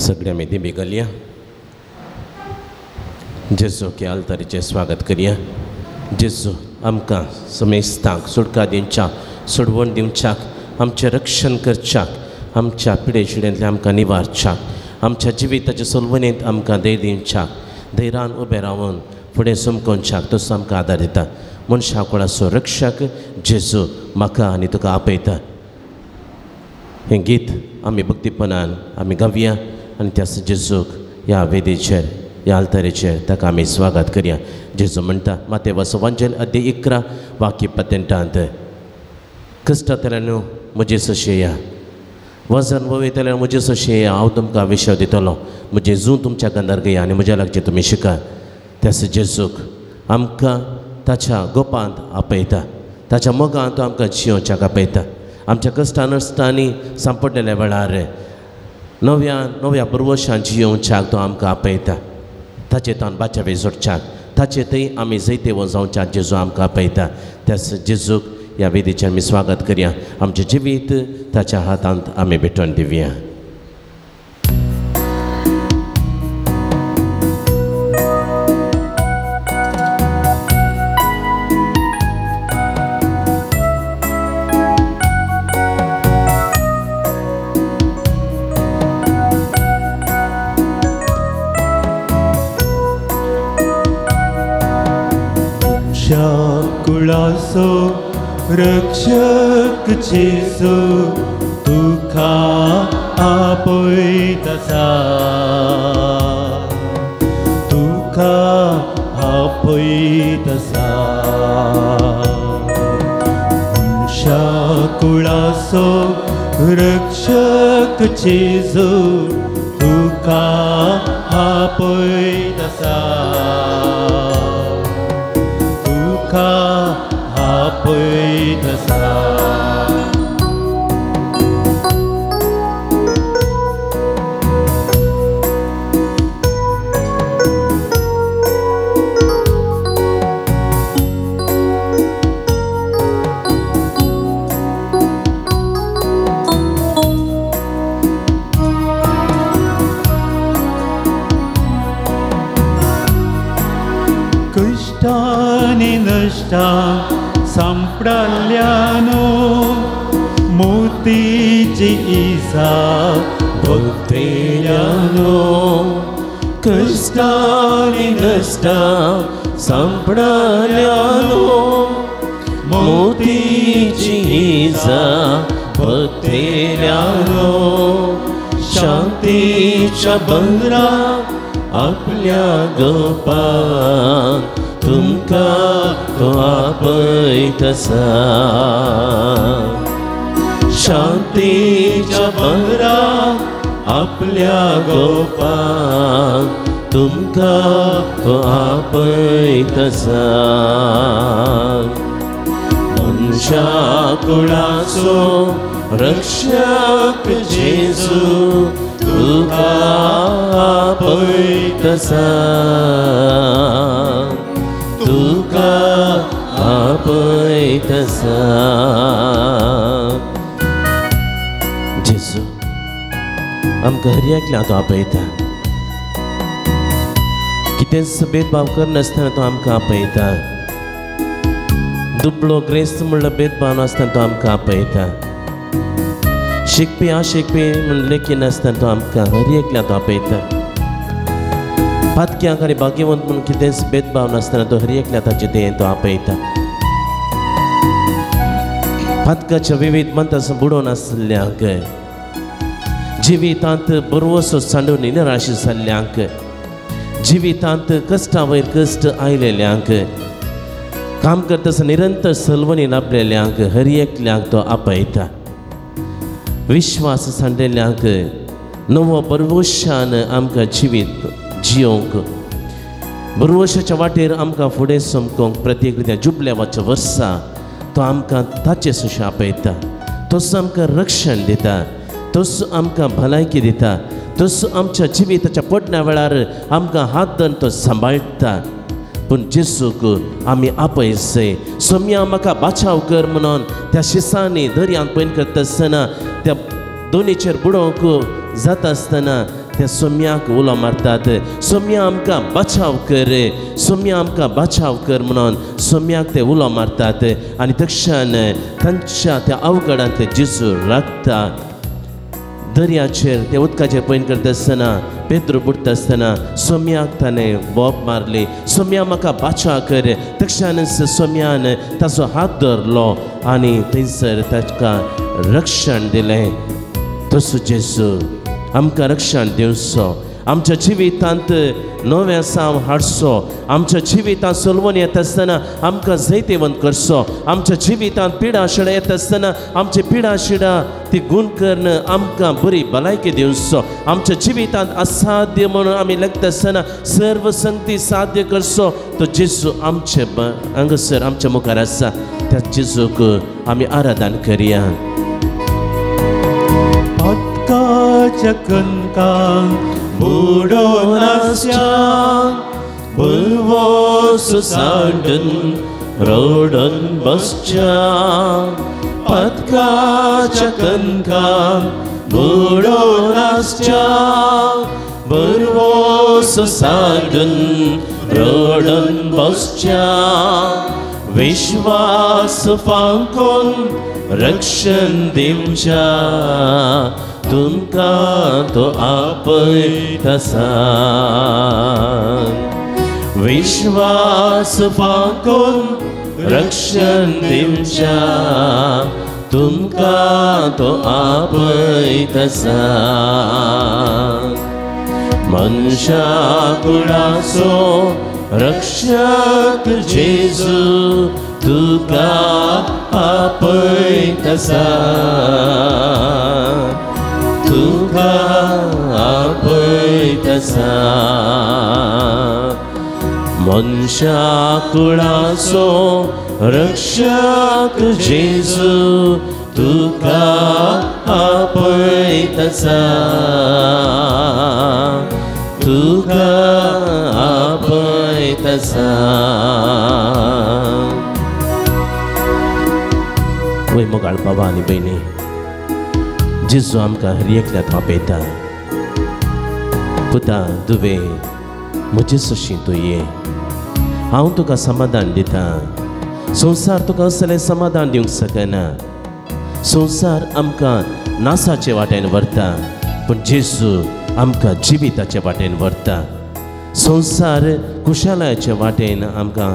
सगळे आमी दिमी घालया, जेजू की आल्तारीचें स्वागत करया। जेजू आमकां समेस्तांक सुटका दिवच्याक, सोडवण दिवच्याक, आमचें रक्षण करच्याक, आमच्या पिडेशिड्यांतल्यान आमकां निवारच्याक, आमच्या जिविताच्या सोलवणेंत आमकां धैर्य दिवच्याक, धैर्यान उबें रावन फुडें समकोवच्याक तसो आमकां आदार दिता। मनशा कुळाचो रक्षक जेजू म्हाका आनी तुका आपयता। हें गीत आमी भक्तीपणान आमी गावया आनी त्या जेजूक ह्या वेदीचेर, ह्या आल्तारेचेर ताका आमी स्वागत करया। जेजू म्हणटा मातेवाचो वांजेल अध्याय 11 वाक्य 5, कश्टांतल्यान म्हजे सशेया, वजन वयतल्यान म्हजे सशेया, हांव तुमकां विशय दितलो, म्हजें जूं तुमच्या गंधार घेया आनी म्हज्या लागचें तुमी शिका। त्यास जेजूक आमकां ताच्या गोपांत आपयता, ताच्या मोगांत तो आमकां जियोवच्याक आपयता। आमच्या कश्टां नश्टांनी सांपडलेल्या वेळार नव्या नव्या पुर्वशान जियोवच्याक तो आमकां आपयता। ताचे तान बाचावे जोडच्याक, ताचे थंय आमी जैतेवो जावच्याक जेजू आमकां आपयता। त्याच जेजूक ह्या वेदीचें आमी स्वागत करया, आमचें जिवीत ताच्या हातांत आमी भेटोवन दिवया। कुळाचो रक्षक जेजू तुका आपयता, तुका आपयता। मनशा कुळाचो रक्षक जेजू तुका आपयता, तुका आपयता। कश्टांनी नश्टां सांपडल्यानो मोतीची इजा भोगतेल्यानो, कश्टांनी नश्टां सांपडल्यानो मोतीची इजा भोगतेल्यानो, शांतीच्या बंदरा आपल्या गोपान तुमकां तो आपयता। शांतीच्या बंदरा आपल्या गोपान तुमकां तो आपयता। मनशा कुळाचो रक्षक जेजू तुका आपयता, तुका आपयता। जेजू आमकां हर एकल्या तो आपयता, कितेंच भेदभाव करनासतना तो आमकां आपयता। दुबळो ग्रेस्त म्हणलो भेदभाव नासतना तो आमकां आपयता। शिकपी आशिकपी म्हण लेखी नासतना तो आमकां हर एकल्या तो आपयता। पातक्यांक आनी भाग्यवंत म्हूण कितेंच भेदभाव नासतना तो हर एकल्या ताचे देयेन तो आपयता। पातकाच्या विविध मंत्रां बुडोवन आसल्ल्यांक, जिवितांत बरवसो सांडून निराश जाल्ल्यांक, जिवितांत कश्टां वयर कश्ट आयलेल्यांक, काम करतना निरंतर सलवणी लाभलेल्यांक हर एकल्यांक तो आपयता। विश्वास सांडलेल्यांक नवो बरवशान आमकां जिवीत जियोंक, बरवशाच्या वाटेर आमकां फुडें समकोंक प्रत्येक जुबल्यावाच्या वर्सा तो आमकां ताचे सुशें आपयता। तसो आमकां रक्षण दिता, तसो आमकां भलायकी दिता, तसो आमच्या जिविताच्या पडण्या वेळार आमकां हात धरून तो सांबाळटा। पूण जेजूक आमी आपयसे, सोम्या म्हाका बाचाव कर म्हणून त्या शिसांनी दर्यांत पयन करता आसतना, त्या दोनीचेर बुडोवंक जाता आसतना त्या सोम्याक उलो मारतात, सोम्या आमकां बचाव कर, सोम्या आमकां बचाव कर म्हणून सोम्याक ते उलो मारतात. आनी तक्षण तांच्या त्या अवघडांतले जेजू राखता. दर्याचेर ते उदकाचेर पयण करता आसतना पेद्रू बुडटा आसतना सोम्याक ताणें बोब मारली, सोम्या म्हाका बाचा कर. तक्षणच सोम्यान ताचो हात धरलो आनी थंयसर ताका रक्षण दिलें. तसो जेजू आमकां रक्षण दिवचो, आमच्या जिवितांत नवें साव हाडचो, आमच्या जिवितांत सोलवण येता आसतना आमकां जैतिवंत करचो, आमच्या जिवितांत पिडा शिडा येता आसतना आमची पिडा शिडा ती गूण करून आमकां बरी भलायकी दिवचो, आमच्या जिवितांत असाध्य म्हणून आमी लेखता आसतना सर्व संगती साध्य करचो. तो जेजू आमचे हांगासर आमच्या मुखार आसा. त्या जेजूक आमी आराधन करया. पदकाच्या कणकांक बुडोवन आसच्या बुलवोस सांडून रोडून बसच्या पदकाच्या कणकांक बुडोवन आसच्या बुलवोस सांडून रोडून बसच्या विश्वास फांकून रक्षण दिवच्या तुमकां तो आपयता. विश्वास फांकून रक्षण दिवच्या तुमकां तो आपयता. मनशा कुळाचो रक्षक जेजू तुका आपयता, तुका आपयता. मनशा कुळाचो रक्षक जेजू तुका आपयता, तुका आपयता. वय मोगाळ बाबा आनी भयणी, जेजू आमकां हर एकल्याक आपयता. पुता दुवे म्हजे सशी तूं ये, हांव तुका समाधान दिता. संवसार तुका असलें समाधान दिवंक शकना. संवसार आमकां नासाचे वाटेन व्हरता, पूण जेजू आमकां जिविताचे वाटेन व्हरता. संवसार कुशालायाचे वाटेन आमकां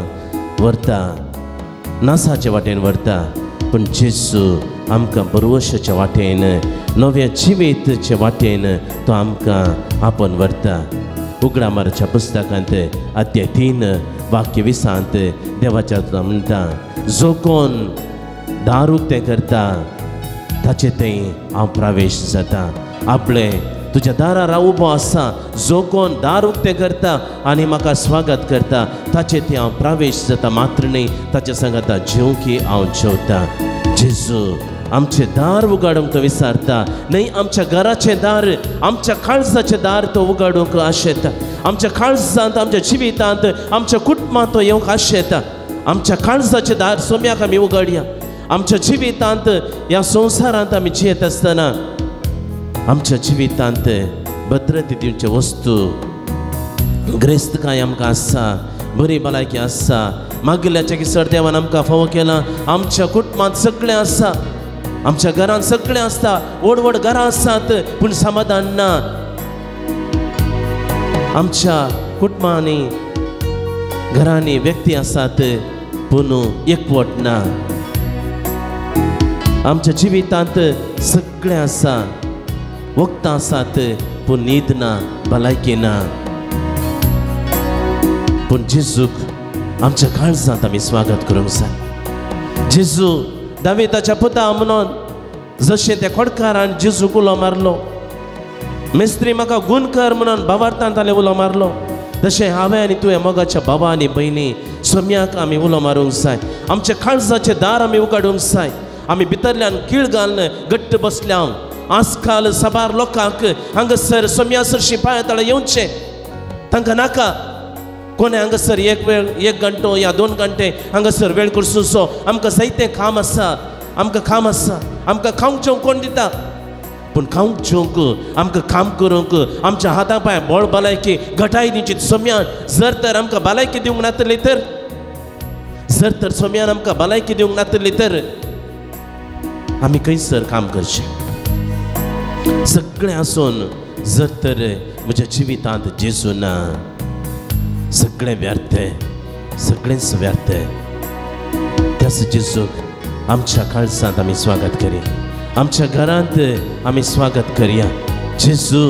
व्हरता, नासाचे वाटेन व्हरता, पूण जेजू आमकां बरवशाच्या वाटेन, नव्या जिविताचे वाटेन तो आमकां आपोवन व्हरता. उगडामाराच्या पुस्तकांत अध्याय 3 वाक्य 20 देवाच्या म्हणटा, जो कोण दार उक्तें करता ताचे थंय हांव प्रवेश जाता. आपले तुज्या दारार हांव उबो आसा, जो कोण दार उक्तें करता आनी म्हाका स्वागत करता ताचे थंय हांव प्रवेश जाता, मात्र न्हय ताच्या सांगाता जेवंकी हांव जेवता. जेजू आमचें दार उगाडूंक तो विसारता न्हय, आमच्या घराचें दार, आमच्या काळजाचें दार तो उगाडूंक आशेता. आमच्या काळजांत, आमच्या जिवितांत, आमच्या कुटुंबांत तो येवंक आशेता. आमच्या काळजाचें दार सोम्याक आमी उगाडया. आमच्या जिवितांत, ह्या संवसारांत आमी जियेत आसतना आमच्या जिवितांत भद्रते दिवचे वस्तू, ग्रेस्तकाय आमकां आसा, बरी भलायकी आसा, मागिल्ल्याच्या किसर देवान आमकां फावो केलां. आमच्या कुटुंबांत सगळें आसा, आमच्या घरांत सगळें आसता, व्हड व्हड घरां आसात, पूण समाधान ना. आमच्या कुटुंबांनी घरांनी व्यक्ती आसात, पूण एकवट ना. आमच्या जिवितांत सगळें आसा, वखदां आसात, पूण न्हीद ना, भलायकी ना. पूण जेजूक आमच्या काळजांत आमी स्वागत करूंक जाय. जेजू दाविताच्या पुता म्हणून जशें त्या खोडकारान जेजूक उलो मारलो, मिस्त्री म्हाका गूण कर म्हणून भावार्थान ताणें उलो मारलो, तशें हांवें आनी तुवें मोगाच्या बाबा आनी भयणी सोम्याक आमी उलो मारूंक जाय. आमच्या काळजाचें दार आमी उगाडूंक जाय. आमी भितरल्यान कीळ घालून घट्ट बसल्या. आजकाल साबार लोकांक हांगासर सोम्या सरशी पांया तळा येवचें तांकां नाका. कोणें हांगासर एक वेळ, 1 घंटो या 2 घंटे हांगासर वेळ करसो. आमकां जायतें काम आसा, आमकां काम आसा, आमकां खावंक जेवंक कोण दिता? पूण खावंक जेवंक आमकां काम करूंक आमच्या हाता पांय बळ भलायकी घटाय दिवची सोम्यान जर तर आमकां भलायकी दिवंक नातली तर, जर तर सोम्यान आमकां भलायकी दिवंक नातली तर आमी खंयसर काम करचें? सगळें आसून जर तर म्हज्या जिवितांत जेजू ना, सगळें व्यर्थ, सगळेंच व्यर्थ. त्याच जेजूक आमच्या काळजांत आमी स्वागत करया, आमच्या घरांत आमी स्वागत करया. जेजू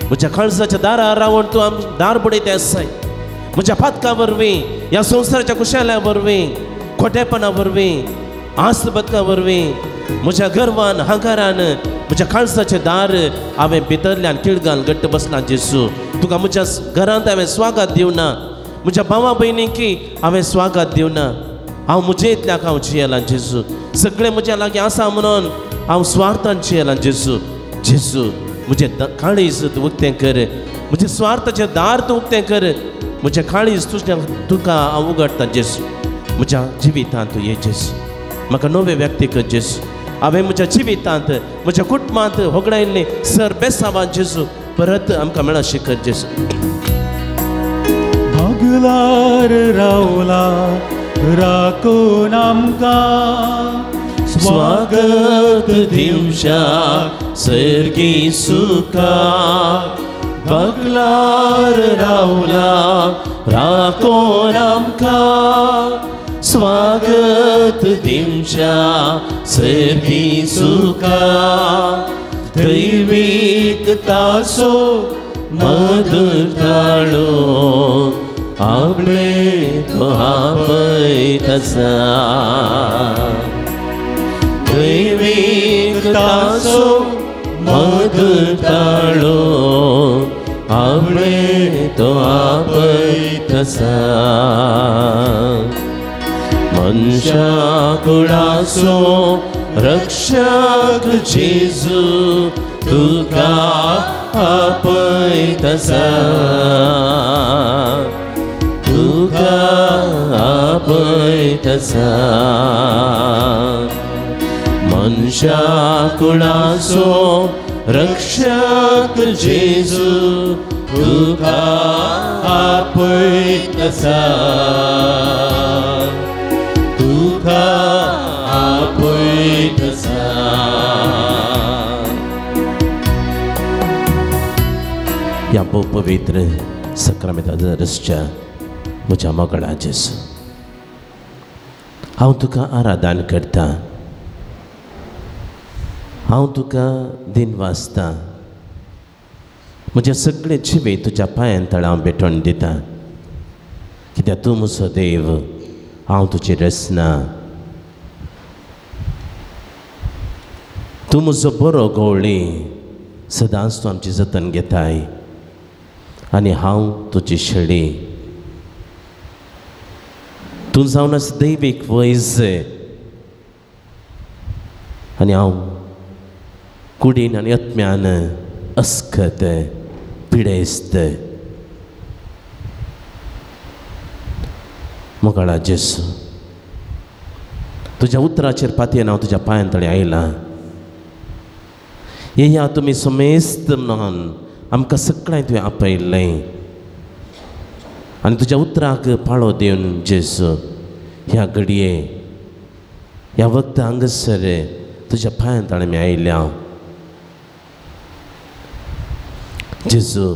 म्हज्या काळजाच्या दारार रावन तूं दार बडयता आसाय. म्हज्या पातका वरवीं, ह्या संवसाराच्या कुशाल्या वरवीं, खोटेपणा वरवीं, आस बदका वरवीं, म्हज्या गर्वान हंकारान म्हज्या काळजाचें दार हांवें भितरल्यान किळगान घट्ट बसलां. जेजू तुका म्हज्या घरांत हांवें स्वागत दिवना, म्हज्या भावा भयणीकी हांवें स्वागत दिवना. हांव म्हजे इतल्याक हांव जियेलां जेजू, सगळें म्हज्या लागीं आसा म्हणून हांव स्वार्थान जियेलां जेजू. जेजू म्हजें काळीज तूं उक्तें कर, म्हजें स्वार्थाचें दार तूं उक्तें कर, म्हजें काळीज तुज्या तुका हांव उगडटा जेजू. म्हज्या जिवितांत तूं ये जेजू, म्हाका नवे व्यक्ती कर जेजू. हांवें म्हज्या जिवितांत म्हज्या कुटुंबांत होगडायल्लें सर बेसावान जेजू परत आमकां मेळशी कर जेजू. भागलार रावला राखून आमकां स्वागत दिवच्या सर्गी सुखा. भागलार रावला राखून आमकां स्वागत दिवच्या सर्गी सुखा. दैवीक तासो मधुर ताळो आपले तो आपयत आसा. दैवीक तासो मधुर ताळो आपले तो आपयत आसा. मनशा कुळाचो रक्षक जेजू तुका आपयत आसा, तुका आपयत आसा. मनशा कुळाचो रक्षक जेजू तुका आपयत आसा, तुका आपयत आसा. ह्या भोव पवित्र सक्रामेंता रसच्या म्हज्या मोगळा जेजू, हांव तुका आराधन करता, हांव तुका दिन वाचता. म्हजें सगळें जिवीत तुज्या पांयां तळा हांव भेटवण दिता, कित्याक तूं म्हजो देव, हांव तुजी रचना. तूं म्हजो बरो गवळी, सदांच तूं आमची जतन घेताय आनी हांव तुजी शेळी. तूं जावन आसा दैवीक वैज आनी हांव कुडीन आनी आत्म्यान अस्कत पिडेस्त. मोगाळा जेजू, तुज्या उतराचेर पातयेन हांव तुज्या पांयां तळे आयलां. येया तुमी समेस्त म्हणून आमकां सगळ्यांक तुवें आपयल्लें आनी तुज्या उतराक पाळो दिवन जेजू ह्या घडये ह्या वखदां हांगासर तुज्या पांयां तळे आमी आयल्या. जेजू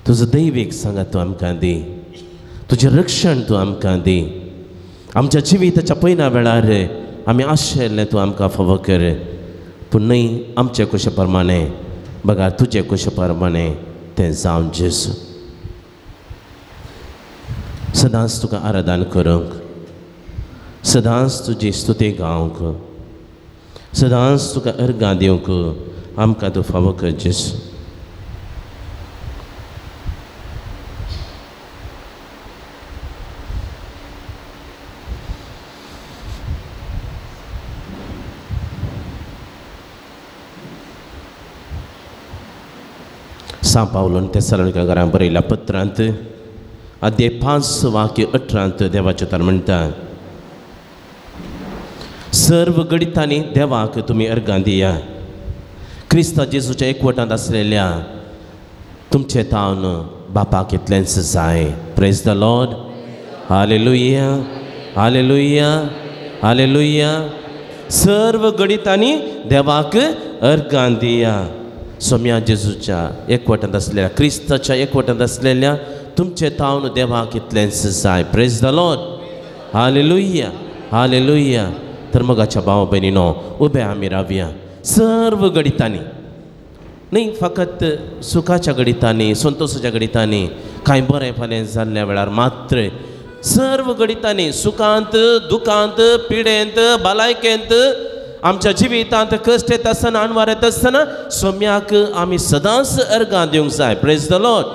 तुजो दैवीक सांगात तूं आमकां दी, तुजें रक्षण तूं आमकां दी. आमच्या जिविताच्या पयल्या वेळार आमी आशिल्लें तूं आमकां फावो कर, पूण न्हय आमचे कुशे प्रमाणे बघा तुजे कुशे प्रमाणे तें जावन जेजू. सदांच तुका आराधन करूंक, सदांच तुजी स्तुती गावंक, सदांच तुका अर्गां दिवंक आमकां तूं फावो कर जेजू. सां पावलोन तेसलोनिका घरां बरयल्या पत्रांत अध्याय 5 वाक्य 18 देवाचें उतर म्हणटा, सर्व गणितांनी देवाक तुमी अर्गां दिया, क्रिस्ता जेजूच्या एकवटांत आसलेल्या तुमचे तावन बापाक इतलेंच जाय. Praise the Lord. Hallelujah, hallelujah, hallelujah. सर्व घडितांनी देवाक अर्गां दिया. सोम्या जेजूच्या एकवटांत आसलेल्या क्रिस्ताच्या एकवटांत आसलेल्या तुमचे तावन देवाक इतलेंच जाय. Praise the Lord. Hallelujah, hallelujah. तर मोगाच्या भाव भयणीनो उबे आमी रावया सर्व घडितांनी, न्ही फकत सुखाच्या घडितांनी संतोषाच्या घडितांनी कांय बरें फालें जाल्ल्या वेळार मात्र, सर्व घडितांनी सुखांत दुखांत पिडेंत भलायकेंत आमच्या जिवितांत कश्ट येता आसतना अणवार येता आसतना सोम्याक आमी सदांच अर्गां दिवंक जाय. Praise the Lord.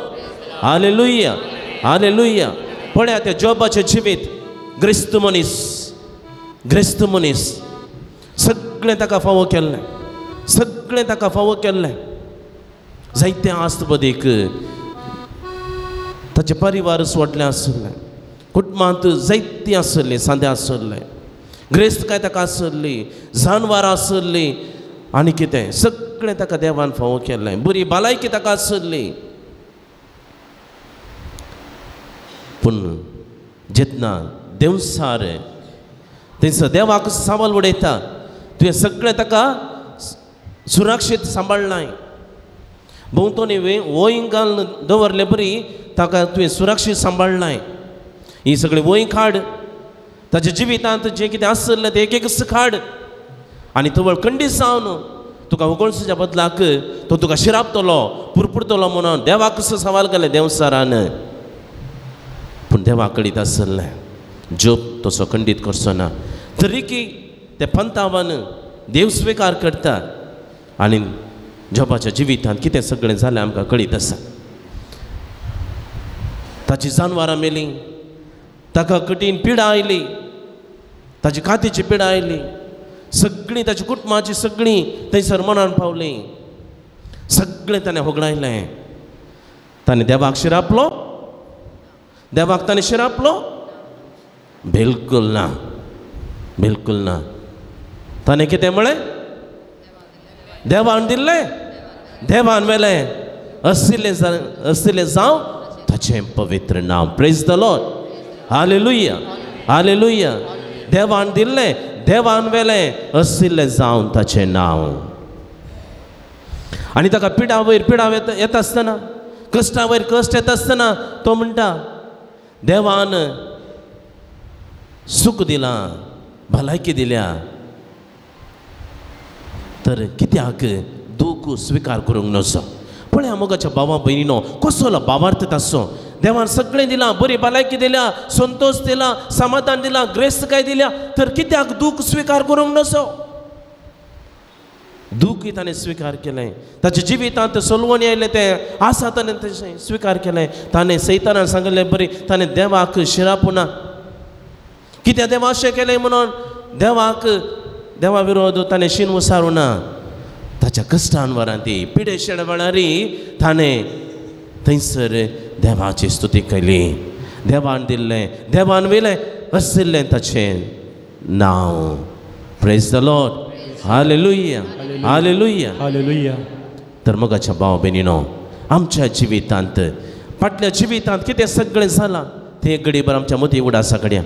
Hallelujah, hallelujah. पळया त्या जोबाचें जिवीत, ग्रेस्त मनीस, ग्रेस्त मनीस, सगळें ताका फावो केल्लें, सगळें ताका फावो केल्लें. जायते आस्तबदीक ताचें परिवार सोडलें आसलें, कुटुंबांत जायतीं आसलें, सांदे आसलें, ग्रेस्तकाय ताका आसली, जानवरां आसलीं आनी कितें सगळें ताका देवान फावो केल्लें. बरी भलायकी ताका आसली. पूण जेन्ना देवसार थंयसर देवाक सवाल उडयता, तुवें सगळें ताका सुरक्षीत सांबाळ्ळां, भोंवतणी वंय घालून दवरले बरी ताका तुवें सुरक्षीत सांबाळ्ळां, ही सगळी वंय काड, ताच्या जिवितांत जें कितें आसलें तें एक एकच काड आनी तवळ खंडीत जावन तुका होगळसाच्या बदलाक तो तुका शिरापतलो पुरपुरतलो म्हणून देवाक सवाल केलें देवसारान. पूण देवा कळीत आसलें जोब तसो खंडीत करचो ना, तरीकी ते पंतावान देव स्विकार करता आनी जोबाच्या जिवितांत कितें सगळें जालें आमकां कळीत आसा. ताची जानवरां मेलीं, ताका कठीण पिडा आयली, ताची कातीची पिडा आयली, सगळीं ताच्या कुटुंबाची सगळीं थंयसर मनान पावलीं, सगळें ताणें होगडायलें. ताणें देवाक शिरापलो? देवाक ताणें शिरापलो? बिलकुल ना, बिलकुल ना. ताणें कितें म्हळें? देवान दिल्लें, देवान व्हेलें, असिल्लें असिल्लें जावं ताचें पवित्र नांव. Praise the Lord. Hallelujah, hallelujah. देवान दिल्लें, देवान व्हेलें, असिल्लें जावन ताचें नांव. आनी ताका पिडा वयर पिडा येता आसतना, कश्टा वयर कश्ट येता आसतना तो म्हणटा, देवान सूख दिलां, भलायकी दिल्या, तर कित्याक दूख स्विकार करूंक नजो. पळया मोगाच्या भावा भयणीनो कसलो भावार्थ तासो. देवान सगळें दिलां, बरी भलायकी दिल्या, संतोष दिला, समाधान दिलां, ग्रेस्तकाय दिल्या, तर कित्याक दूख स्विकार करूंक नजो. दूखय ताणें स्विकार केलें, ताच्या जिवितांत सोलवणी आयलें तें आसा ताणें तशें स्विकार केलें. ताणें सैतानान सांगलें बरी ताणें देवाक शिरापूना, कित्याक देवा अशें केलें म्हणून देवाक देवा विरोध ताणें शीन वसारूं ना. ताच्या कश्टान वरांती पिडेशेण वेळारी ताणें थंयसर देवाची स्तुती केली. देवान दिल्लें, देवान व्हेलें, आशिल्लें ताचें नांव. Praise the Lord. Hallelujah, hallelujah, hallelujah. तर मोगाच्या भाव भयणीनो आमच्या जिवितांत फाटल्या जिवितांत कितें सगळें जालां तें घडीभर आमच्या मदीं उडासा कड्या.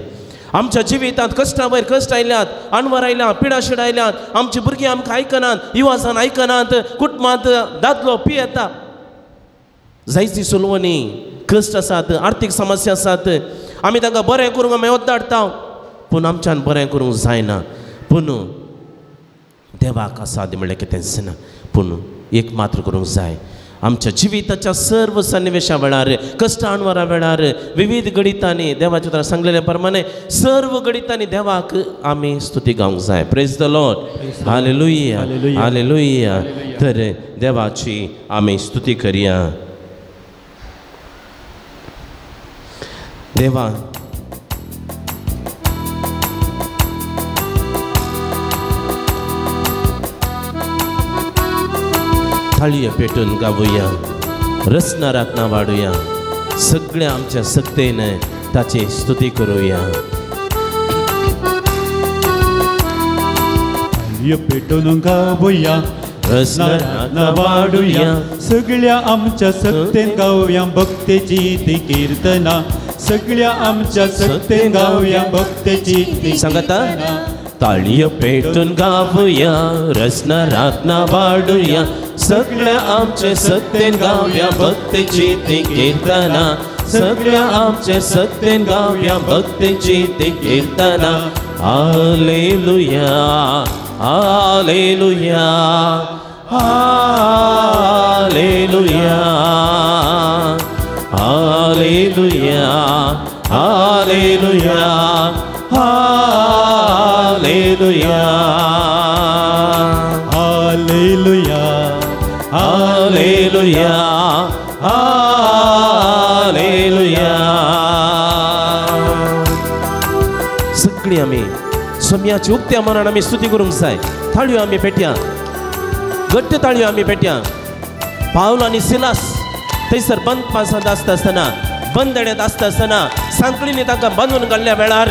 आमच्या जिवितांत कश्टा वयर कश्ट आयल्यात, अणवार आयल्या, पिडाशीड आयल्यात, आमची भुरगीं आमकां आयकनात, युवाजान आयकनात, कुटुंबांत दादलो पियेता, जायती सोलवणी कश्ट आसात, आर्थीक समस्या आसात. आमी तांकां बरें करूंक आमी ओद्दाडटा, पूण आमच्यान बरें करूंक जायना. पूण देवाक आसा म्हणल्यार कितेंच ना, पूण एक मात्र करूंक जाय, आमच्या जिविताच्या सर्व सन्निवेशा वेळार, कश्ट अणवारा वेळार, विविध घडितांनी देवाच्या उतरान सांगलेले प्रमाणे सर्व घडितांनी देवाक आमी स्तुती गावंक जाय. Praise the Lord. Hallelujah, hallelujah. तर देवाची आमी स्तुती करया. देवा थाळयो पेटून गावया, रसना रातना वाडुया, सगळ्या आमच्या सक्तेन ताची स्तुती करूया. थाळयो पेटून गावया, रसना वाडुया सगळ्या आमच्या सक्तेन गावया भक्तेची ती कीर्तना सगळ्या आमच्या सक्तेन गावया भक्तेची ती सांगता ताळयो पेटून गावया रसना रातना वाडुया सगळ्या आमचे सत्तेन गावया भक्तेची ती कीर्तना सगळ्या आमचे सत्तेन गावया भक्तेची ती कीर्तना. Hallelujah hallelujah hallelujah hallelujah hallelujah hallelujah hallelujah hallelujah hallelujah. सगळी आमी सोम्याची उक्त्या मनान आमी स्तुती करूंक जाय. थाळयो आमी पेटया, घट्ट ताळयो आमी पेटया. पावल आनी सिलास थंयसर बंद पासांत आसता आसतना, बंदड्यांत आसता आसतना सांकळींनी तांकां बांदून घाल्ल्या वेळार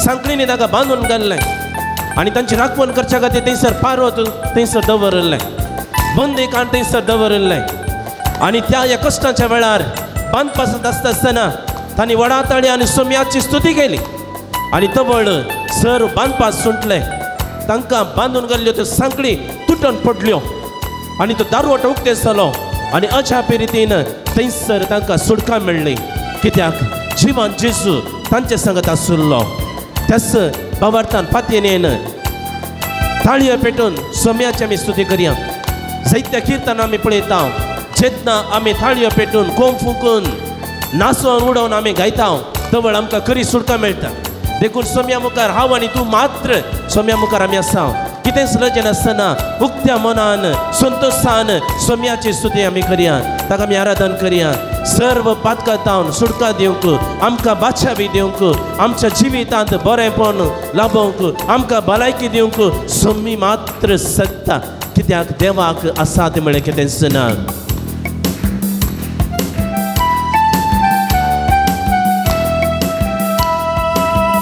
सांकळींनी तांकां बांदून घाल्लें आनी तांची राखवण करच्या खातीर थंयसर पारवत थंयसर दवरिल्लें, बंदीकान थंयसर दवरिल्लें. आनी त्या ह्या कश्टाच्या वेळार बांदपासांत आसता आसतना तांणी व्हडा ताळी आनी सोम्याची स्तुती केली आनी तवळ सर बांदपास सुटले. तांकां बांदून घाल्ल्यो त्यो सांकळी तुटून पडल्यो आनी तो दारवटो उक्ते जालो आनी अजापी रितीन थंयसर तांकां सुटका मेळ्ळी. कित्याक जिवान जेजू तांचे सांगत आशिल्लो. त्याच बाबार्थान पातयेन ताळयो पेटून सोम्याची आमी स्तुती करया. जायत्या किर्तनां आमी पळयता, जेन्ना आमी ताळयो पेटून कोम फुंकून नाचोवन उडोवन आमी गायता तवळ आमकां खरी सुटका मेळटा. देखून सोम्या मुखार हांव आनी तूं मात्र सोम्या मुखार आमी आसा. कितेंच लजेन आसतना उक्त्या मनान संतोशान सोम्याची स्तुती आमी करया, ताका आमी आराधन करया. सर्व पातकां सुटका दिवंक, आमकां बादशाबी दिवंक, आमच्या जिवितांत बरेंपण लाभोवंक, आमकां भलायकी दिवंक सोमी मात्र सत्ता. कित्याक देवाक आसा तें म्हळ्यार कितेंच ना.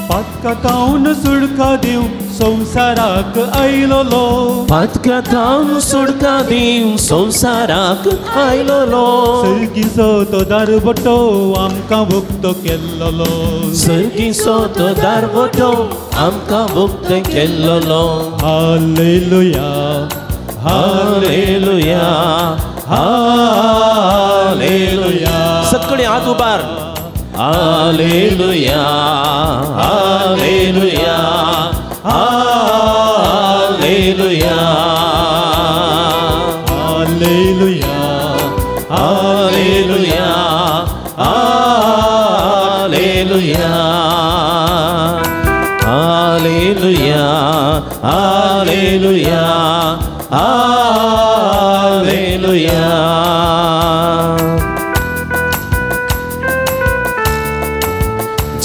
पातकां सुटका दिवंक संवसाराक आयलोलो, पातकां सुटका दिवंक संवसाराक आयलोलो, सर्गीचो तो दारवटो आमकां उक्तो केल्लोलो, सर्गीचो तो दारवटो आमकां उक्तो केल्लोलो. Hallelujah hallelujah hallelujah. सगळे हात उबार. Hallelujah hallelujah hallelujah hallelujah hallelujah hallelujah hallelujah hallelujah hallelujah.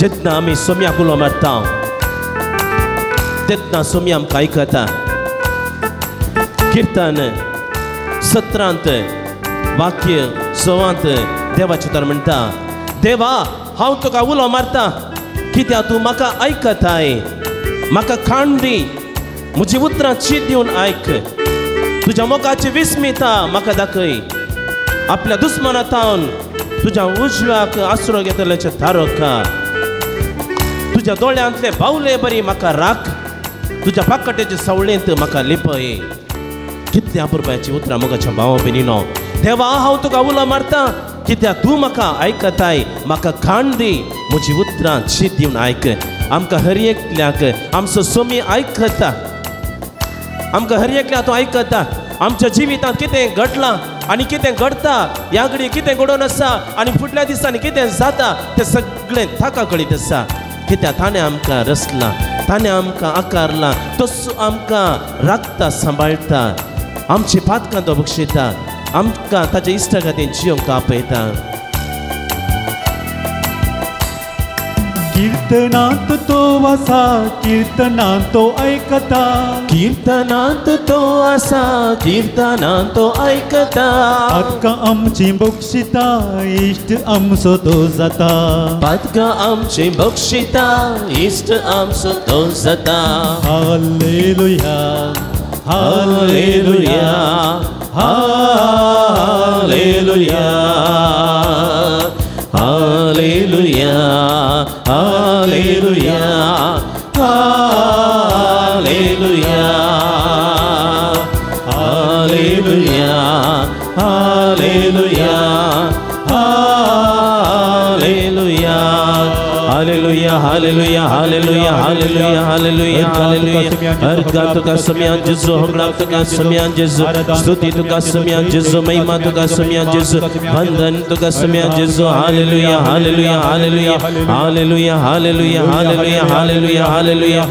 जेन्ना आमी सोम्याक उलो मारता तेन्ना सोमी आमकां आयकता. किर्तन 17 वाक्य 6 देवाचें तर म्हणटा, देवा हांव तुका उलो मारता कित्याक तूं म्हाका आयकताय. म्हाका खाण दी, म्हजी उतरां चीत दिवन आयक. तुज्या मोगाची विस्मिता म्हाका दाखय. आपल्या दुस्मना थावन तुज्या उजव्याक आसरो घेतल्याचें थारोका. तुज्या दोळ्यांतले बावले बरी म्हाका राख, तुज्या पाकट्याचे सावळेंत म्हाका लिपय. कितल्या अपुरबायेची उतरां मोगाच्या भावा भयणीनो. देवा हांव तुका उलो मारता कित्याक तूं म्हाका आयकताय. म्हाका खाण दी, म्हजी उतरां चीत दिवन आयक. आमकां हर एकल्याक आमचो सोमी आयकता, आमकां हर एकल्याक तो आयकता. आमच्या जिवितांत कितें घडलां आनी कितें घडटा, ह्या घडये कितें घडोवन आसा आनी फुडल्या दिसांनी कितें जाता तें सगळें ताका कळीत आसा. कित्याक ताणें आमकां रचलां, ताणें आमकां आकारलां, तसो आमकां राखता, सांबाळटा, आमची पातकां तो बक्षिता, आमकां ताच्या इश्टा खातीर जियोंक तो आपयता. कीर्तनांत तो आसा, कीर्तनांत तो आयकता, कीर्तनांत तो आसा, कीर्तनांत तो आयकता. पातकां आमची बक्षिता, इश्ट आमचो तो जाता, पातकां आमची बक्षिता, इश्ट आमचो तो जाता. Hallelujah Hallelujah, hallelujah, hallelujah, hallelujah, hallelujah, hallelujah, hallelujah, hallelujah, hallelujah, hallelujah, hallelujah, hallelujah, hallelujah, hallelujah. हर गात तुका सम्यान जेजू, होगडाक तुका सम्यान जेजू, स्तुती तुका सम्यान जेजू, महिमा तुका सम्यान जेजू, वंदन तुका सम्यान जेजू. Hallelujah, hallelujah, hallelujah, hallelujah, hallelujah, hallelujah, hallelujah, hallelujah, hallelujah,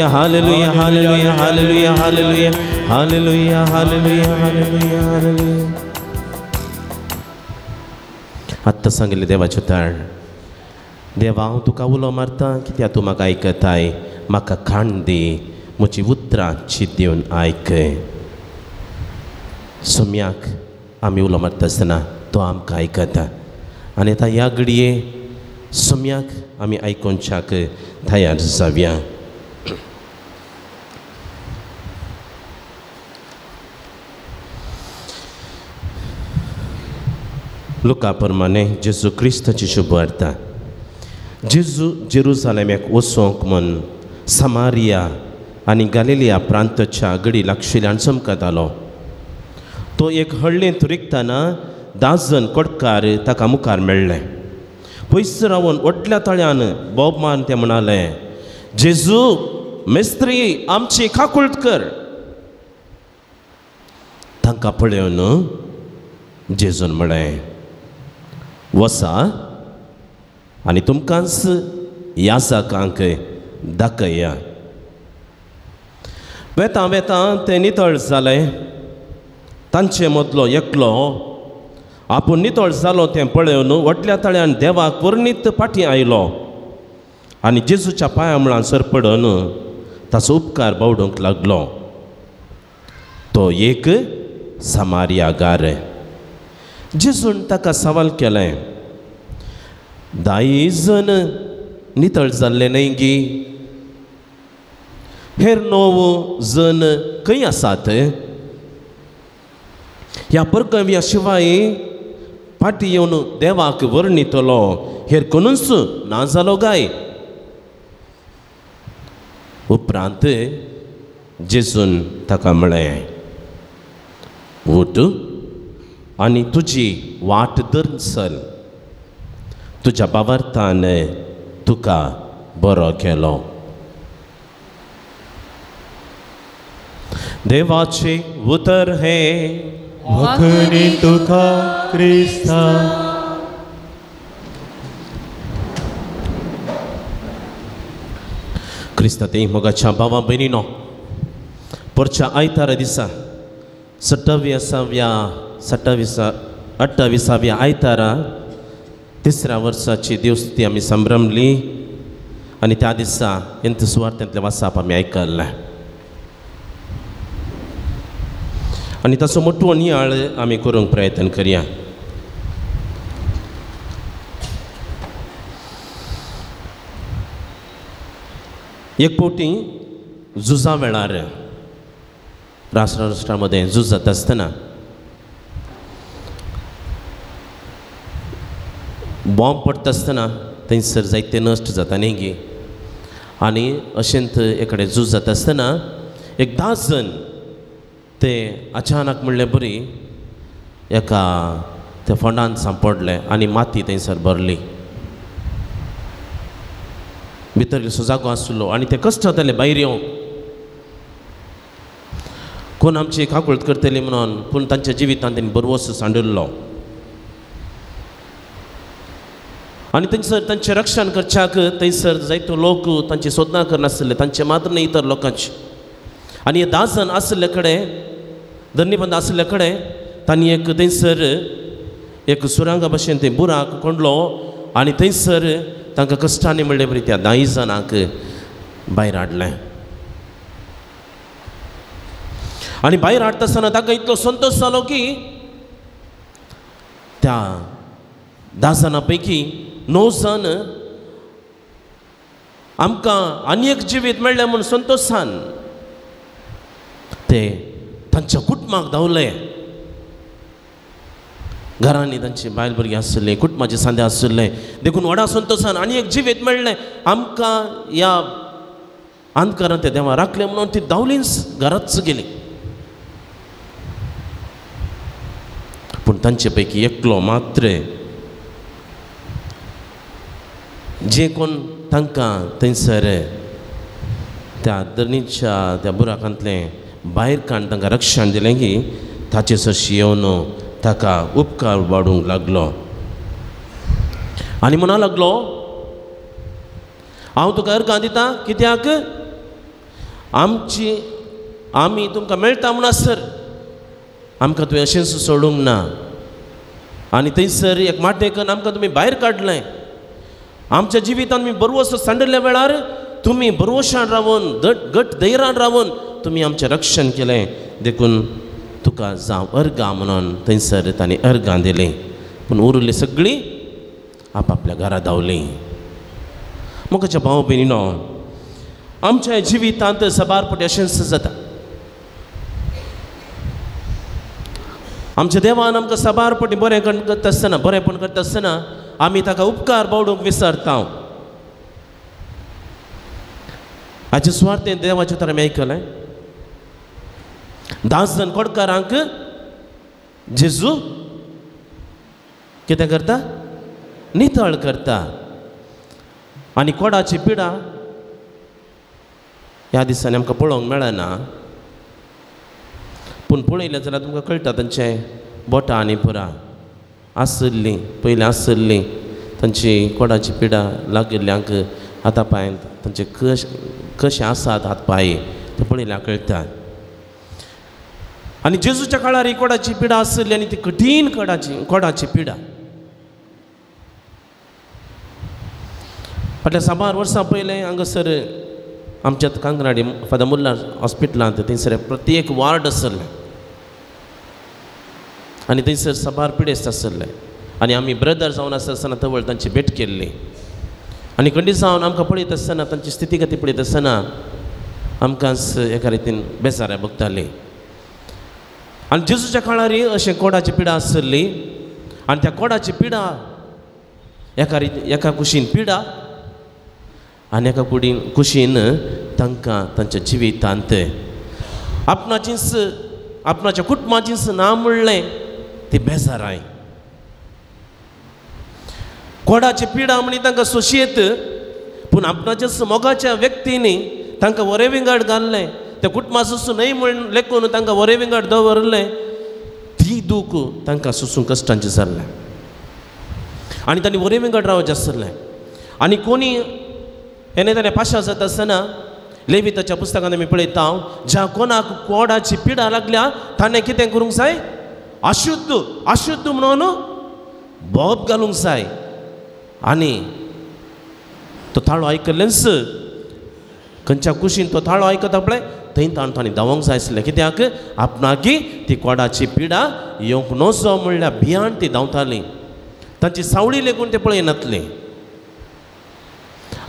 hallelujah, hallelujah, hallelujah, hallelujah, hallelujah, hallelujah, hallelujah, hallelujah. आत्तां सांगिल्लें देवाचें उतर, देवा हांव तुका उलो मारता कित्याक तूं म्हाका आयकताय, म्हाका खाण दी, म्हजी उतरां चित दिवन आयक. सोम्याक आमी उलो मारता आसतना तो आमकां आयकता आनी आतां ह्या घडये सोम्याक आमी आयकुच्याक तयार जावया. लुका प्रमाणे जेजू क्रिस्ताची शुभवार्ता. जेजू जेरुजालेमाक वचोंक म्हूण समारिया आनी गालिलिया प्रांताच्या गडी लागशिल्ल्यान चमकतालो. तो एक हळ्ळेंत रिगतना 10 जण कोटकार ताका मुखार मेळ्ळे. पयस रावन व्हडल्या ताळ्यान बोब मारून ते म्हणाले, जेजू मेस्त्री आमची काकूळट कर. तांकां पळोवन जेजून म्हळें, वसा आनी तुमकांच याजकांक दाखया. वेता वेता ते नितळ जाले. तांचे मदलो एकलो आपूण नितळ जालो तें पळोवन व्हडल्या ताळ्यान देवाक वर्णीत फाटीं आयलो आनी जेजूच्या पांया मुळां सरपडून ताचो उपकार बावडूंक लागलो. तो एक समारियागार. जेजून ताका सवाल केलें, 10 जण नितळ जाल्ले न्हय गी? हेर 9 जण खंय आसात? ह्या परकव्या शिवाय फाटीं येवन देवाक वर्णितलो हेर कोणूच ना जालो काय? उपरांत जेजून ताका म्हळें, उठ आनी तुजी वाट धरून चल, तुज्या बाबार्थान तुका बरो केलो. देवाचें उतर हें. वखणी तुका क्रिस्ता. क्रिस्ता ते मोगाच्या भावा भयणीनो, परच्या आयतारा दिसा 28व्या आयतारा तिसऱ्या वर्साची देवस्तुती आमी संभ्रमली आनी त्या दिसा इंत सुवार्थांतलें वासाप आमी आयकल्लें आनी ताचो मोटो नियाळ आमी करूंक प्रयत्न करया. एक फावटी झुजा वेळार राष्ट्रा राष्ट्रा मदें झूज जाता आसतना बॉम्ब पडटा आसतना थंयसर जायते नश्ट जाता न्ही गी. आनी अशेंत एकडे झूज जाता आसतना एक 10 जण ते अचानक म्हणले बरी एका त्या फोंडान सांपडले आनी माती थंयसर भरली. भितर असो जागो आसलो आनी ते कश्ट जाताले भायर येवंक, कोण आमची काकूळट करतली म्हणून. पूण तांच्या जिवितांत तेणी बरवस सांडिल्लो आनी थंयसर तांचें रक्षण करच्याक थंयसर जायतो लोक तांची सोदनां करनासले, तांचे मात्र न्हय इतर लोकांची. आनी हे 10 जाण आशिल्ले कडेन, धन्यबंद आशिल्ले कडेन तांणी एक थंयसर एक सुरांगा भशेन थंय बुराक कोंडलो आनी थंयसर तांकां कश्टांनी म्हणले बरी त्या 10 जाणांक भायर हाडलें. आनी भायर हाडटा आसतना ताका इतलो संतोश जालो की त्या 10 जाणां पैकी 9 जाण आमकां आनी एक जिवीत मेळ्ळें म्हूण संतोशान ते तांच्या कुटुंबाक धांवले. घरांनी तांची बायल भुरगीं आशिल्लीं, कुटुंबाचे सांदे आशिल्ले, देखून व्हडा संतोशान आनी एक जिवीत मेळ्ळें आमकां. ह्या अंधकारान ते देवा राखले म्हणून ती धांवलींच घराच गेली. पूण तांचे पैकी एकलो मात्र जे कोण तांकां थंयसर त्या धरणीच्या त्या बुराकांतलें भायर काडून तांकां रक्षण दिलें की ताचे सरशी येवन ताका उपकार वाडूंक लागलो आनी म्हणा लागलो, हांव तुका अर्गां दिता कित्याक आमची आमी तुमकां मेळटा म्हणसर आमकां तुवें अशेंच सोडूंक ना आनी थंयसर एक माटेकन आमकां तुमी भायर काडलें. आमच्या जिवितांत तुमी बरवसो सांडिल्ल्या वेळार तुमी बरवशान रावन घट धैर्यान रावन तुमी आमचें रक्षण केलें, देखून तुका जावं अर्गां म्हणून थंयसर तांणी अर्गां दिलीं. पूण उरिल्लीं सगळीं आपापल्या घरा धांवलीं. मोगाच्या भाव भयणीनो, आमच्या जिवितांत साबार पटी अशेंच जाता. आमच्या देवान आमकां साबार पटी बरें करता आसतना, बरेंपण करता आसतना आमी ताका उपकार बावडूंक विसरता. हाचे सुवार्थें देवाचें तर आमी आयकलें, 10 जाण कोडकारांक जेजू कितें करता? नितळ करता. आनी कोडाची पिडा ह्या दिसांनी आमकां पळोवंक मेळना, पूण पळयलें जाल्यार तुमकां कळटा तांचे बोटां आनी पुरां आशिल्लीं, पयलीं आशिल्लीं तांची कोडाची पिडा लागिल्ल्यांक हाता पांयांत तांचे कशे आसात हात पांय ते पळयल्यार कळटा. आनी जेजूच्या काळार ही कोडाची पिडा आशिल्ली आनी ती कठीण कोडाची पिडा. फाटल्या साबार वर्सां पयलें हांगासर आमच्या कांकराडी फादर मुल्ला हॉस्पिटलांत थंयसर प्रत्येक वार्ड आशिल्लें आनी थंयसर साबार पिडेस्त आशिल्ले आनी आमी ब्रदर जावन आसता आसतना तवळ तांची भेट केल्ली आनी खंडी जावन आमकां पळयत आसतना तांची स्थितीगती पळयत आसतना आमकां एका रितीन बेजाराय भोगताली. आनी जेजूच्या काळार अशें कोडाची पिडा आशिल्ली आनी त्या कोडाची पिडा एका रिती एका कुशीन पिडा आनी एका कुशीन तांकां तांच्या जिवितांत आपणाचीच आपणाच्या कुटुंबाचीच ना म्हणलें ती बेजाराय. कोडाची पिडा म्हणी तांकां सोशयेत, पूण आपणाच्याच मोगाच्या व्यक्तींनी तांकां वरे विंगड घाल्लें, त्या कुटुंबा सोसून न्हय म्हण लेखून तांकां वरे विंगड दवरलें, ती दूख तांकां सोसूंक कश्टांचें जाल्लें आनी तांणी वरे विंगड रावचें आसलें. आनी कोणी हेणे ताणें पाशां जाता आसतना लेविताच्या पुस्तकांत आमी पळयता, ज्या कोणाक कोडाची पिडा लागल्या ताणें कितें करूंक जाय? अशुद्ध अशुद्ध म्हणून बोब घालूंक जाय. आनी तो ताळो आयकल्लेंच खंयच्या कुशीन तो ताळो आयकता पळय थंय ताणें ताणें धांवंक जाय आसलें, कित्याक आपणाकी ती कोडाची पिडा येवंक नजो म्हणल्यार भियान ती धांवताली, तांची सावळी लेगून ते पळयनातली.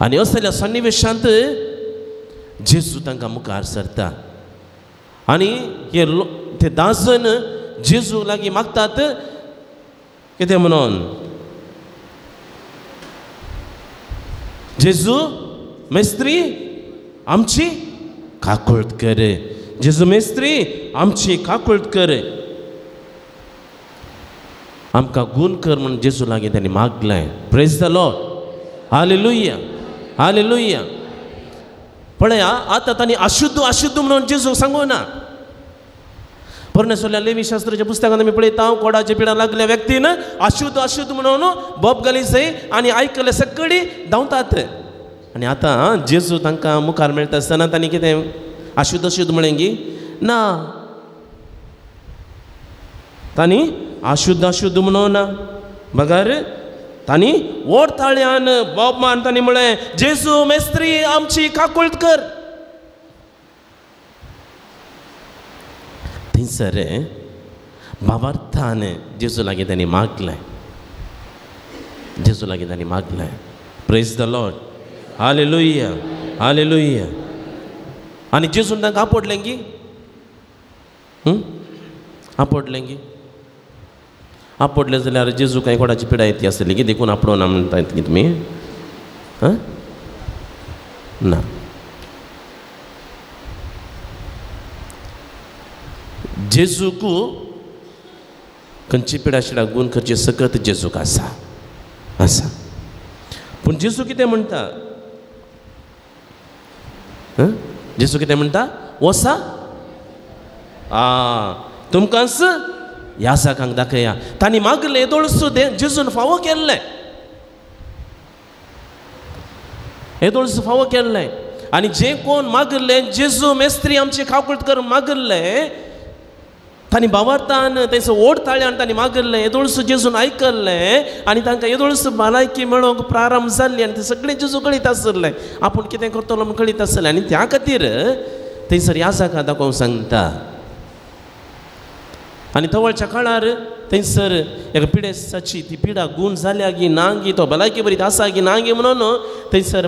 आनी असल्या सन्निवेशांत जेजू तांकां मुखार सरता आनी हे ते 10 जाण जेजू लागीं मागतात कितें म्हणून? जेजू मेस्त्री आमची काकुळट कर, जेजू मेस्त्री आमची काकुळट कर, आमकां गूण कर म्हणून जेजू लागीं तांणी मागलें. Praise the Lord, hallelujah, hallelujah. पळया आतां तांणी अशुद्ध अशुद्ध म्हणून जेजू सांगू ना. परमेश्वरल्या लेवी शास्त्राच्या पुस्तकांत आमी पळयता, कोडाच्या पिडा लागल्या व्यक्तीन अशुद्ध अशुद्ध म्हणून बोब घाली जाय आनी आयकले सगळीं धांवतात. आनी आतां जेजू तांकां मुखार मेळटा आसतना तांणी कितें अशुद्ध अशुद्ध म्हळें गी ना, तांणी अशुद्ध अशुद्ध म्हणून ना, बगर तांणी व्हड ताळयान बोब मारून तांणी म्हळें, जेजू मेस्त्री आमची काकुळट कर. थंयसर भावार्थान जेजू लागीं तांणी मागलें, जेजू लागीं तांणी मागलें. Praise the Lord, hallelujah, hallelujah. आनी जेजून तांकां आपडलें की आपडलें गी? आपडलें जाल्यार जेजू कांय कोणाची पिडा येती आसतली की देखून आपडोना म्हणटा की तुमी? आं, ना. जेजूक खंयची पिडा शिडा गुण करची सकत जेजूक आसा, आसा. पूण जेजू कितें म्हणटा? जेजू कितें म्हणटा? वसा तुमकांच याजाकांक दाखया. तांणी मागलें येदोळसो जेजून फावो केल्लें, येदोळसो फावो केल्लें. आनी जे कोण मागलें जेजू मेस्त्री आमचे काकुळट करून मागलें, तांणी बावार्थान तेंचो ओड ताळ्यान तांणी मागलें, येदोळसो जेजून आयकल्लें आनी तांकां येदोळसो भलायकी मेळोवंक प्रारंभ जाल्ली. आनी ते सगळें जेजू कळीत आसलें, आपूण कितें करतलो म्हूण कळीत आसलें. आनी त्या खातीर थंयसर याजाकां दाखोवंक सांगता. आनी तवळच्या काळार थंयसर एका पिडेस्ताची ती पिडा गूण जाल्या गी ना गी, तो भलायकी बरी आसा गी ना गी म्हणून थंयसर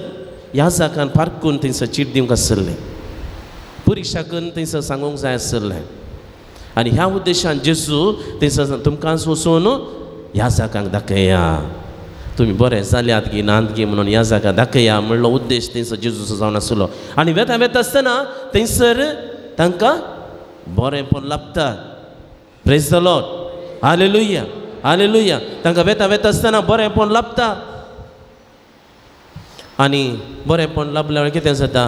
याजाकान पारकून थंयसर चीट दिवंक आसलें, परिक्षा करून थंयसर सांगूंक जाय आसलें. आनी ह्या उद्देशान जेजू थंयसर तुमकां वचून याजाकांक दाखया, तुमी बरें जाल्यात गी नात गी म्हणून याजाकां दाखया म्हणलो उद्देश थंयसर जेजूचो जावन आसलो. आनी वेता वेता आसतना थंयसर तांकां बरेंपण लाबता. Praise the Lord, hallelujah, hallelujah. तांकां वेता वेता आसतना बरेंपण लाबता. आनी बरेंपण लाबल्यार कितें जाता?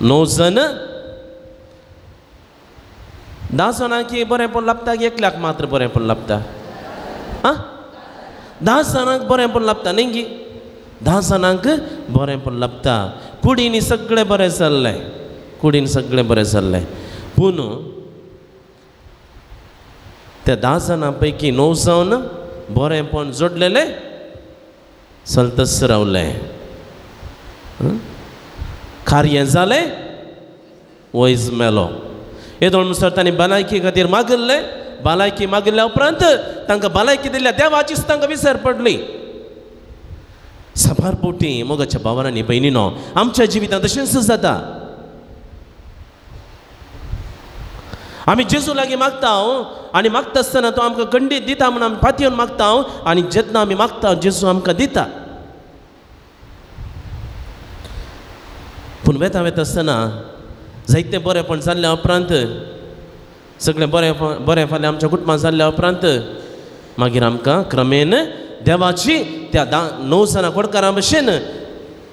9 जण 10 जाणांक की बरेंपण लाबता की एकल्याक मात्र बरेंपण लाबता? आं, 10 जाणांक बरेंपण लाबता न्ही गी? 10 जाणांक बरेंपण लाबता. कुडींनी सगळें बरें जाल्लें, कुडीन सगळें बरें जाल्लें. पूण त्या 10 जाणां पैकी 9 जावन बरेंपण जोडलेलें चलतच रावलें. कार्य जालें, वयज मेलो. येदोळ म्हणसर तांणी भलायकी खातीर मागिल्लें, भलायकी मागिल्ल्या उपरांत तांकां भलायकी दिल्या देवाचीच तांकां विसर पडली. साबार पोटी मोगाच्या भावांनी भयणीनो, आमच्या जिवितांत तशेंच जाता. आमी जेजू लागीं मागता आनी मागता आसतना तो आमकां खंडीत दिता म्हूण आमी पातयेवन मागता. आनी जेन्ना आमी मागता जेजू आमकां दिता. पूण वेता वेता आसतना जायतें बरेंपण जाल्ल्या उपरांत, सगळें बरें बरें फाल्यां आमच्या कुटुंबांत जाल्ल्या उपरांत मागीर आमकां क्रमेन देवाची त्या 9 जाणां कोडकारां भशेन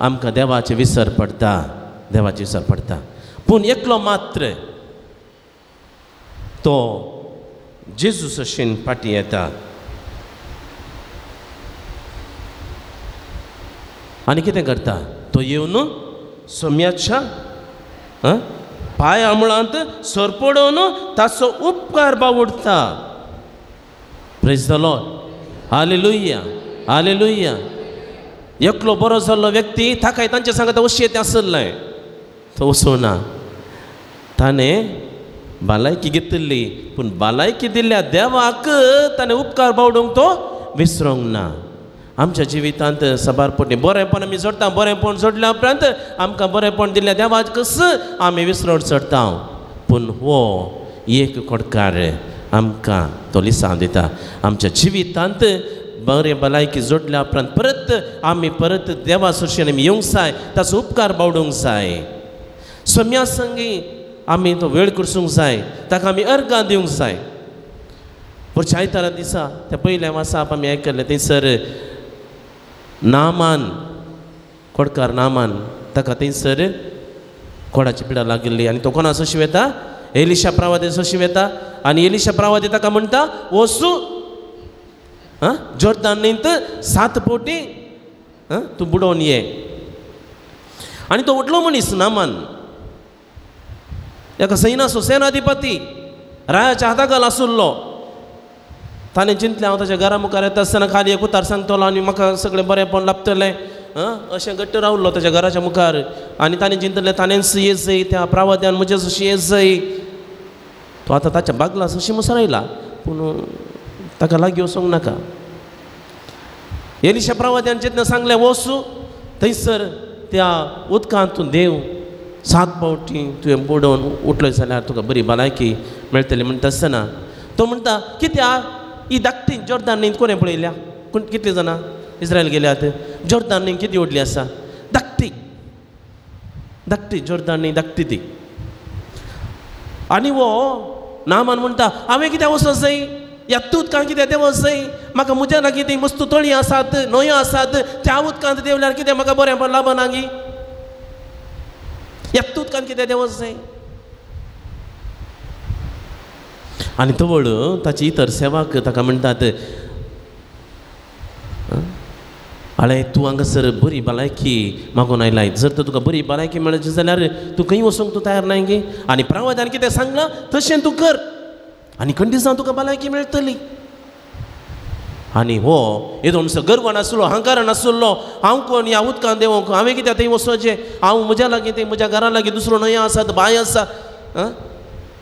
आमकां देवाची विसर पडटा, देवाची विसर पडटा. पूण एकलो मात्र तो जेजू सशेन फाटीं येता आनी कितें करता? तो येवन सोम्याच्या पांया मुळांत सरपडोवन ताचो उपकार बावडटा. Praise the Lord, hallelujah, hallelujah. एकलो बरो जाल्लो व्यक्ती ताकाय तांचे सांगता वशी तें आसलें, तो वचूना. ताणें भलायकी घेतिल्ली, पूण भलायकी दिल्ल्या देवाक ताणें उपकार बावडूंक तो विसरूंक ना. आमच्या जिवितांत साबार पटी बरेंपण आमी जोडटा, बरेंपण जोडल्या उपरांत आमकां बरेंपण दिल्ल्या देवाकच आमी विसरून चडटा. पूण हो एक कोडकार आमकां तो लिसांव दिता. आमच्या जिवितांत बरें भलायकी जोडल्या उपरांत परत आमी परत देवा सरशीन आमी येवंक जाय, ताचो उपकार बावडूंक जाय. सोम्या संगी आमी तो वेळ करसूंक जाय, ताका आमी अर्गां दिवंक जाय. पुढच्या आयतारा दिसा त्या पयल्या वासाप आमी आयकल्लें थंयसर नामान कोडकार नामान ताका थंयसर कोडाची पिडा लागिल्ली. आनी तो कोणा सोशी वेता? एलिशा प्रावादे सोशी वेता. आनी एलिशा प्रावादे ताका म्हणटा, वसू जोर्दान न्हंयत 7 पोटी तूं बुडोवन ये. आनी तो व्हडलो मनीस नामान, एका सैनाचो सेनाधिपती, रायाच्या हाताखाल आसुल्लो. ताणें चिंतलें हांव ताच्या घरा मुखार येता आसतना खाली एक उतार सांगतलो आनी म्हाका सगळें बरेंपण लाबतलें. अशें घट्ट रावलो ताच्या घराच्या मुखार. आनी ताणें चिंतलें ताणेंच येत जाय, त्या प्रावाद्यान म्हजे जशी येत जाय. तो आतां ताच्या बागला सशी मुसर आयला, पूण ताका लागीं वचूंक नाका. एलिशा प्रावाद्यान जेन्ना सांगलें वचू, थंयसर त्या उदकांतून देव 7 फावटी तुवें बुडोवन उठलो जाल्यार तुका बरी भलायकी मेळटली म्हणटा आसतना तो म्हणटा कित्याक ही धाकटी जोर्दान न्हंय कोणें पळयल्या? कोण कितली जाणां इस्रायल गेल्यात? जोर्दान न्हंय कितें व्हडली आसा? धाकटी धाकटी जोर्दान न्हंय धाकटी ती. आनी हो नामान म्हणटा हांवें कित्याक वचोंक जाय ह्या उदकांत? कित्याक देंवोंक जाय म्हाका? म्हज्या लागीं ती मस्त तळी आसात, न्हंयो आसात, त्या उदकांत देंवल्यार कितें म्हाका बरें लाबना गी? ह्या उदकांत कितें देंवोंक जाय? आनी तवळ ताची इतर सेवाक ताका म्हणटात आळे तूं हांगासर बरी भलायकी मागून आयलाय, जर तर तुका बरी भलायकी मेळची जाल्यार तूं खंय वचूंक तूं तयार नाय गे? आनी प्रवादान कितें सांगलां तशें तूं कर आनी खंडीसान तुका भलायकी मेळटली. आनी हो येदो म्हणसर गर्वान आसलो, अहंकारान आसलो, हांव कोण ह्या उदकान देंवोंक? हांवें कित्याक थंय वचोचें? हांव म्हज्या लागीं थंय म्हज्या घरा लागीं दुसरो न्हंयो आसात, बांय आसा,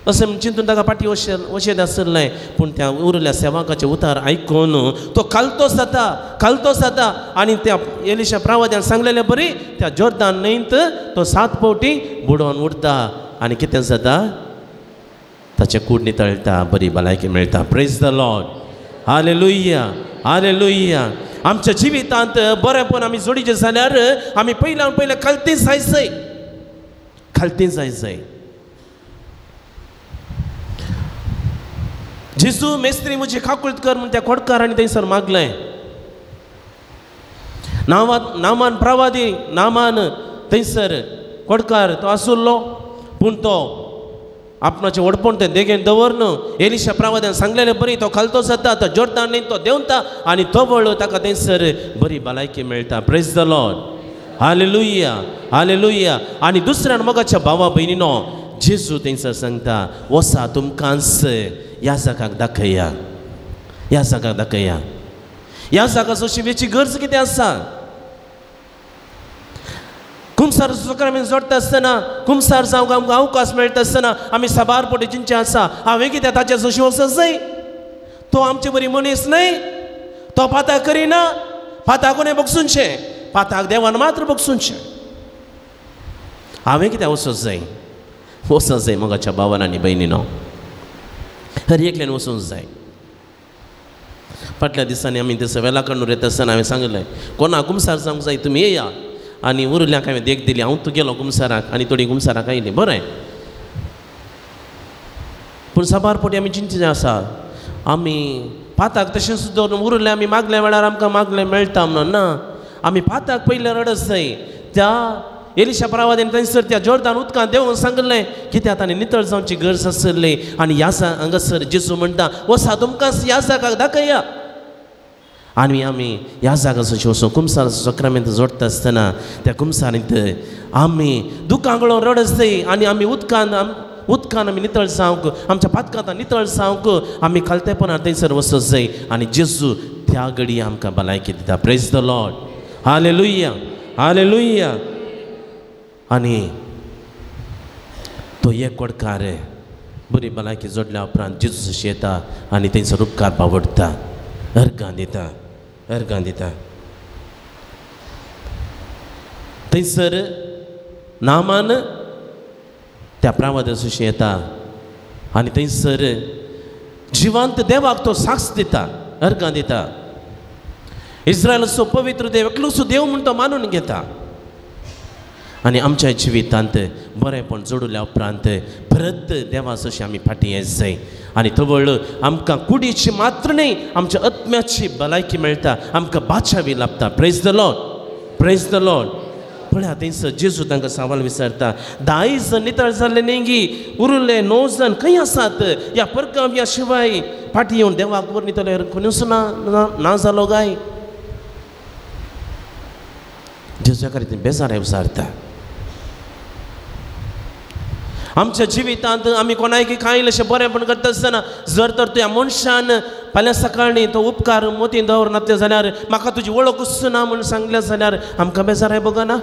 अशें चिंतून ताका फाटीं वशें आसलें. पूण त्या उरल्या सेवकाचें उतार आयकून तो खालतो जाता, खालतो जाता. आनी त्या एलिशा प्रवाद्यान सांगलेले बरी त्या जोर्दान न्हंयत तो 7 फावटी बुडोवन उरता आनी कितें जाता? ताचें कूड नितळटा, बरी भलायकी मेळटा. Praise the Lord, hallelujah, hallelujah. आमच्या जिवितांत बरेंपण आमी जोडीचें जाल्यार आमी पयल्यान पयलें खालती जाय जाय, खालती जाय जाय. जेजू मेस्त्री म्हजी काकुळट कर म्हण त्या खोडकारांनी थंयसर मागलें. नामान प्रवादी नामान थंयसर खोडकार तो आसुल्लो, पूण तो आपणाचें व्हडपण तें देगेन दवरन एलिशा प्रवाद्यान सांगलेले बरी तो खालतो जाता, तो जोर्दान न्हंय तो देंवता आनी तो वळ ताका थंयसर बरी भलायकी मेळटा. Praise the Lord, hallelujah, hallelujah. आनी दुसऱ्यान मोगाच्या भावा भयणीनो जेजू थंयसर सांगता वसा तुमकांच ह्या जागाक दाखया, ह्या जागाक दाखया. ह्या जागाचो शिवेची गरज कितें आसा? कुमसार आमी जोडटा आसतना, कुमसार जावंक आमकां अवकाश मेळटा आसतना आमी साबार पटी चिंतचें आसा हांवें कितें ताचे जशी वचत जाय? तो आमचे बरी मनीस न्हय, तो पाताक करिना, पाताक कोणें बगसूनचें, पाताक देवान मात्र बगसूनचें. हांवें कितें वचत जाय? वचत जाय मोगाच्या भावान आनी भयणीनो, हर एकल्यान वचूंक जाय. फाटल्या दिसांनी आमी ते वेलाकडून येता आसतना हांवें सांगलें कोणा कुमसार जावंक जाय तुमी येया. आनी उरल्याक हांवें देख दिली, हांव तूं गेलो कुमसाराक आनी थोडीं कुमसाराक आयलीं, बरें. पूण साबार फावटी आमी चिंतचें आसा आमी पाताक तशेंच दवरून उरलें आमी मागल्या वेळार आमकां मागलें मेळटा म्हणून ना, आमी पाताक पयलें रडत जाय. त्या एलिशा प्रवाद्यान थंयसर त्या जोर्दान उदकांत देंवोन सांगलें कित्याक ताणें नितळ जावची गरज आसली. आनी ह्या हांगासर जेजू म्हणटा वसा तुमकां ह्या जागाक दाखया. आनी आमी ह्या जागाचो वचून कुमसाराचो सक्रामेंत जोडटा आसतना त्या कुमसारींत आमी दुकां गळोवन रडत जाय आनी आमी उदकान उदकान आमी नितळ जावंक, आमच्या पातकांत नितळ जावंक आमी खालतेपणान थंयसर वचत जाय. आनी जेजू त्या घडये आमकां भलायकी दिता. Praise the Lord, hallelujah, hallelujah. आनी तो एक कोडकार बरी भलायकी जोडल्या उपरांत जेजू जशी येता आनी थंयसर उपकार बावडटा, अर्गां दिता, अर्गां दिता. थंयसर नामान त्या प्रावाद जशी येता आनी थंयसर जिवंत देवाक तो साक्ष दिता, अर्गां दिता. इस्रायलाचो पवित्र देव एकलोसो देव म्हूण तो मानून घेता. आनी आमच्या जिवितांत बरेंपण जोडल्या उपरांत परत देवाचो आमी फाटीं येत जाय. आनी तवळ आमकां कुडीची मात्र न्हय आमच्या आत्म्याची भलायकी मेळटा, आमकां बाचावी लाभता. Praise the Lord, praise the Lord. पळया थंयसर जेजू तांकां सवाल विचारता 10 जण नितळ जाल्ले न्ही गी, उरिल्ले 9 जण खंय आसात? ह्या परकाव्या शिवाय फाटीं येवन देवाक वर नितळ कोणूच ना ना जालो काय? जेजू एका बेजार विचारता. आमच्या जिवितांत आमी कोणायकी कांय इल्लेशें बरेंपण करता आसतना जर तर त्या मनशान फाल्यां सकाळीं तो उपकार मोतीन दवरनासले जाल्यार म्हाका तुजी वळखूच ना म्हूण सांगलें जाल्यार आमकां बेजाराय बगना?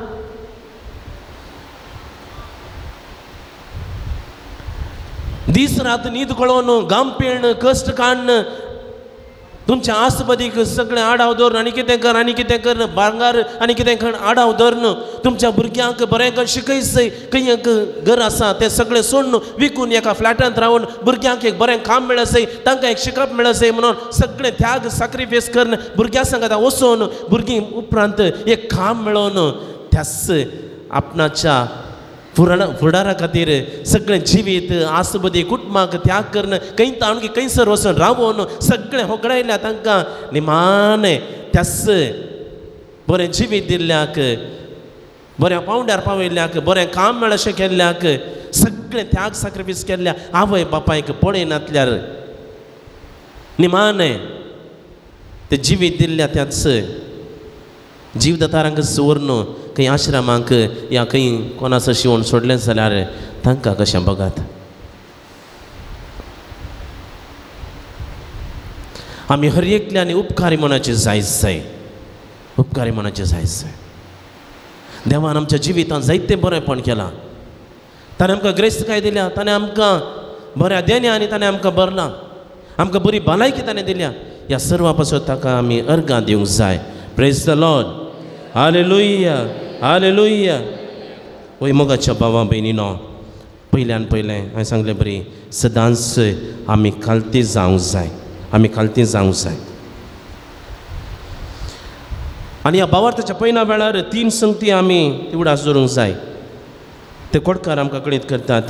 दीस रात न्हीद कळोवन घाम पिळ्ण कश्ट काडून तुमच्या आसबदीक सगळें आडाव दवरून आनी कितें कर आनी कितें कर भांगार आनी कितें कर आडाव दवरून तुमच्या भुरग्यांक बरें कर शिकयसय खंय एक घर आसा तें सगळें सोडून विकून एका फ्लॅटांत रावन भुरग्यांक एक बरें काम मेळसय तांकां एक शिकप मेळसय म्हणून सगळें त्याग सॅक्रिफायस करून भुरग्यां सांगता वचून भुरगीं उपरांत एक काम मेळोवन त्याच आपणाच्या फुडारा खातीर सगळें जिवीत आसबदी कुटुंबाक त्याग करून खंय ताणून खंयसर वचून रावोन सगळें होगडायल्या तांकां निमाणें त्याच बरें जिवीत दिल्ल्याक बऱ्या पावंड्यार पावयल्ल्याक बरें काम मेळ अशें केल्ल्याक सगळें त्याग सॅक्रिफायस केल्ल्या आवय बापायक पळयनातल्यार निमाणें तें जिवीत दिल्ल्या त्याच जीवदातारांक दवरून खंय आश्रमांक या खंय कोणाचो शिवण सोडलें जाल्यार तांकां कशें बघात. आमी हर एकल्यान उपकारी मनाचे जायच जाय, उपकारी मनाचे जायच जाय. देवान आमच्या जिवितांत जायतें बरेंपण केलां, ताणें आमकां ग्रेस्तकाय दिल्या, ताणें आमकां बऱ्या देण्या आनी ताणें आमकां भरलां, आमकां बरी भलायकी ताणें दिल्या. ह्या सर्वा पासून ताका आमी अर्गां दिवंक जाय. Praise the Lord, hallelujah, hallelujah. वय मोगाच्या भावा भयणीनो, पयल्यान पयलें हांवें सांगलें बरी सदांच आमी खालती जावंक जाय, आमी खालती जावंक जाय. आनी ह्या भावार्थाच्या पयना वेळार तीन संगती आमी उडास दवरूंक जाय. ते कोडकार आमकां कळीत करतात.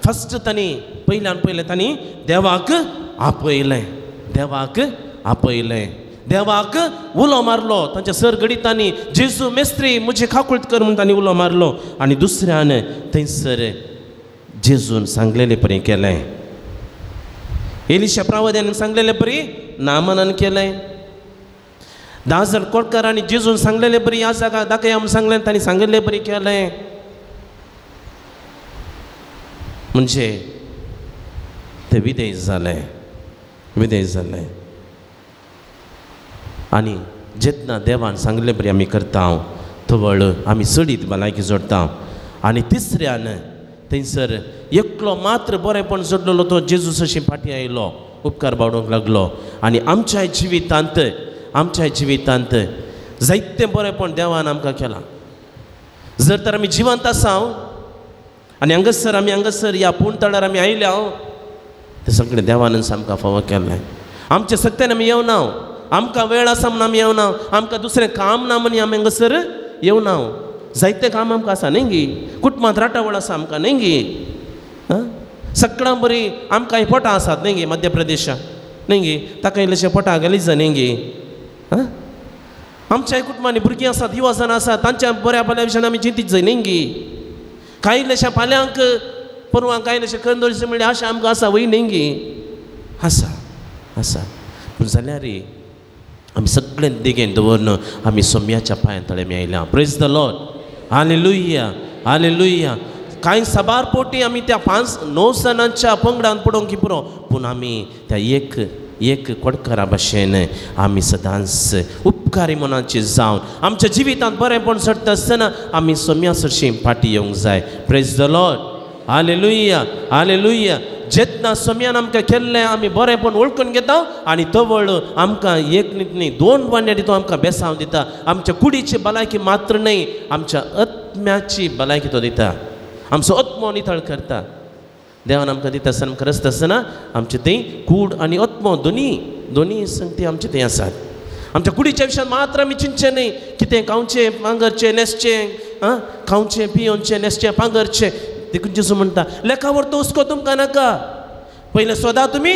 फस्ट तांणी पयल्यान पयलें तांणी देवाक आपयलें, देवाक आपयलें, देवाक उलो मारलो. तांच्या सर घडितांनी जेजू मेस्त्री म्हजी काकुळट कर म्हूण तांणी उलो मारलो. आनी दुसऱ्यान थंयसर जेजून सांगलेले परी केलें, एलिशा प्रावद्यान सांगलेले परी नामनान केलें, 10,000 कोटकारांनी जेजून सांगलेले परी ह्या जागा दाखया म्हूण सांगलें, तांणी सांगिल्ले परी केलें. म्हणजे ते विदेश जाले, विदेश जाले. आनी जेन्ना देवान सांगले परी आमी करता तवळ आमी चडीत भलायकी जोडटा. आनी तिसऱ्यान थंयसर एकलो मात्र बरेंपण जोडलेलो तो जेजू सशी फाटीं आयलो, उपकार बावडूंक लागलो. आनी आमच्या जिवितांत, आमच्या जिवितांत जायतें बरेंपण देवान आमकां केलां. जर तर आमी जिवंत आसा आनी हांगासर आमी हांगासर ह्या पूण तळार आमी आयल्या तें सगळें देवानच आमकां फावो केल्लें. आमच्या सक्त्यान आमी येवना, आमकां वेळ आसा म्हूण आमी येवना, आमकां दुसरें काम ना म्हूण आमी हांगासर येवना. जायतें काम आमकां आसा न्ही गी, कुटुंबांत राटावळ आसा आमकां न्ही गी, सगळ्यां बरी आमकां ही पोटां आसात न्ही गी, मध्य प्रदेशाक न्ही गी, ताका इल्लेशें पोटां गलीज न्ही गी. आमच्या कुटुंबांनी भुरगीं आसात, युवा जाणां आसात, तांच्या बऱ्या भल्या विशयान आमी चिंतीत जाय न्ही गी. कांय इल्लेशा फाल्यांक परवां कांय इल्लेशें करून दवरचें म्हणल्यार आशा आमकां आसा वय न्ही गी, आसा आसा. पूण जाल्यार आमी सगळें देगेन दवरून आमी सोम्याच्या पांयां तळे आमी आयल्या. Praise the Lord, hallelujah, hallelujah. कांय साबार पोटी आमी त्या 5-9 जाणांच्या पंगडान पडोवंक पुरो, पूण आमी त्या एक एक कोडकारा भाशेन आमी सदांच उपकारी मनाचे जावन आमच्या जिवितांत बरेंपण चडटा आसतना आमी सोम्या सरशीं फाटीं येवंक जाय. Praise the Lord, hallelujah, hallelujah. जेन्ना सोम्यान आमकां केल्लें आमी बरेंपण वळखून घेता आनी तवळ आमकां एक न्ही 2 वांड्या तो आमकां बेसांव दिता. आमच्या कुडीची भलायकी मात्र न्हय, आमच्या आत्म्याची भलायकी तो दिता, आमचो आत्मो नितळ करता. देवान आमकां दिता आसतना आमकां रस्ता आसतना आमचे थंय कूड आनी आत्मो दोनी दोनी संगती आमचे थंय आसात. आमच्या कुडीच्या विशयान मात्र आमी चिंतचें न्हय, कितें खावचें पांगरचें न्हेसचें, आं खावचें पियोवचें न्हेसचें पांगरचें. देखून जेजू म्हणटा लेखावर तो हुस्को तुमकां नाका, पयलें सोदा तुमी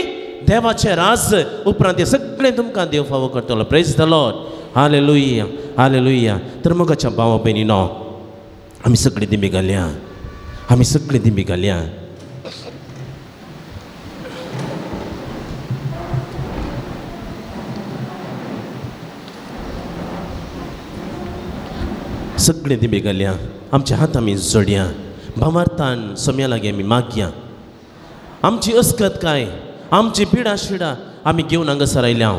देवाचें राज, उपरांत तें सगळें तुमकां देव फावो करतलो. Praise the Lord, hallelujah, hallelujah. तर मोगाच्या भावा भयणीनो, आमी सगळीं दिंबी घालया, आमी सगळीं दिंबी घालया. सगळीं दिंबी घालया, आमच्या हात आमी जोडया, भावार्थान सोम्या लागीं आमी मागया. आमची अस्कत काय, आमची पिडा शिडा आमी घेवन हांगासर आयल्या.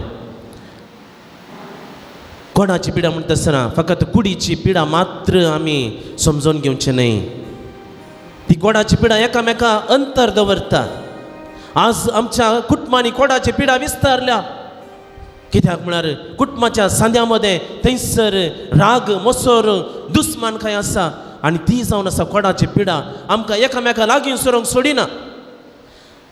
कोणाची पिडा म्हणटा आसतना फकत कुडीची पिडा मात्र आमी समजून घेवचें न्हय, ती कोडाची पिडा एकामेका अंतर दवरता. आज आमच्या कुटुंबांनी कोडाची पिडा विस्तारल्या, कित्याक म्हळ्यार कुटुंबाच्या सांद्या मदें थंयसर राग मोसोर दुस्मान काय आसा आनी ती जावन आसा कोडाची पिडा आमकां एकामेका लागीं सरोंक सोडिना.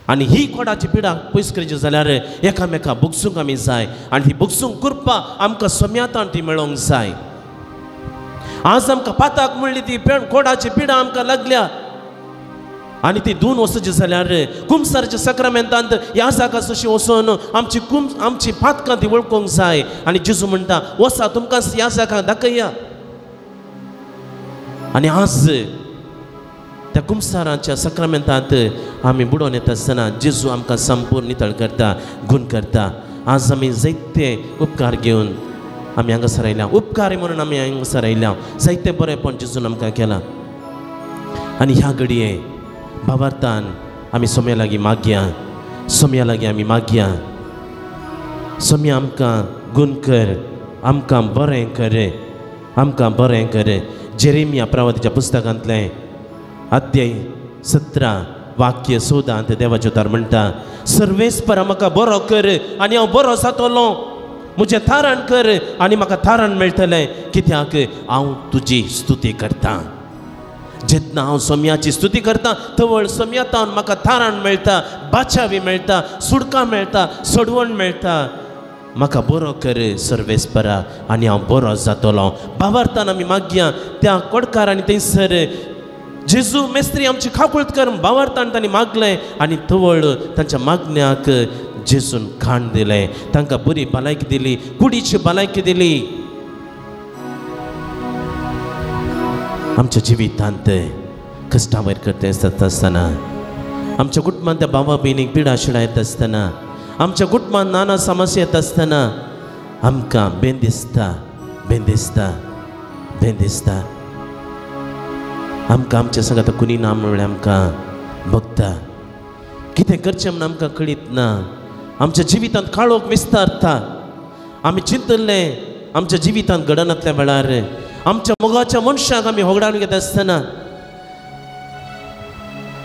आनी ही कोडाची पिडा पयस करची जाल्यार एकामेका भोगसूंक आमी जाय आनी ती भोगसूंक कृपा आमकां सोम्यातान ती मेळोंक जाय. आज आमकां पाताक म्हणली ती कोडाची पिडा आमकां लागल्या आनी ती दोन वचची जाल्यार कुमसाराच्या साक्रामेंतांत ह्या जागा जशी वचून आमची आमची पातकां ती वळखूंक जाय. आनी जेजू म्हणटा वसा तुमकां ह्या जागा दाखया. आनी आज त्या कुमसाराच्या साक्रामेंतांत आमी बुडोवन येता आसतना जेजू आमकां संपूर्ण नितळ करता, गुण करता. आज आमी जायते उपकार घेवन आमी हांगासर आयल्या, उपकार म्हणून आमी हांगासर आयल्या, जायते बरेंपण जेजून आमकां केलां. आनी ह्या घडये भावार्थान आमी सोम्या लागीं मागया, सोम्या लागीं आमी मागया, सोम्या आमकां गुण कर, आमकां बरें कर, आमकां बरें कर. जेरेमिया प्रवादीच्या पुस्तकांतलें अध्याय 17 वाक्य 14 देवाचें उतर म्हणटा, सर्वेस्परा म्हाका बरो कर आनी हांव बरो जातलो, म्हजें थारण कर आनी म्हाका थारण मेळटलें, कित्याक हांव तुजी स्तुती करतां. जेन्ना हांव सोम्याची स्तुती करता तवळ सोम्यातावन म्हाका थारण मेळटा, बाचावी मेळटा, सुडका मेळटा, सोडवण मेळटा. म्हाका बरो कर सर्वेस्परा आनी हांव बरो जातलो. भावार्थान आमी मागया त्या कोडकारांनी थंयसर जेजू मेस्त्री आमची खाकुळत कर भावार्थान तांणी मागलें आनी तवळ तांच्या मागण्याक जेजून खाण दिलें, तांकां बरी भलायकी दिली, कुडीची भलायकी दिली. आमच्या जिवितांत कश्टां वयर करता आसतना, आमच्या कुटुंबांत त्या भावा भयणीक पिडा शिडा येता आसतना, आमच्या कुटुंबांत नाना समस्या येता आसतना आमकां बेन दिसता, बेन दिसता, बेन दिसता. आमकां आमच्या सांगात कोणी ना म्हणल्यार आमकां भोगता, कितें करचें म्हूण आमकां कळीत ना. आमच्या जिवितांत काळोख विस्तारता. आमी चिंतलें आमच्या जिवितांत घडनातल्या वेळार आमच्या मोगाच्या मनशाक आमी होगडावन घेता आसतना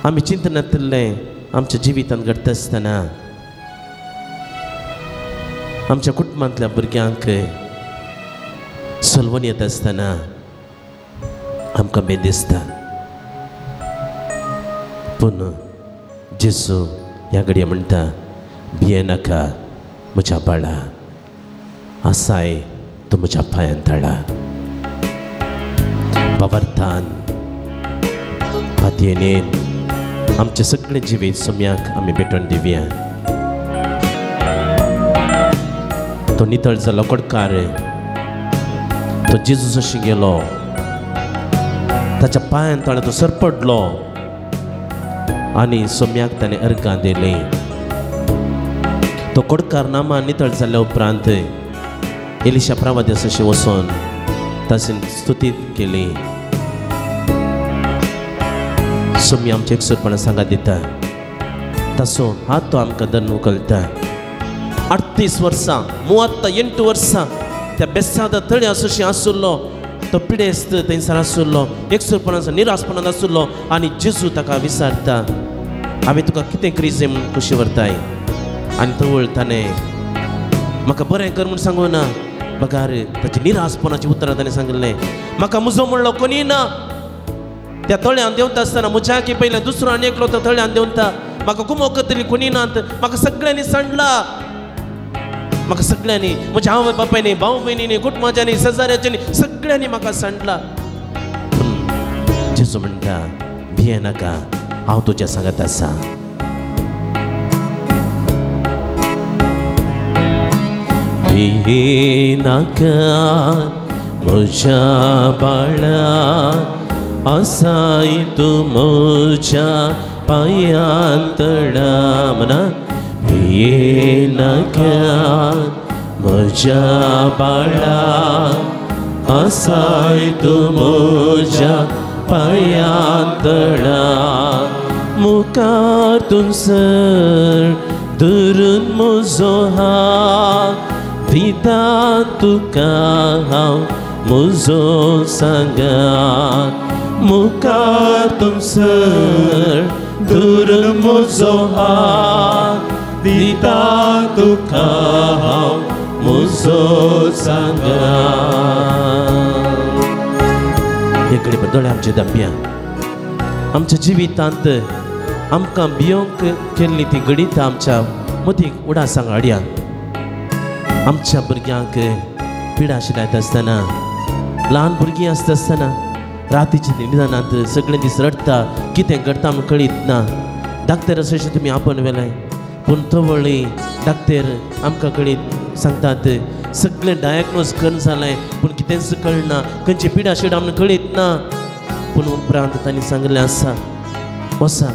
आमी चिंतनातलें आमच्या जिवितांत घडटा आसतना आमच्या कुटुंबांतल्या भुरग्यांक सलवण येता आसतना आमकां बेन दिसता. पूण जेजू ह्या घडये म्हणटा, भियेनाका म्हज्या बाळा, आसाय तूं म्हज्या पांयान तळा. भावार्थान पातयेन आमचें सगळें जिवीत सोम्याक आमी भेटोवन दिवया. तो नितळ जालो कोडकार, तो जेजू जशी गेलो ताच्या पांयान तळा तो सरपडलो आनी सोम्याक ताणें अर्गां दिलीं. तो कोडकार नामा नितळ जाल्या उपरांत एलिशा प्रवाद्या जशें वचून ताची स्तुती केली. सोमी आमचें एकसुरपणां सांगात दिता, ताचो हात तो आमकां धरून उखलता. 38 वर्सां 38 वर्सां त्या बेसादा तळ्या जशें आशिल्लो तो पिडेस्त थंयसर आशिल्लो, एकसुरपणाचो निरासपणान आशिल्लो आनी जेजू ताका विचारता, हांवें तुका कितें क्रिजे म्हूण खुशी व्हरताय? आनी तवळ ताणें म्हाका बरें कर म्हूण सांगू ना, बगार ताची निरासपणाची उतरां ताणें सांगिल्लें, म्हाका म्हजो म्हणलो कोणी ना. त्या तळ्यान देंवता आसतना म्हज्या की पयलें दुसरो आनी एकलो तो तळ्यान देंवता, म्हाका गुमो करतली कोणी नात, म्हाका सगळ्यांनी सांडला, म्हाका सगळ्यांनी म्हज्या आवय बापायनी, भाव भयणींनी, कुटुंबाच्यांनी, शेजाऱ्याच्यांनी सगळ्यांनी म्हाका सांडला. जेजू म्हणटा, भियेनाका, हांव तुज्या सांगात आसा. भियेनाका म्हज्या बाळा, आसाय तूं म्हज्या पांयां तळा. म्हणा, भियेनाका म्हज्या बाळा, आसाय तूं म्हज्या पांयां तळा. मुखार तुमसर धरून म्हजो हात दिता तुका हांव म्हजो सांगात. मुखार तुमसर धरून म्हजो हात दिता तुका हांव मुजो सांगा. हे कडे दोळे आमचे दांपया. आमच्या जिवितांत आमकां भियोंक केल्ली ती घडितां आमच्या मतीक उडासांक हाडया. आमच्या भुरग्यांक पिडा शिलायता आसतना, ल्हान भुरगीं आसता आसतना रातीच्या निदानांत सगळे दीस रडटा, कितें घडटा म्हूण कळीत ना. डाक्टर अशें तुमी आपण व्हेलें, पूण तवळी डाक्टर आमकां कळीत सांगतात सगळें डायग्नोज करून जालें, पूण कितेंच कळना, खंयची पिडा शिडा म्हूण कळीत ना. पूण उपरांत तांणी सांगलें आसा, वसा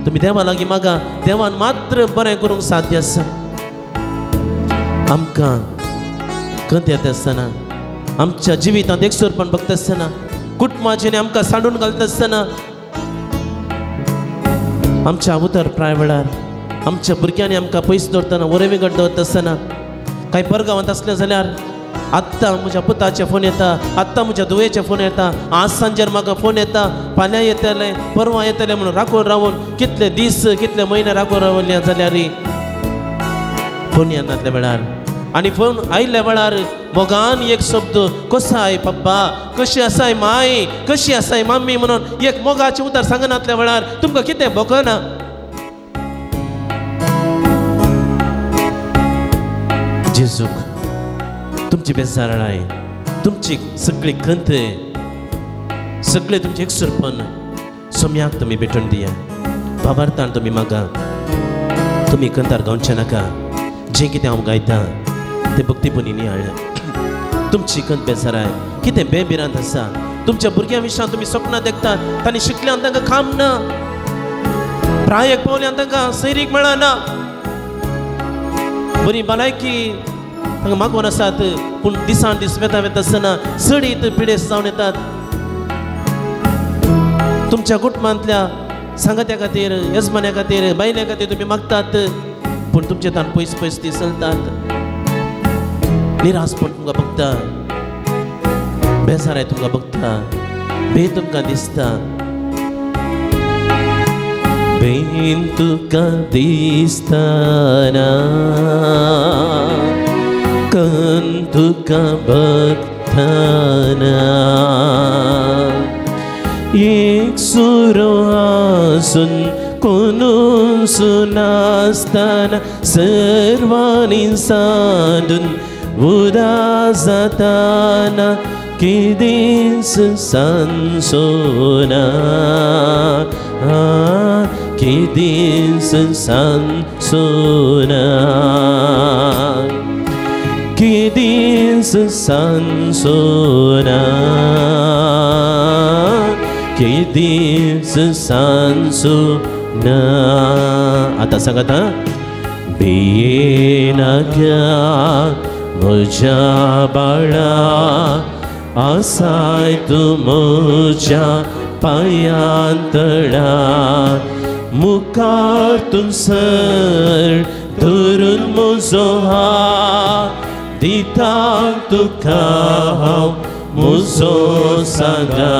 तुमी देवा लागीं मागा, देवान मात्र बरें करूंक साध्य आसा. आमकां खंत येता आसतना, आमच्या जिवितांत एकसुरपण बघता आसतना, कुटुंबाचें आमकां सांडून घालता आसतना, आमच्या उतर प्राय वेळार आमच्या भुरग्यांनी आमकां पयस दवरतना, वरेविंगड दवरता आसतना, कांय परगांवांत आसलें जाल्यार आत्तां म्हज्या पुताचे फोन येता, आत्तां म्हज्या धुवेचे फोन येता, आज सांजेर म्हाका फोन येता, फाल्यां येतलें, परवां येतलें म्हणून राखून रावून कितले दीस कितले म्हयने राखून रावले जाल्यार फोन येनातल्या वेळार आनी फोन आयिल्ल्या वेळार मोगान एक शब्द, कसो I पप्पा, कशी आसाय माय, कशी आसाय माम्मी म्हणून एक मोगाचें उतर सांगनातल्या वेळार तुमकां कितें भोगना. जेजूक तुमची बेजारणाय, तुमची सगळी खंत, सगळे तुमचे एकसुरपण सोम्याक तुमी भेटून दिया. बाबार्थान तुमी मागा, तुमी खंतार गावचें नाका. जें कितें हांव गायतां तें भक्तीपणी नियाळ. तुमची खंत बेजाराय कितें बेभिरांत आसा, तुमच्या भुरग्यां विशयान तुमी सपनां देखतात, तांणी शिकल्यान तांकां काम ना, प्रायक पावल्यान तांकां सैरीक मेळना, बरी भलायकी तांकां मागून आसात, पूण दिसान दीस वेता वेता आसतना चडीत पिडेस्त जावन येतात. तुमच्या कुटुंबांतल्या सांगात्या खातीर, येजमान्या खातीर, बायल्या खातीर तुमी मागतात, पूण तुमचे तान पयस पयस ती चलतात. निराशपण तुमकां बघता, बेजाराय तुमकां बघता, भंय तुमकां दिसता. बेन तुका दिसतना, कन तुका बघतना, एक सुरो आसून कोणूच नासतना सर्वांनी सांडून उदास जाताना किदेंच सांसोना, किदेंच सांसोना, किदेंच सांसोना, किदेंच सांसोना. आतां सांगात आं, भियेनाका म्हज्या बाळा, आसाय तूं म्हज्या पांयां तळा, मुखार तूं सर धरून म्हजो हात, दिता तुका हांव म्हजो सांगा,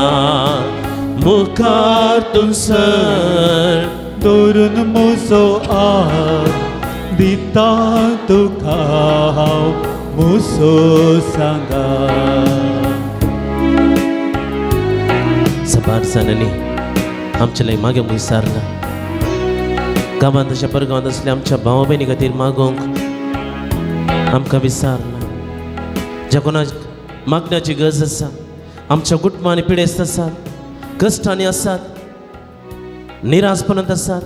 मुखार तूं सर धरून म्हजो हात, दिता तुका हांव म्हजो सांगा. सबार जाणांनी आमच्या लागीं मागीर विचारलां, गांवांत अशें परगांवांत आसल्या आमच्या भावा भयणी खातीर मागोवंक आमकां विचारलां. ज्या कोणाक मागण्याची गरज आसा, आमच्या कुटुंबांनी पिडेस्त आसात, कश्टांनी आसात, निराशपणांत आसात,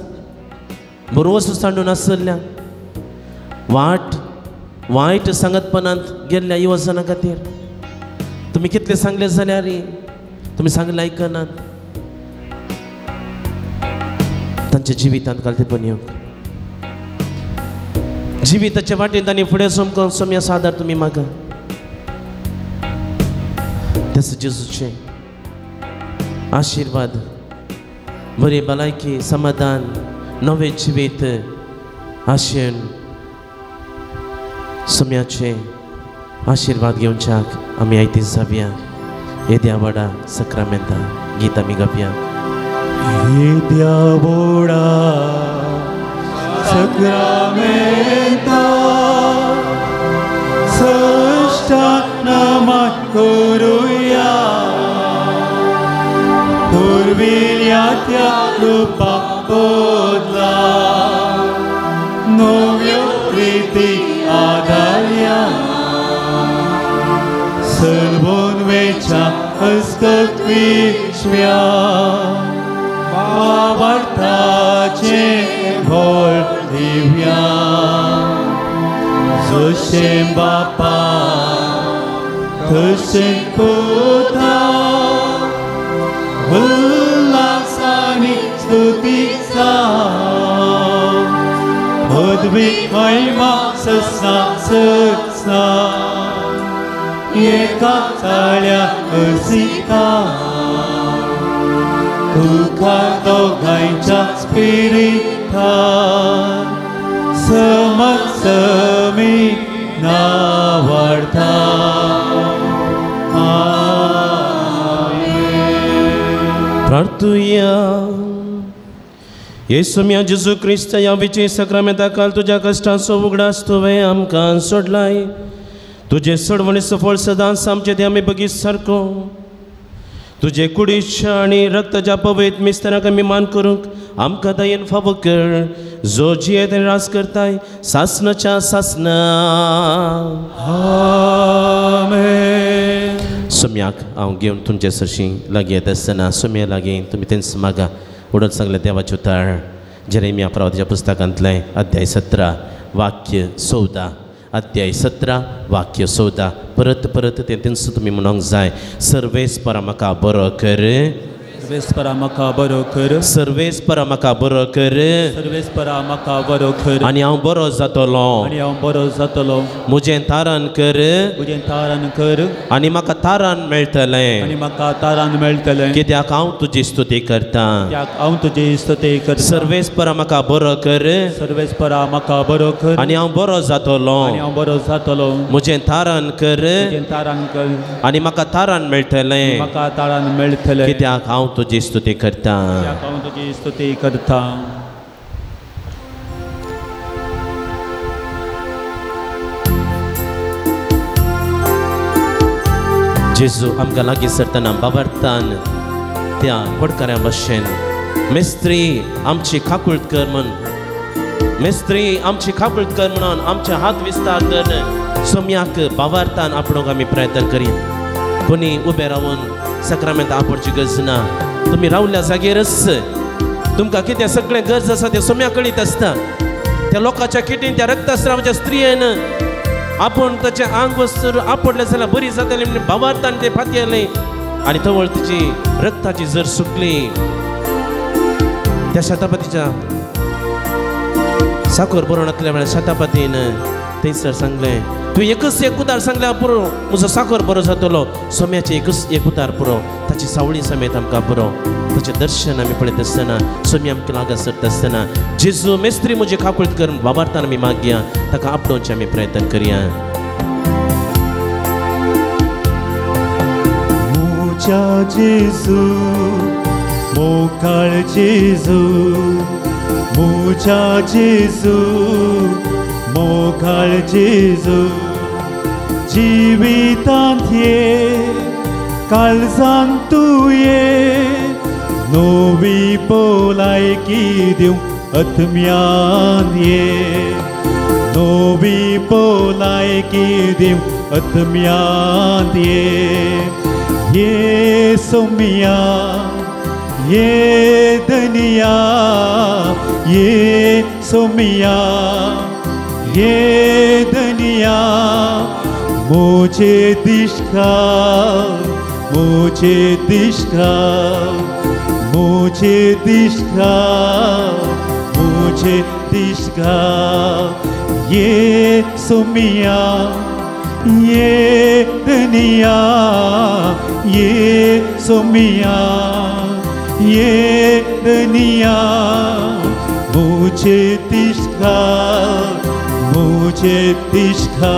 बरोवस सांडून आसल्या वाट वायट सांगतपणांत गेल्ल्या युवजना खातीर तुमी कितले सांगले जाल्यार तुमी सांगले आयकनात. तांच्या जिवितांत घालतेपण येवंक जिविताच्या वाटेन तांणी फुडें सोमको सोम्याचो आदार तुमी मागा. तसो जेजूचे आशिर्वाद, बरी भलायकी, समाधान, नवें जिवीत आशेन सोम्याचे आशिर्वाद घेवच्याक आमी आयती जावया. येद्या व्हडा सक्रामेंता गीत आमी गावया. येद्या व्हडा सक्रामेंता साष्टांग नमन करुया पुर्विल्या त्या रुपा बदला नव्यो रिती आदारया सलवून वेच्या हस्तक विश्व्या भावार्थाचें भोळ दिव्या जशें बापा तशें पुता उल्हासानी स्तुतीचा पदवी महिमा ससना ससना एका ताळ्या हसिका तुका दोगांयच्या स्पिरिता समसमी नावाडता. प्रार्थुया. येसुम्या जेजू क्रिस्त ह्या विजय सक्रामेंता काल तुज्या कश्टांचो उगडास तुवें आमकां सोडलाय. तुजें सोडवणेचो फळ सदांच आमचें तें आमी बगीत सारको तुजे कुडीच्या आनी रक्ताच्या पवित्र मिस्तराक आमी मान करूंक आमकां दयेन फावो कर, जो जियेत आनी राज करताय सासनाच्या सासना. आमेन. सोम्याक हांव घेवन तुमचे सरशीं लागीं येता आसतना सोम्या लागीं तुमी तेंच मागा उडत सांगलें देवाचें उतर जेरेमिया प्रवादाच्या पुस्तकांतलें अध्याय 17 वाक्य 14 अध्याय 17 वाक्य 14 परत परत तें तेंच तुमी म्हणूंक जाय. सर्वेस्परा म्हाका बरो कर, सर्वेस्परा म्हाका बरो कर, सर्वेस्परा म्हाका बरो कर, सर्वेस्परा म्हाका बरो कर, आनी हांव बरो जातलो, आनी हांव बरो जातलो. म्हजें तारण कर, म्हजें तारण कर, आनी म्हाका तारण मेळटलें, आनी म्हाका तारण मेळटलें. कित्याक हांव तुजी स्तुती करतां, कित्याक हांव तुजी स्तुती करतां. सर्वेस्परा म्हाका बरो कर, सर्वेस्परा म्हाका बरो कर, आनी हांव बरो जातलो, आनी हांव बरो जातलो. म्हजें तारण कर, म्हजें तारण कर, आनी म्हाका तारण मेळटलें, म्हाका तारण मेळटलें. कित्याक हांव तुजी स्तुती करता, हांव तुजी स्तुती करता. जेजू आमकां लागीं सरतना बाबर्तान त्या पडकाऱ्या भशेन मिस्त्री आमची काकूळत कर म्हण, मिस्त्री आमची काकूळत कर म्हणून आमचे हात विस्तार कर सोम्याक बाबार्तान आपणूंक आमी प्रयत्न करी. कोणी उबे रावन सक्रामेंत आपोवची गरज ना. तुमी रावल्या जागेरच तुमकां कितें सगळें गरज आसा तें सोम्या कळीत आसता. त्या लोकांच्या किटीन त्या रक्तस्रावाच्या स्त्रियेन आपूण ताचें आंग वस्तूर आपडलें जाल्यार बरी जातली म्हणून भावार्थान तें फातयलें आनी तवळ तिची रक्ताची जर सुकली. त्या शतापतीच्या साखर बरोवणांतल्या वेळार शतापतीन थंयसर सांगलें, तूं एकच एक उतार सांगल्यार पुरो, म्हजो साखर बरो जातलो. सोम्याचें एकच एक उतार पुरो, ताची सावळी समेत आमकां पुरो. ताचें दर्शन आमी पळयत आसतना सोमी आमकां लागीं सरता आसतना जेजू मेस्त्री म्हजी काकूळत कर बाबार्थान आमी मागया, ताका आपणोवचें आमी प्रयत्न करया. म्हज्या जेजू मोगाळ जेजू, म्हज्या जेजू मोगाळ जेजू, जिवितांत ये काळजांत तूं ये, नवी भलायकी दिवंक आत्म्यान ये, नवी भलायकी दिवंक आत्म्यान ये. ये सोम्या ये धनिया, ये सोम्या ये धनिया, मुझे दिशा, मुझे दिशा, मुझे दिशा, मुझे दिशा. ये सोमिया ये धनिया, ये सोमिया ये धनिया, मुझे दिशा, मुझे दिशा,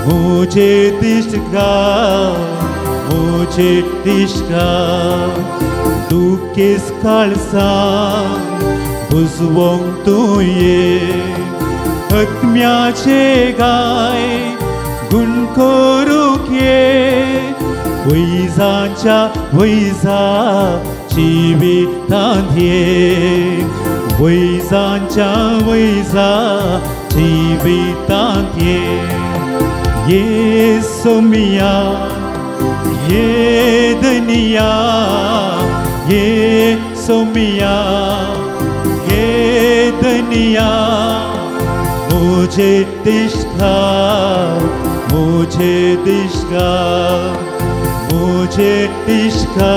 मुझे दिशा, मुझे दिशा. दुखेस काळजां बुजवंक तूं ये, आत्म्याचे गाय गुण करूंक ये वैजांच्या वैजा जिवितांत ये वैजांच्या वैजा जिवितांत ये ये सोमिया ये दुनिया ये सोमिया ये दुनिया मुझे दिशा मुझे दिशा मुझे दिशा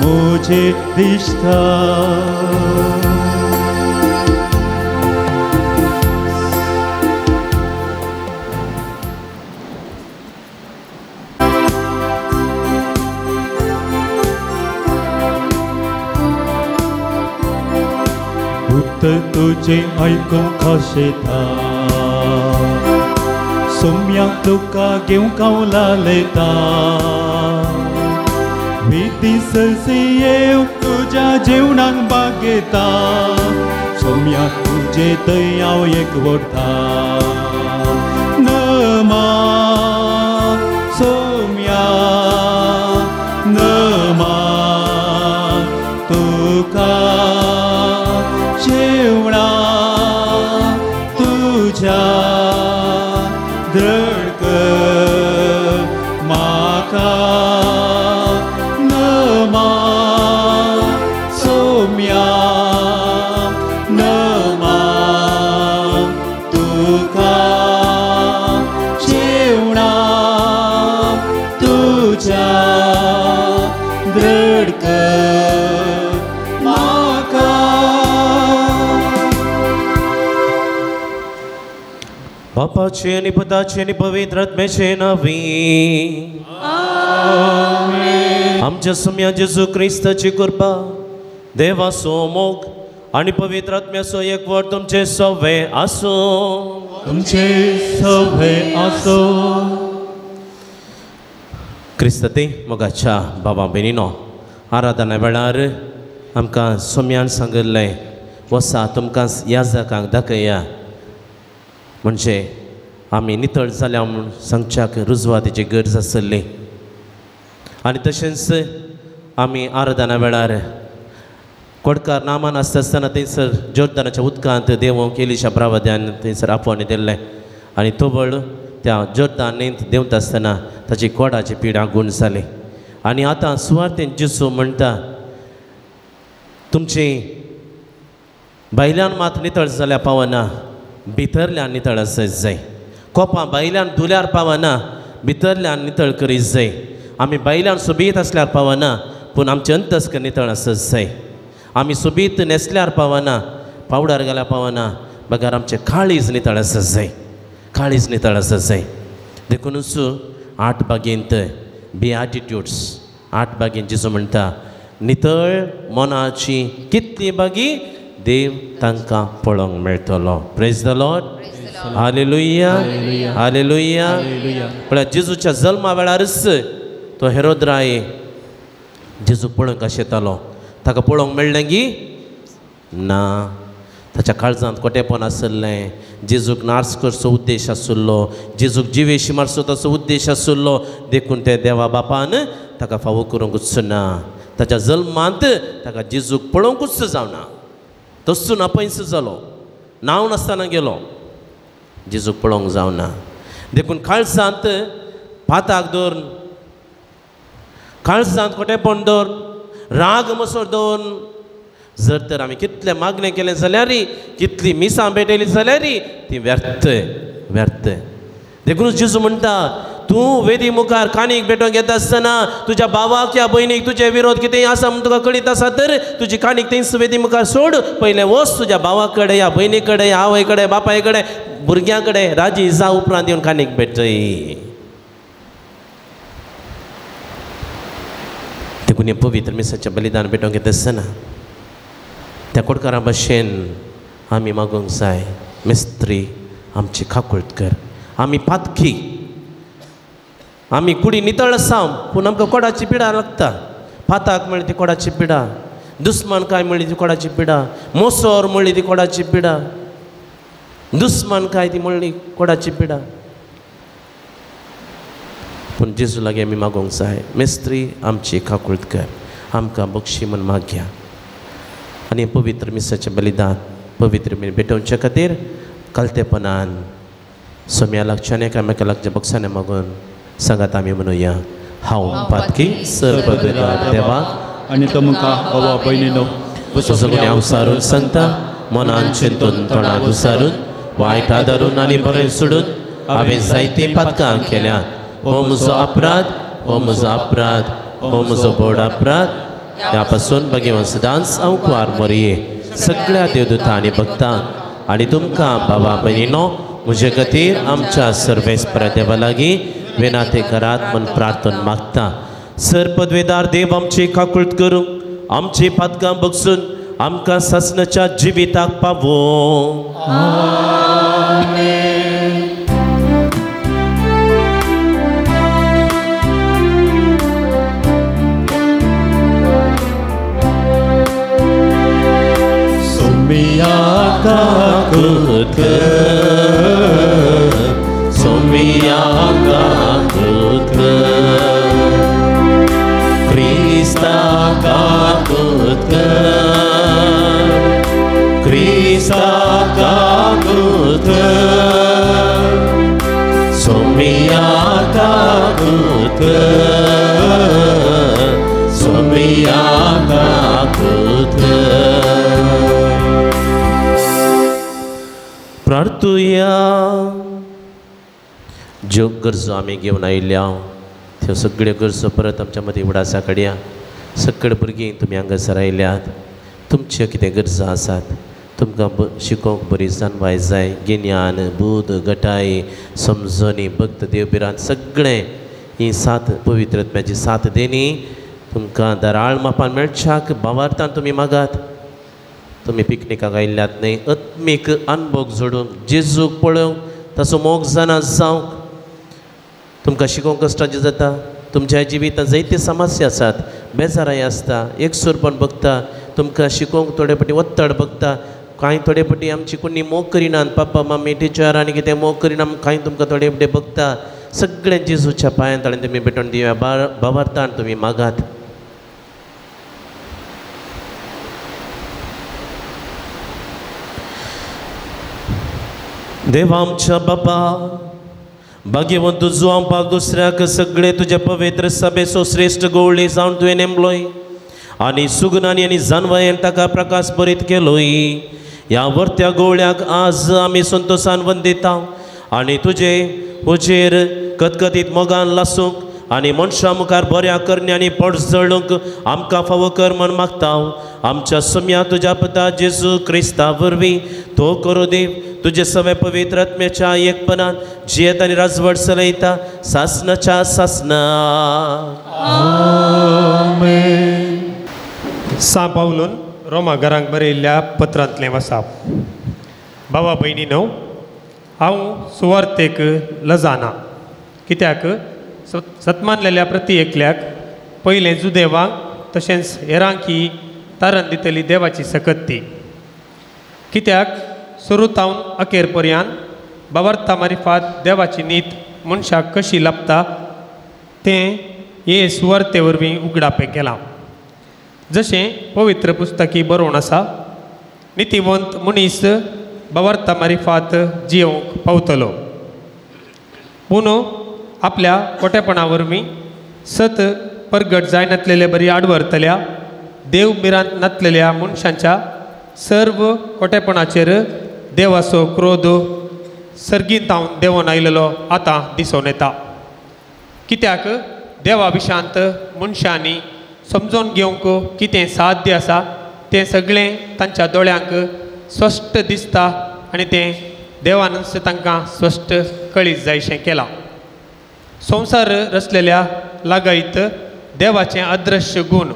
मुझे दिशा। तुझे आयकूंक खाशेता सोम्याक तुका घेवंक लायता विधी सरसी येवंक तुज्या जेवणाक बागयता सोम्याक तुजे थंय हांव एकवटता नमा सोम्या नमा तुका जेवणा तुझ्या दृढ कर म्हाका नमा सोम्या नमा तुका जेवणा तुझ्या दृढ कर म्हाका। बापाचे आनी पुताचे आनी पवित्र आत्म्याचे नांवी आमच्या सुम्या जेजू क्रिस्ताची कृपा देवाचो मोग आनी पवित्र आत्म्याचो एकवट तुमचे सवे आसूं तुमचे सवे आसूं। क्रिस्ताते मोगाच्या बाबा भयणीनो आराधना वेळार आमकां सोम्यान सांगिल्लें वसा तुमकां याजकांक दाखया म्हणजे आमी नितळ जाल्या म्हूण सांगच्याक रुजवातीची गरज आसली आनी तशेंच आमी आराधना वेळार कोडकार नामान आसता आसतना थंयसर जोर्दानाच्या उदकांत देंवोंक एलिशा प्रावद्यान थंयसर आपोवणें दिल्लें आनी तोबळ त्या जोर्दान न्हंयत देंवता आसतना ताची कोडाची पिडा गूण जाली आनी आतां सुवार्तेन जेजू म्हणटा तुमची भायल्यान मात नितळ जाल्यार पावना भितरल्यान नितळ आसत जाय। कोपां भायल्यान धुल्यार पावना भितरल्यान नितळ करीत जाय। आमी भायल्यान सोबीत आसल्यार पावना पूण आमचें अंतस्क नितळ आसत जाय। आमी सोबीत न्हेसल्यार पावना पावडर घाल्यार पावना बगर आमचें काळीज नितळ आसत जाय काळीज नितळ आसत जाय। देखुनूच आठ बागेंत बियाटिट्यूड्स आठ बागेंत जेजू म्हणटा नितळ मनाची कितली बागी देव तांकां पळोवंक मेळटलो। Praise the Lord hallelujah hallelujah. म्हळ्यार जेजूच्या जल्मा वेळारच तो हेरोद राय जेजू पळोवंक आशेतालो ताका पळोवंक मेळ्ळें गी ना। ताच्या काळजांत कोटेपण आसलें जेजूक नार्स करचो उद्देश आसलो जेजूक जिवेशी मारचो ताचो उद्देश आसलो देखून ते देवा बापान ताका फावो करूंकूच ना। ताच्या जल्मांत ताका जेजूक पळोवंकूच जावना तसून अपंयस जालो नांव नासतना गेलो जेजूक पळोवंक जावना। देखून काळजांत पाताक दवरून काळजांत कोटेपण दवरून राग मसोर दवरून जर तर आमी कितले मागणें केलें जाल्यार कितली मिसां भेटयली जाल्यार ती व्यर्थ व्यर्थ। देखूनच जेजू म्हणटा तूं वेदी मुखार काणीक भेटोवंक येता आसतना तुज्या भावाक या भयणीक तुजे विरोध कितेंय आसा म्हूण तुका कळीत आसा तर तुजी काणीक थंयच वेदी मुखार सोड पयलें वच तुज्या भावा कडेन या भयणी कडेन आवय कडेन बापाय कडेन भुरग्यां कडेन राजी जा उपरांत येवन काणीक भेटय। देखून हें पवित्र मिसाचें बलिदान भेटोवंक येता आसतना त्या कोडकारां भशेन आमी मागूंक जाय मिस्त्री आमची काकूळट कर। आमी पातकी आमी कुडी नितळ आसा पूण आमकां कोडाची पिडा लागता। पाताक म्हणली ती कोडाची पिडा दुस्मान काय म्हणली ती कोडाची पिडा मोसोर म्हणली ती कोडाची पिडा दुस्मान काय ती म्हणली कोडाची पिडा। पूण जेजू लागीं आमी मागोंक जाय, मेस्त्री आमची काकूळत कर, आमकां बक्षी म्हूण मागया. आनी पवित्र मिसाचें बलिदान पवित्र मी भेटोवचे खातीर कालतेपणान सोम्या लागच्या आनी एकामेका लागच्या बक्षाने मागून सांगात आमी म्हणुया, हांव पातकी सर्वपदवीदार देवा आनी तुमकां बाबा भयणीनो सगळें हांव सारून सांगता, मनान चिंतून तोंडाक उसारून वायट आदारून आनी बरें सोडून हांवें जायतीं पातकां केल्यात. हो म्हजो अपराध, हो म्हजो अपराध, हो म्हजो व्हड अपराध. ह्या पासून भगवान सदांच हांव कुवार मरये सगळ्या देवदूतां आनी भक्तांक आनी तुमकां बाबा भयणीनो म्हजे खातीर आमच्या सर्वेस्परा देवा लागीं विनाते करात म्हूण प्रार्थना मागता. सर पदवेदार देव आमची काकूळत करूंक, आमची पातकां बगसून आमकां सासणाच्या जिविताक पावोवं. सोम्या काकूत कर, सोम्या काकूत कर, क्रिस्ता काकूत कर, क्रिस्ता काकूत कर, सोम्या काकूत कर, सोम्या काकूत कर. प्रार्थुया. ज्यो गरजो आमी घेवन आयिल्ल्या त्यो सगळ्यो गरजो परत आमच्या मदीं उडासा काडया. सगळे भुरगीं तुमी हांगासर आयल्यात, तुमच्यो कितें गरजो आसात, तुमकां शिकोवंक बरी जाणवाय जाय, गिन्यान, बूद, गटाय, समजणी, भक्त, देवभिरांत सगळें ही सात पवित्र आत्म्याची साथ देणी तुमकां दराळ मापान मेळच्याक भावार्थान तुमी मागात. तुमी पिकनिकाक आयिल्ल्यात न्हय, आत्मीक अनभोग जोडूंक, जेजूक पळोवंक, ताचो मोग जाणा जावंक तुमकां शिकोवंक कश्टाचें जाता. तुमच्या जिवितांत जायते समस्या आसात, बेजाराय आसता, एकसुरपण बगता, तुमकां शिकोवंक थोडे फावटी ओत्तड बगता, कांय थोडे फावटी आमची कोणी मोग करिनात, पापा मम्मी टिचर आनी कितें मोग करिना, कांय तुमकां थोडे फावटी बगता. सगळें जेजूच्या पांयां ताणें तुमी भेटोवन दिवया, भावार्थान तुमी मागात. देवा आमच्या बापा, भाग्यवंत तुजो आमपाक दुसऱ्याक सगळे तुज्या पवित्र सभेचो श्रेश्ठ गोवळी जावन तुवें नेमलोय आनी सुगनानी आनी जानवायेन ताका प्रकाश बरीत केलोय. ह्या वर्त्या गोवळ्याक आज आमी संतोशान वंदिता आनी तुजे हुजेर कतकतीत मोगान लासूंक आनी मनशां मुखार बऱ्या करण्यांनी पोट जळूंक आमकां फावो कर म्हूण मागता. आमच्या सुम्या तुज्या पुता जेजू क्रिस्ता वरवीं तो करूं देव तुजे सवे पवित्र आत्म्याच्या एकपणान जियेत आनी राजवट चलयता सासनाच्या सासना. सां पावलून रोमा घरांक बरयल्ल्या पत्रांतलें वसाप. बाबा भयणी न्हू, हांव सुवार्थेक लजाना, कित्याक सतमानलेल्या प्रती एकल्याक पयलें जुदेवांक तशेंच हेरांकी तारण दितली देवाची सकत ती. कित्याक सुरू तावन अखेर पर्यान बावर्ता मारिफात देवाची नीत मनशाक कशी लाभता तें हे सुवार्ते वरवीं उगडापें केलां. जशें पवित्र पुस्तकी बरोवन आसा, नितीवंत मनीस बावर्ता मारिफात जियोवंक पावतलो, पूण आपल्या कोटेपणा वरवीं सत परगट जायनातलेले बरी आडवरतल्या देव मिरांत नातलेल्या मनशांच्या सर्व कोटेपणाचेर देवाचो क्रोध सर्गीत जावन देंवोन आयलेलो आतां दिसून येता. कित्याक देवा विशांत मनशांनी समजून घेवंक कितें साध्य आसा तें सगळें तांच्या दोळ्यांक स्पश्ट दिसता आनी तें देवानच तांकां स्पश्ट कळीत जायशें केलां. संवसार रचलेल्या लागायत देवाचें अदृश्य गूण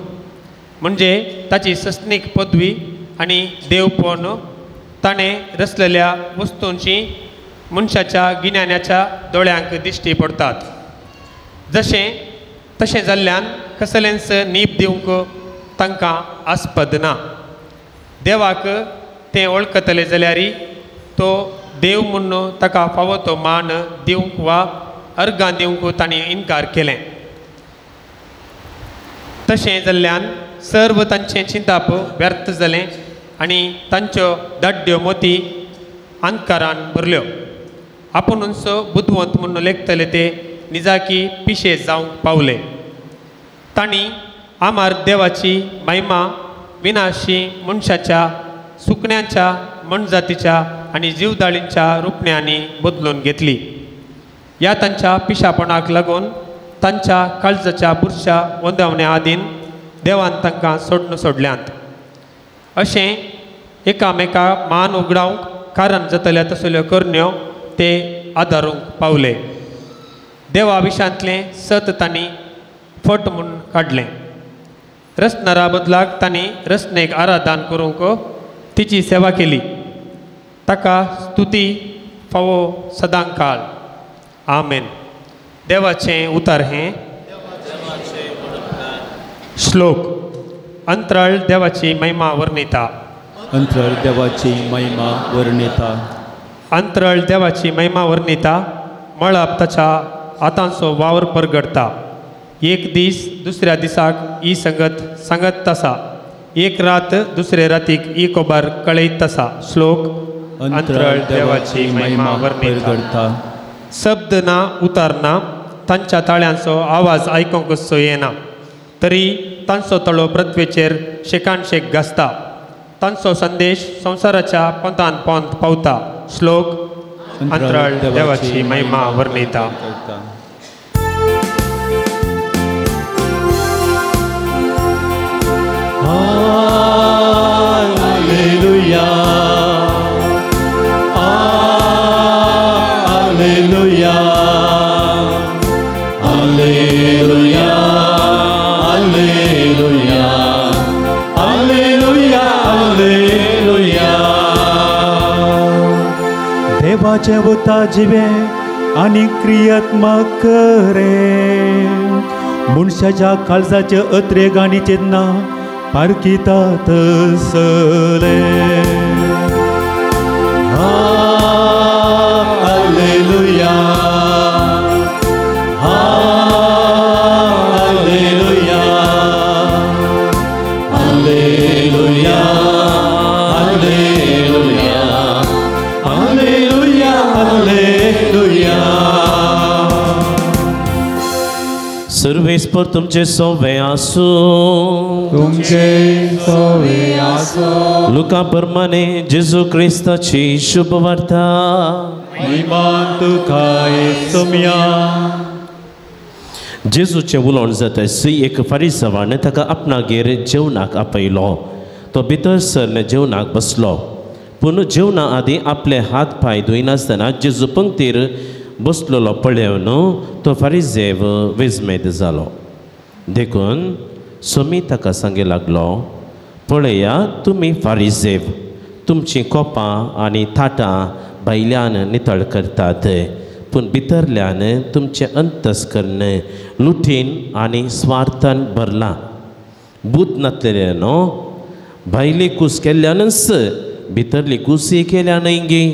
म्हणजे ताची सस्नीक पदवी आनी देवपण ताणें रचलेल्या वस्तूंची मनशाच्या गिन्यानाच्या दोळ्यांक दिश्टी पडतात. जशें तशें जाल्ल्यान कसलेंच नीब दिवंक तांकां आस्पद ना. देवाक तें वळखतले जाल्यार तो देव म्हूण ताका फावो तो मान दिवंक वा अर्गां दिवंक तांणी इनकार केलें. तशें जाल्ल्यान सर्व तांचें चिंताप व्यर्थ जालें आनी तांच्यो दाड्ड्यो मोती अंधकारान भरल्यो. आपुणूच बुदवंत म्हूण लेखतले ते निजाकी पिशे जावंक पावले. तांणी आमार देवाची महिमा विनाशी मनशाच्या सुकण्यांच्या मनजातीच्या आनी जिवदाळींच्या रुपण्यांनी बदलून घेतली. ह्या तांच्या पिशापणाक लागून तांच्या काळजाच्या बुरशा वंदावण्या आदीन देवान तांकां सोडून सोडल्यांत. अशें एकामेका मान उगडावंक कारण जातल्या तसल्यो करण्यो ते आदारूंक पावले. देवा विशांतलें सत तांणी फट म्हूण काडलें. रसनरा बदलाक तांणी रसनेक आराधन करूंक तिची सेवा केली. ताका स्तुती फावो सदां काळ. आमेन. देवाचें उतर हें. श्लोक. अंतराळ देवाची महिमा वर्णिता. अंतराळ देवाची महिमा वर्णिता. अंतराळ देवाची महिमा वर्णिता. मळब ताच्या हातांचो वावर परगडता. एक दीस दुसऱ्या दिसाक ही संगत सांगत आसा. एक रात दुसरे रातीक ही खबर कळयत आसा. श्लोक. अंतराळ देवाची महिमा वर्णिता. शब्द ना उतार ना, तांच्या ताळ्यांचो आवाज आयकूंक सो येना, तरी तांचो तळो पृथ्वेचेर शेकान शेक गाजता. तांचो संदेश संवसाराच्या पोंतान पोंत पावता. श्लोक. अंतराळ देवाची महिमा वर्णिता. Alleluia, Alleluia, Alleluia, Alleluia, Alleluia, Alleluia. देवाचे उता जिवे आनी क्रियात्मक रे मनशाच्या काळजाचे अत्रे गाणी चेतना पारखितात सले. Alleluia, Alleluia, Alleluia, Alleluia, Alleluia, Alleluia. सर्वेस्पर तुमचे सोवे आसूं. तुमचे सोवे आसूं. लुका प्रमाणे जेजू क्रिस्ताची शुभवार्ता. महिमा तुका येसुम्या. जेजूचें उलोवण जाता एक फारिसावान ताका आपणागेर जेवणाक आपयलो. तो भितर सरन जेवणाक बसलो. पूण जेवणा आदीं आपले हात पांय धुयनासतना जेजू पंक्तीर बसलेलो पळोवन तो फारिजेव विस्मेत जालो. देखून सोमी ताका सांगे लागलो, पळया तुमी फारिजेव तुमचीं कोपां आनी थाटां भायल्यान नितळ करतात, पूण भितरल्यान तुमचें अंतस्कर्ण लुटीन आनी स्वार्थान भरलां. बूद नासलेले न्हू, भायली कूस केल्ल्यानच भितरली कूसय केल्या न्हय गे.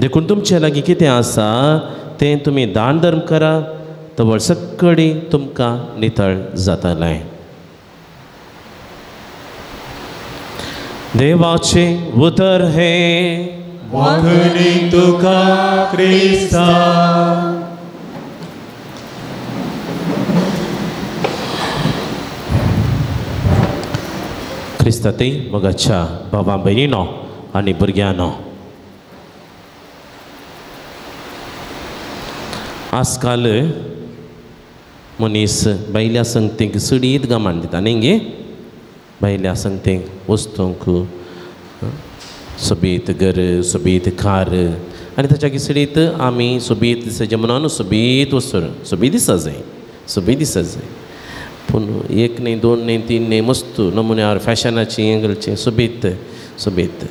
देखून तुमचे लागीं कितें आसा तें तुमी दान धर्म करा, तवळ सगळी तुमकां नितळ जातलें. देवाचें उतर हें. वाखणी तुका क्रिस्ता. क्रिस्ताती मोगाच्या बाबा भयणीनो आनी भुरग्यांनो, आजकाल मनीस बायल्या संगतीक सडीत गमान दिता न्ही गे. बायल्या संगतीक वस्तूंक सोबीत घर, सोबीत कार आनी ताच्या सडीत आमी सोबीत दिसाचें म्हणून सोबीत वस्तू सोबीत दिसा जाय, सोबीत दिसा जाय. पूण एक न्ही, दोन न्ही, तीन न्ही, मस्त नमुन्यार फॅशनाची हें करचें सोबीत सोबीत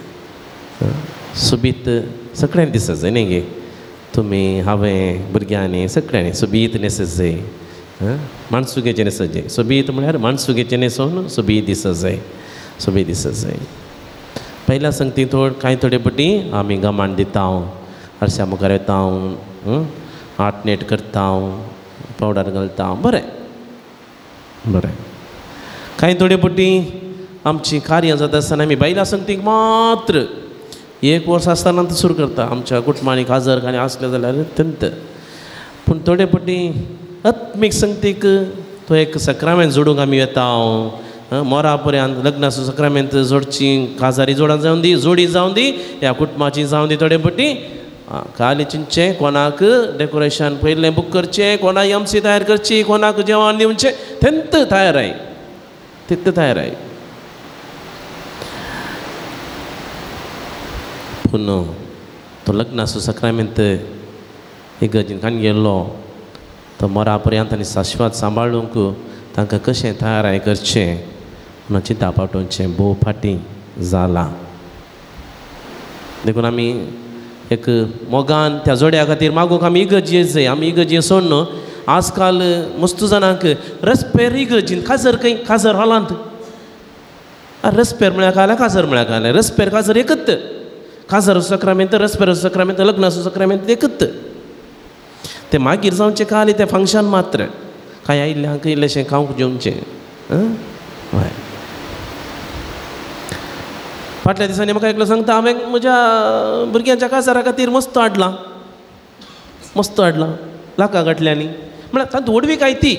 सोबीत सगळ्यांनी दिसा जाय न्ही गे. तुमी हांवें भुरग्यांनी सगळ्यांनी सोबीत न्हेसत जाय. माणसुगेचें न्हेसत जाय. सोबीत म्हळ्यार माणसुगेचें न्हेसोन सोबीत दिसत जाय, सोबीत दिसत जाय. पयल्या संगती थोड कांय थोडे पटी आमी गमान दिता, आरश्या मुखार येता, आट नेट करता हांव, पावडर घालता हांव, बरें बरें. कांय थोडे फावटी आमची कार्यां जाता आसतना आमी बायलां संगतीक मात्र एक वर्स आसतना सुरू करता आमच्या कुटुंबांनी काजर कांय आसलें जाल्यार तंत. पूण थोडे फावटी आत्मीक संगतीक तो एक सक्रामेंत जोडूंक आमी येता हांव मोरा पर्यंत लग्नाचो सक्रामेंत जोडची काजारी जोडां जावन दी, जोडी जावन दी, ह्या कुटुंबाची जावन दी. थोडे फावटी खाली चिंतचें कोणाक डेकोरेशन पयलें बूक करचें, कोणाक एमसी तयार करची, कोणाक जेवण दिवचें, तेंत तयार I, तितलें तयार I. पूण तो लग्नाचो सक्रामेंत इगर्जीन कान गेल्लो तो मोरा पर्यंत आनी शाश्वत सांबाळूंक तांकां कशें तयाराय करचें म्हणून चिंता पाटोवचें भोव फाटीं जालां. देखून आमी एक मोगान त्या जोड्या खातीर मागूंक आमी इगर्जे जाय. आमी इगर्जे सोडून आजकाल मस्त जाणांक रस्पेर इगर्जीन काजर खंय काजर हॉलांत रस्पेर म्हळ्यार कांय काजर म्हळ्यार कांय रस्पेर काजर एकच, काजर सक्रामेंत रस्पेर सक्रामेंत लग्नाचो सक्रामेंत एकच. तें मागीर जावचें खाली तें फंक्शन मात्र कांय आयिल्ल्यांक इल्लेशें खावंक जेवचें. हय, फाटल्या दिसांनी म्हाका एकलो सांगता हांवें म्हज्या भुरग्यांच्या काजारा खातीर मस्त हाडलां, मस्त हाडलां लाखां गांठल्यांनी. म्हळ्यार तांतू व्हडविकाय ती.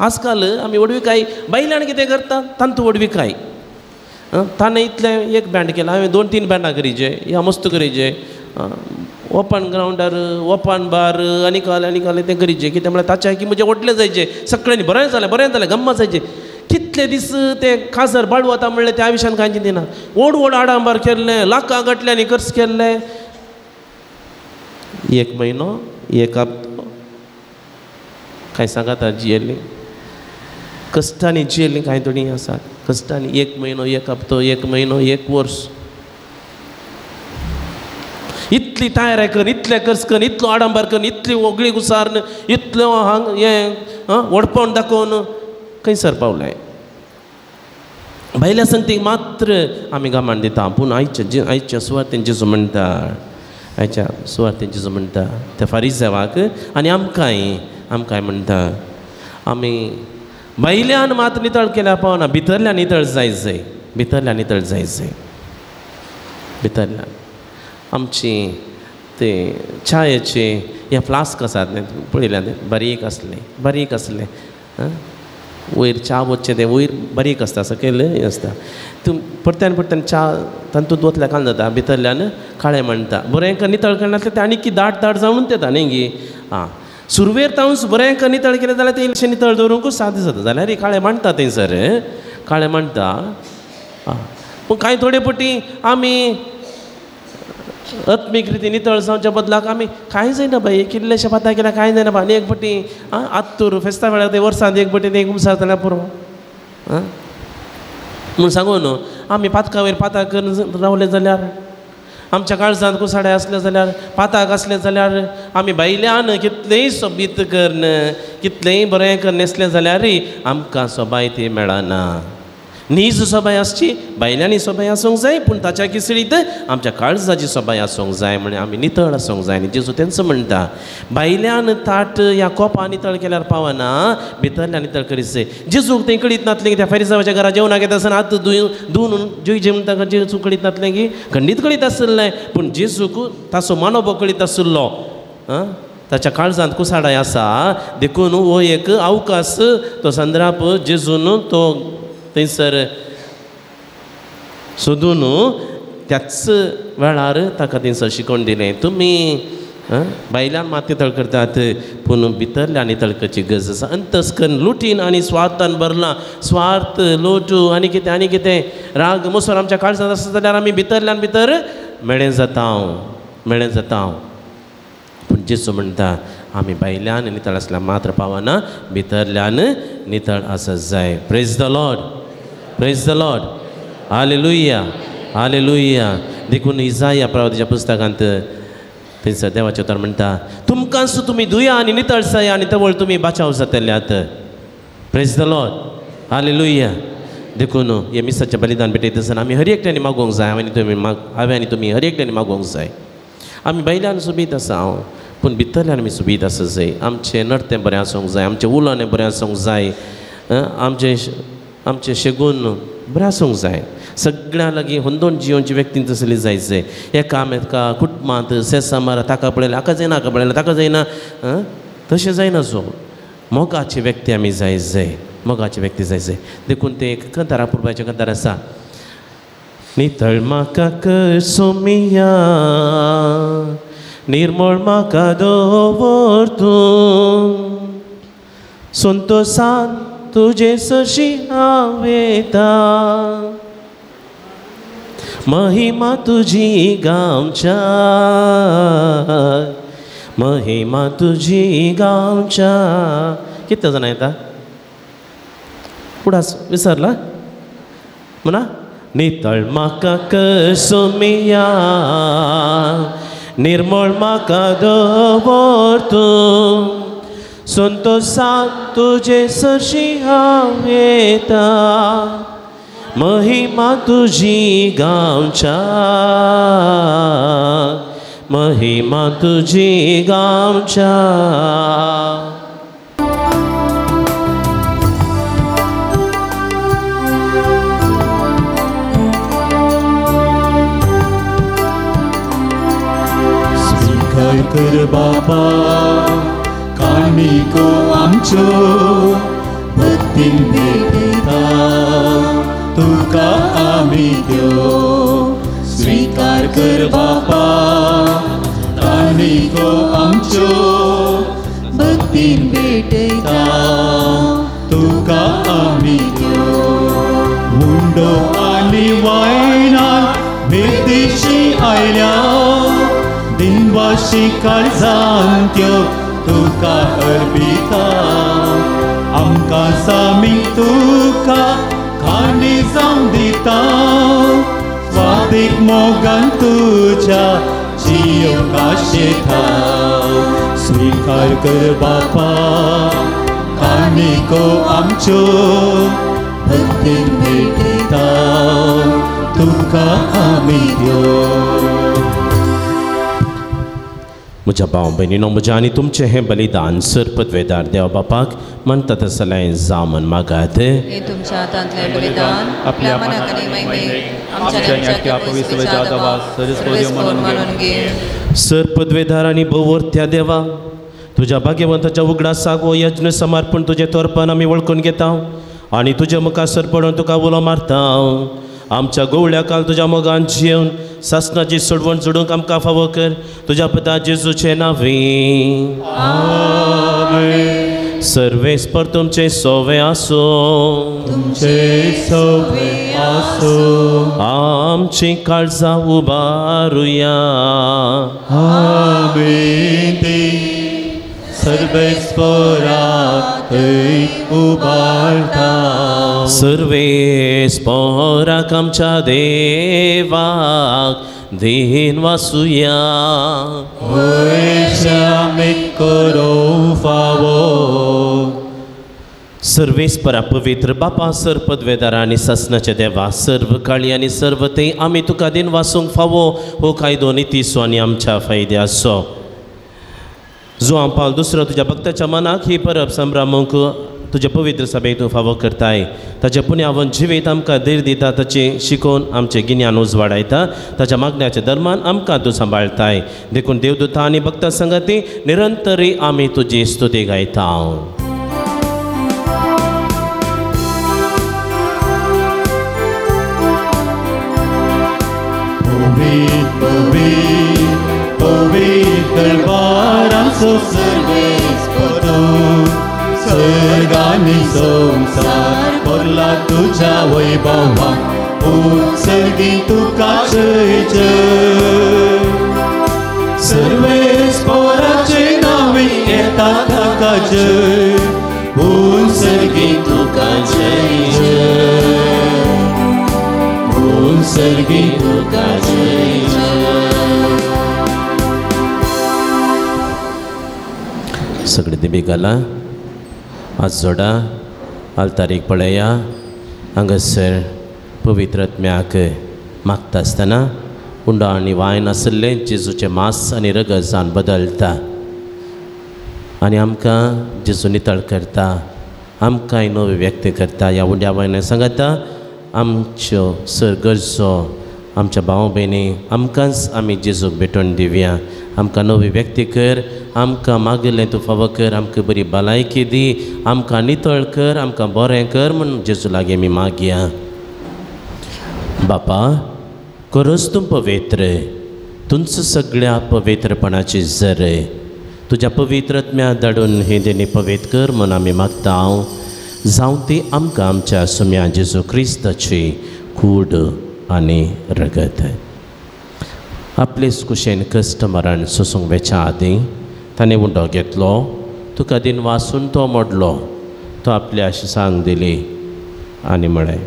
आजकाल आमी व्हडविकाय बायल्यान कितें करता तांतू व्हडविकाय. ताणें इतलें एक बँड केलां, हांवें 2-3 बँडां करीचे ह्या मस्त करीचे, ओपन ग्रावंडार ओपन बार आनी कालें आनी कालें तें करीचें. कितें म्हळ्यार ताच्या की म्हजें व्हडलें जायचें, सगळ्यांनी बरें जालें बरें जालें गम्मा जायचें. कितले दीस ते काजर बाळू वता म्हणलें त्या विशयान कांय चिंतिना. व्हड व्हड आडंबर केल्लें, लाखां गांठल्यांनी खर्च केल्ले. एक म्हयनो एक हप्तो कांय सांगाता जियेल्लीं कश्टांनी जियेल्लीं कांय थोडीं आसात. कश्टांनी एक म्हयनो एक हप्तो एक म्हयनो एक वर्स इतली तयारी करून इतले खर्च करून इतलो आडंबर करून इतली होगळी घुसारून इतलो हांग हें व्हडपण दाखोवन खंयसर पावलें. भायल्या संगतीक मात्र आमी गमान दिता. पूण आयच्या आयच्या सुवातेन जेजू म्हणटा, आयच्या सुवातेन जेजू म्हणटा त्या फारिजेवाक आनी आमकांय आमकांय म्हणटा आमी भायल्यान मात्र नितळ केल्यार पावना, भितरल्यान नितळ जाय जाय, भितरल्यान नितळ जाय जाय. भितरल्यान आमची ते च्यायेचे हे फ्लास्क आसात न्ही पळयल्यान बारीक आसले बारीक आसले वयर च्या वचचें तें वयर बारीक आसता सकयल हें आसता. तूं परत्यान परत्यान च्या तातूंत वतल्या काल जाता भितरल्यान काळें म्हणटा बरें नितळ करनासलें तें आनी की दाट दाट जावन येता न्ही गी. आं सुरवेर तावन बरें नितळ केलें जाल्यार तें इल्लेशें नितळ दवरूंक सादें जाता. जाल्यार काळें मांडटा थंयसर काळें मांडटा. आं पूण कांय थोडे फावटी आमी आत्मीक रिती नितळ जावच्या बदलाक आमी कांय जायना बाई कितलेशें पातां केल्यार कांय जायना बाय. आनी एक फावटी आं आत्तूर फेस्ता वेळार ते वर्सांत एक फावटी ते कुमसार जाल्यार पुरो आं म्हूण सांगू न्हू. आमी पातका वयर पातां करून रावले जाल्यार आमच्या काळजांत कुसाडे आसले जाल्यार पाताक आसले जाल्यार आमी भायल्यान कितलेंय सोबीत करून कितलेंय बरें करून न्हेसलें जाल्यारय आमकां सोबाय ती मेळना. नीज सोबाय आसची भायल्यांनी सोबाय आसूंक जाय पूण ताच्या किसळीत आमच्या काळजाची सोबाय आसूंक जाय म्हण आमी नितळ आसूंक जाय. आनी जेजू तेंच म्हणटा भायल्यान ताट ह्या कोपा नितळ केल्यार पावना, भितरल्यान नितळ करीत जाय. जेजूक तें कळीत नासलें की त्या फारिसावाच्या घरा जेवणाक येता आसतना हात धुवन जेवचे म्हणटा जेजूक कळीत नासलें की खंडीत कळीत आसलें. पूण जेजूक ताचो मानोबो कळीत आशिल्लो. आं ताच्या काळजांत कुसाडाय आसा देखून हो एक अवकाश तो संद्राप जेजून तो थंयसर सोदून त्याच वेळार ताका थंयसर शिकोवन दिलें तुमी भायल्यान मात नितळ करतात पूण भितरल्यान नितळ करची गरज आसा. अंतस्कन लुटीन आनी स्वार्थान भरलां, स्वार्थ लोटू आनी कितें आनी कितें राग मोसर आमच्या काळजांत आसता जाल्यार आमी भितरल्यान भितर मेळें जाता हांव मेळें जाता हांव. पूण जेजू म्हणटा आमी भायल्यान नितळ आसल्यार मात्र पावना, भितरल्यान नितळ आसत जाय. Praise the Lord, praise the Lord, hallelujah, hallelujah. देखून इजाया प्रवादीच्या पुस्तकांत थंयसर देवाचें उतर म्हणटा तुमकां तुमी धुया आनी नितळ जाया आनी तवळ तुमी बाचाव जातल्यात. प्रेज the Lord, hallelujah. देखून हे मिसाचें बलिदान भेटयता आसतना आमी हर एकट्यांनी मागोवंक जाय. हांवें आनी तुमी हांवें आनी तुमी हर एकट्यांनी मागोवंक जाय. आमी भायल्यान सोबीत आसा हांव पूण भितरल्यान आमी सुबीत आसूंक जाय. आमचें नडतें बरें आसूंक जाय, आमचें उलोवणें बरें आसूंक जाय, आमचें शेगून बरें आसूंक जाय. सगळ्यां लागीं हुंदोन जियोनची व्यक्तीन तसली जाय जाय. एकामेका कुटुंबांत सेसा मारा ताका पळयलें हाका जायना, हाका पळयलें ताका जायना, तशें जायना. सो मोगाची व्यक्ती आमी जाय जाय, मोगाची व्यक्ती जाय जाय. देखून तें एक कंतारा पुरबायचें कंतार आसा. नितळ म्हाका कर सोमिया, निर्मळ म्हाका दवर तूं, संतोसान तुजे सरशी हांव येता, महिमा तुजी गांवच्या, महिमा तुजी गांवच्या. कितले जाणां येता उडास विसरला म्हणा. नितळ म्हाका कर सोमिया, निर्मळ म्हाका दवर तूं, संतोसान तुजे सरशी हांव येता, महिमा तुजी गांवच्या, महिमा तुजी गांवच्या. स्वीकार कर बापा काणिको आमच्यो, भक्तीन भेटयता तुका आमी त्यो. स्वीकार कर बापा काणिको आमच्यो, भक्तीन भेटयता तुका आमी त्यो. मुंडो आनी वायनान भेटीशी आयल्या, दिनवाशी काळजान त्यो तुका अर्पिता. आमकां सामी तुका काणी जावन दिता, स्वादीक मोगान तुज्या जियोंक आशेता. स्वीकार कर बापा काणिको आमच्यो, भक्तीन भेटयता तुका आमी त्यो. म्हज्या भाव भयणीनो, म्हज्या आनी तुमचें हें बलिदान सरपदवेदार देव बापाक म्हणटा तसलें जावं म्हण मागात. तुमच्या हातांतलें बलिदान आपल्या मनाक आनी महिमेक आमच्या पवित्र मानून घे. सरपदवेदार आनी भोवर्त्या देवा, तुज्या भाग्यवंताच्या उगडासाक हो यज्ञ समर्पण तुजें तोरपान आमी वळखून घेता आनी तुज्या मुखार सरपडून तुका उलो मारता. आमच्या गोवळ्या काल तुज्या मोगान जियेवन सासणाची सोडवण जोडूंक आमकां फावो कर, तुज्या पुता जेजूचे नांवी. आमेन. सर्वेस्पर तुमचें सोवे आसूं, तुमचें सोवे आसूं. आमची काळजां उबारुया. आमेन. सर्वेस्परा थंय उबारता. सर्वेस्पराक आमच्या देवाक then वासुया. वयशे आमी करूंक फावो. सर्वेस्परा पवित्र बापा, सरपदवेदार आनी सासणाच्या देवा, सर्व काळी आनी सर्व थंय आमी तुका then वासूंक फावो हो कायदो नितीचो आनी आमच्या फायद्याचो. जो आमपाल दुसरो तुज्या भक्ताच्या मनाक ही परब संभ्रमूंक तुज्या पवित्र सभेक तूं फावो करताय. ताच्या पुण्यावन जिवीत आमकां धीर दिता, ताचें शिकोवन आमचें गिन्यान उजवाडायता, ताच्या मागण्याच्या दरम्यान आमकां तूं सांबाळटाय. देखून देवदूता आनी भक्ता संगती निरंतरी आमी तुजी स्तुती गायता. पवित्र दरबाराचो सर्वेस्पर सर्गानी संवसार भरला तुज्या वैभवान, उत्सर्गी तुका जय जय. सर्वेस्पराचे नांवी येता ताका जय, उत्सर्गी तुका जय जय, उत्सर्गी तुका जय जय. सगळे दिबी घाला, आज जोडा, आल्तारीक पळया. हांगासर पवित्र आत्म्याक मागता आसतना उंडो आनी वायन आशिल्लें जेजूचें मांस आनी रगत जावन बदलता. आनी आमकां जेजू नितळ करता, आमकांय नवी व्यक्त करता. ह्या उंड्या वयल्यान सांगता आमच्यो सर गरजो आमच्या भाव भयणी आमकांच आमी जेजूक भेटोवन दिवया. आमकां नवी व्यक्ती कर, आमकां मागिल्लें तूं फावो कर, आमकां बरी भलायकी दी, आमकां नितळ कर, आमकां बरें कर म्हूण जेजू लागीं आमी मागया. बापा खरोच तूं पवित्र, तुमचो सगळ्या पवित्रपणाची जर तुज्या पवित्र आत्म्या धाडून हे देणी पवित्र कर म्हूण आमी मागता. हांव जावं ती आमकां आमच्या सुम्या जेजू क्रिस्ताची कूड आनी रगत. आपलेच कुशेन कस्टमरान सोसूंक वेच्या आदीं ताणें उंडो घेतलो, तुका दिन वासून तो मोडलो, तो आपल्या सांग दिली आनी म्हळें,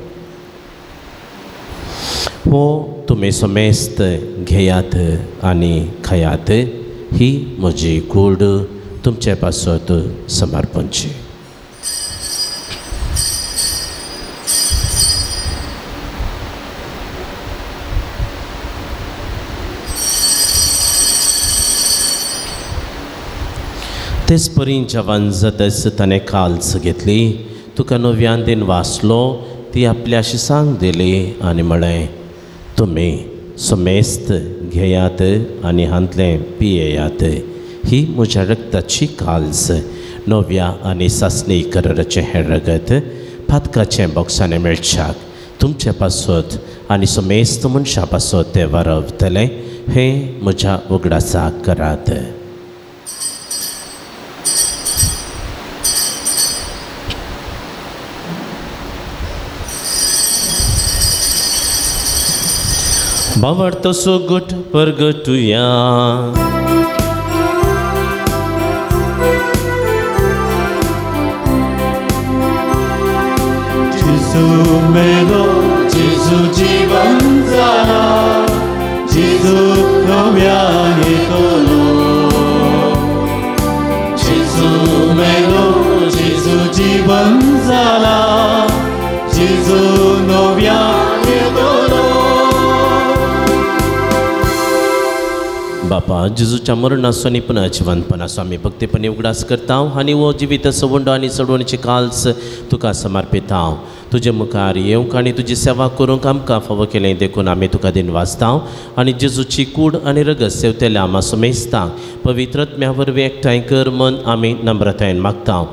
हो तुमी समेस्त घेयात आनी खायात, ही म्हजी कूड तुमचे पासत समर्पणची. तेच परी जवान जातच ताणें काल्स घेतली, तुका नव्यान दिन वाचलो, ती आपल्याशी सांग दिली आनी म्हळें, तुमी समेस्त घेयात आनी हांतलें पियेयात, ही म्हज्या रक्ताची काल्स, नव्या आनी सासणी कराराचें हें रगत पातकाचें बोक्सांनी मेळच्याक तुमचे पासत आनी समेस्त मनशां पासत तें वारवतलें, हें म्हज्या उगडासाक करात. भावार्थ सोगट परगटुया. जेजू मेलो, जेजू जीवन जाला, जेजू नव्यान येतलो. जेजू मेलो, जेजू जीवन जाला, जेजू नव्यान येतलो. बापा जेजूच्या मरणाचो आनी पुनः जिवंतपणाचो आमी भक्तीपणी उगडास करता आनी हो जिवीत सवंडो आनी चडवणीची काल्स तुका समर्पिता. तुजे मुखार येवंक आनी तुजी सेवा करूंक आमकां फावो केलें देखून आमी तुका दिन वाचता आनी जेजूची कूड आनी रगत सेवतेल्या आमा समेस्तांक पवित्र आत्म्या वरवीं एकठांय कर मन आमी नम्रतायेन मागता.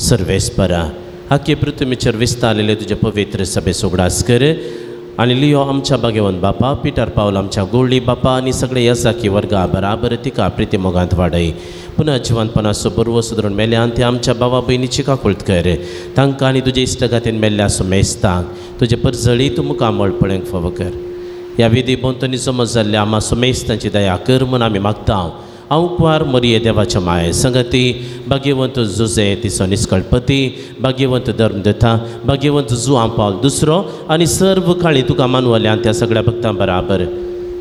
सर्वेस्परा आख्खे पृथ्वीचेर विस्तारलेले तुजे पवित्र सभेचो उगडास कर आनी लियो आमच्या भाग्यवंत बापा पिटर पावल आमच्या गोळी बापा आनी सगळे यजाकी वर्गा बराबर तिका प्रिती मोगांत वाडय. पुनः जिवंतपणाचो बरवो सुदरून मेल्यान ते आमच्या बाबा भयणीची काकुळट कर, तांकां आनी तुजे इश्टगातीन मेल्ल्या सुमेस्तांक तुजे परजळी तूं मुखामळ पळोवंक फावो कर. ह्या विधी भोंवतणी समज जाल्ल्या आमा सुमेस्तांची दया कर म्हूण आमी मागता. हांव कुवार मरिये देवाच्या माये संगती भाग्यवंत जुजे तिचो निस्कळपती भाग्यवंत धर्मदता भाग्यवंत जुआं पावल दुसरो आनी सर्व काळी तुका मानवल्यान त्या सगळ्या भक्तां बराबर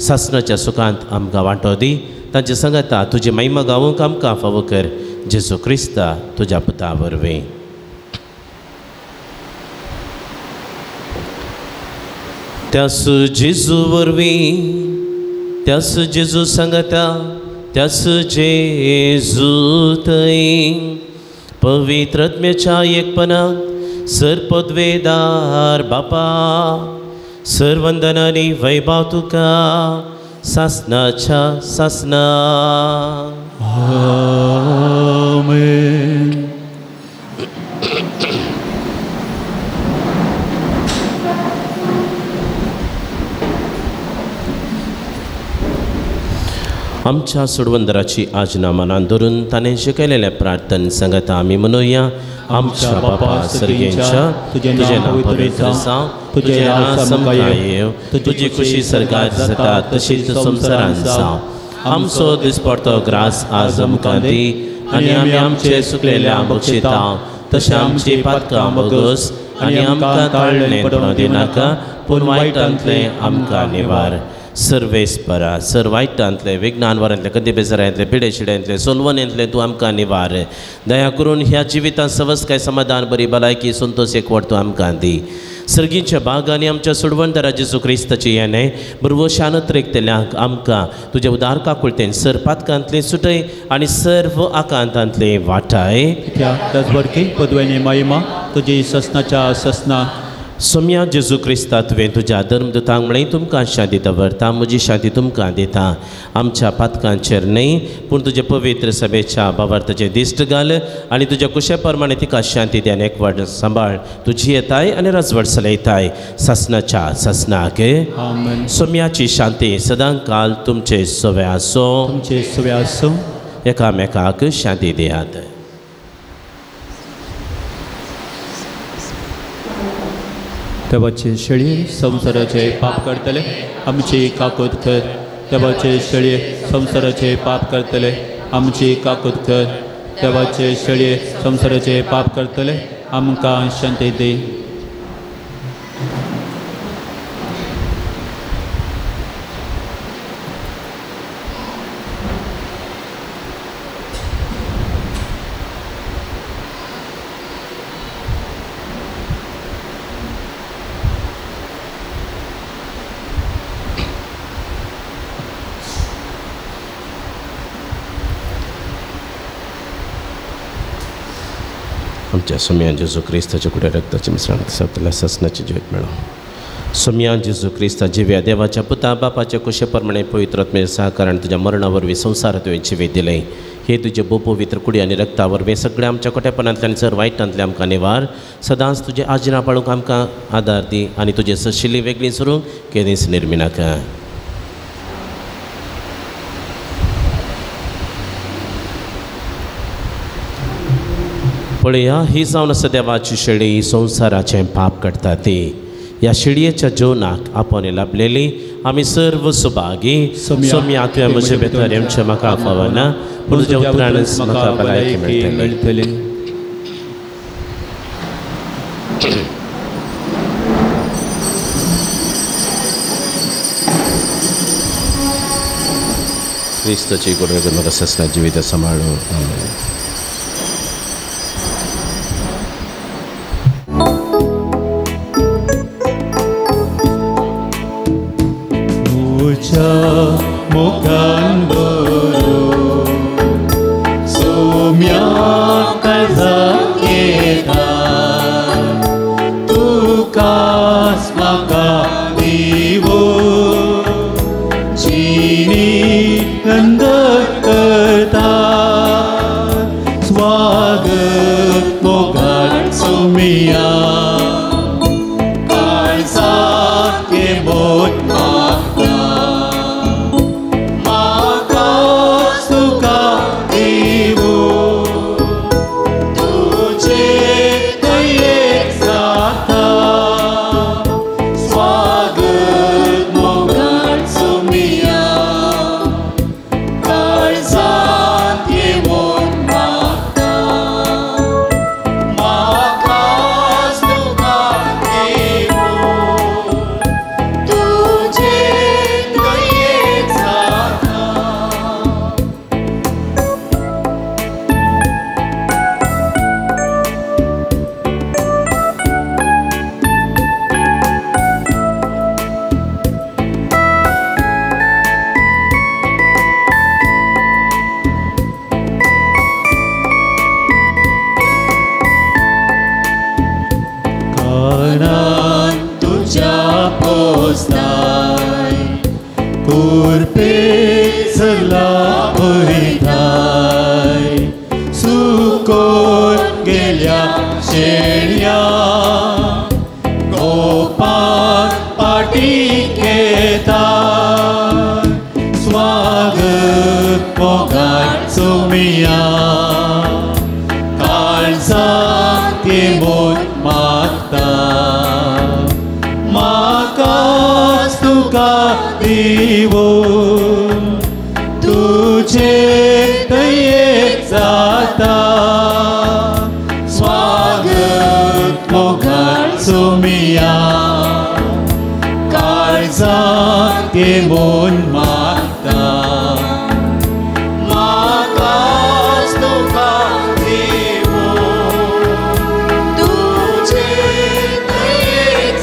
सासणाच्या सुखांत आमकां वांटो दी. तांचे संगता तुजी महिमा गावूंक आमकां फावो कर. जेजू क्रिस्ता तुज्या पुता वरवीं. त्यास जेजू वरवीं, त्यास जेजू संगता, त्यास जेजू थंय पवित्र आत्म्याच्या एकपणांत सर पदवेदार बापा सर वंदनानी वैभव तुका सासनाच्या सासना. आमेन. आमच्या सोडवंदराची आज्ञा मनान धरून ताणें शिकयलेलें प्रार्थन सांगता आमी म्हणुया. आमच्या बापा सर्गेंच्या, तुजें नांव पवित्र जावं, तुजें राज आमकां येवं, तुजी खुशी सर्गार जाता तशीच संवसारांत जावं. आमचो दिसपडतो ग्रास आज आमकां दी आनी आमी आमचे सुकलेल्या बक्षिता तशें आमची पातकां बगस आनी आमकां ताळणें पडोवंक दिनाका, पूण वायटांतलें आमकां निवार. सर्वेस्परा सर वायटांतलें विज्ञान वरांतलें कदी बेजारांतलें पिडे शिड्यांतलें सोलवणेंतलें तूं आमकां निवार. दया करून ह्या जिवितांत सवस काय समाधान बरी भलायकी संतोष एकवट तूं आमकां दी. सर्गींच्या बागांनी आमच्या सोडवणदारा जेजू क्रिस्ताची येणें बरवशानत रेखतल्यांक आमकां तुज्या उदार काकुळतेन सर पातकांतलें सुटय आनी सर्व आकांतांतलें वाटाय. त्याच पदवेनी महिमा तुजी ससनाच्या ससना. सोम्या जेजू क्रिस्ता तुवें तुज्या धर्मदूतांक म्हळें तुमकां शांती दवरता, म्हजी शांती तुमकां दिता. आमच्या पातकांचेर न्हय पूण तुज्या पवित्र सभेच्या भावार्थाचेर दिश्ट घाल आनी तुज्या कुशे प्रमाणे तिका शांती दी आनी एकवट सांबाळ. तुजी येताय आनी राजवट चलयताय सासनाच्या सासनाक. सोम्याची शांती सदां काल तुमचे सवे आसो. तुमचे सवे आसो. एकामेकाक शांती दियात. देवाचे शेळये संवसाराचे पाप करतले आमची काकूत कर. देवाचे शेळये संवसाराचे पाप करतले आमची काकूत कर. देवाचे शेळये संवसाराचे पाप करतले आमकां शांती दी. आमच्या सोम्यान जेजू क्रिस्ताच्या कुड्या रक्ताचे मिश्रण सगळ्या ससनाची ज्योत मेळो. सोम्यान जेजू क्रिस्ता जिव्या देवाच्या पुता बापाच्या कुशे प्रमाणे पवित्र आत्म्याच्या सहकारान तुज्या मरणा वरवीं संवसारात तुवें जिवीत दिलें. हे तुजे भोव पवित्र कुडी आनी रक्ता वरवीं सगळ्या आमच्या कोटेपणांतल्यान सर वायटांतले आमकां निवार. सदांच तुजे आजिना पाळूंक आमकां आदार दी आनी तुजे सशिल्ली वेगळी सरूंक केदींच निर्मिनाका. पळया ही जावन आसा देवाची शेळी संवसाराचें पाप काडटा ती. ह्या शेळयेच्या जेवणाक आपण लाभलेली आमी सर्व सुभागी. सोम्या तुवें म्हजे भितर येवचें म्हाका फावना पूण तुज्या उतरानच म्हाका भलायकी मेळटली. क्रिस्ताची गोड म्हाका ससना जिवीत सांबाळूं. आमेन. मुखान बरो सोम्या काळजाक येता तुकाच म्हाका दिवो जिणी गंधक करता. स्वागत मोगान सोम्या काळजाक येवोन मागता. तुझे दयेक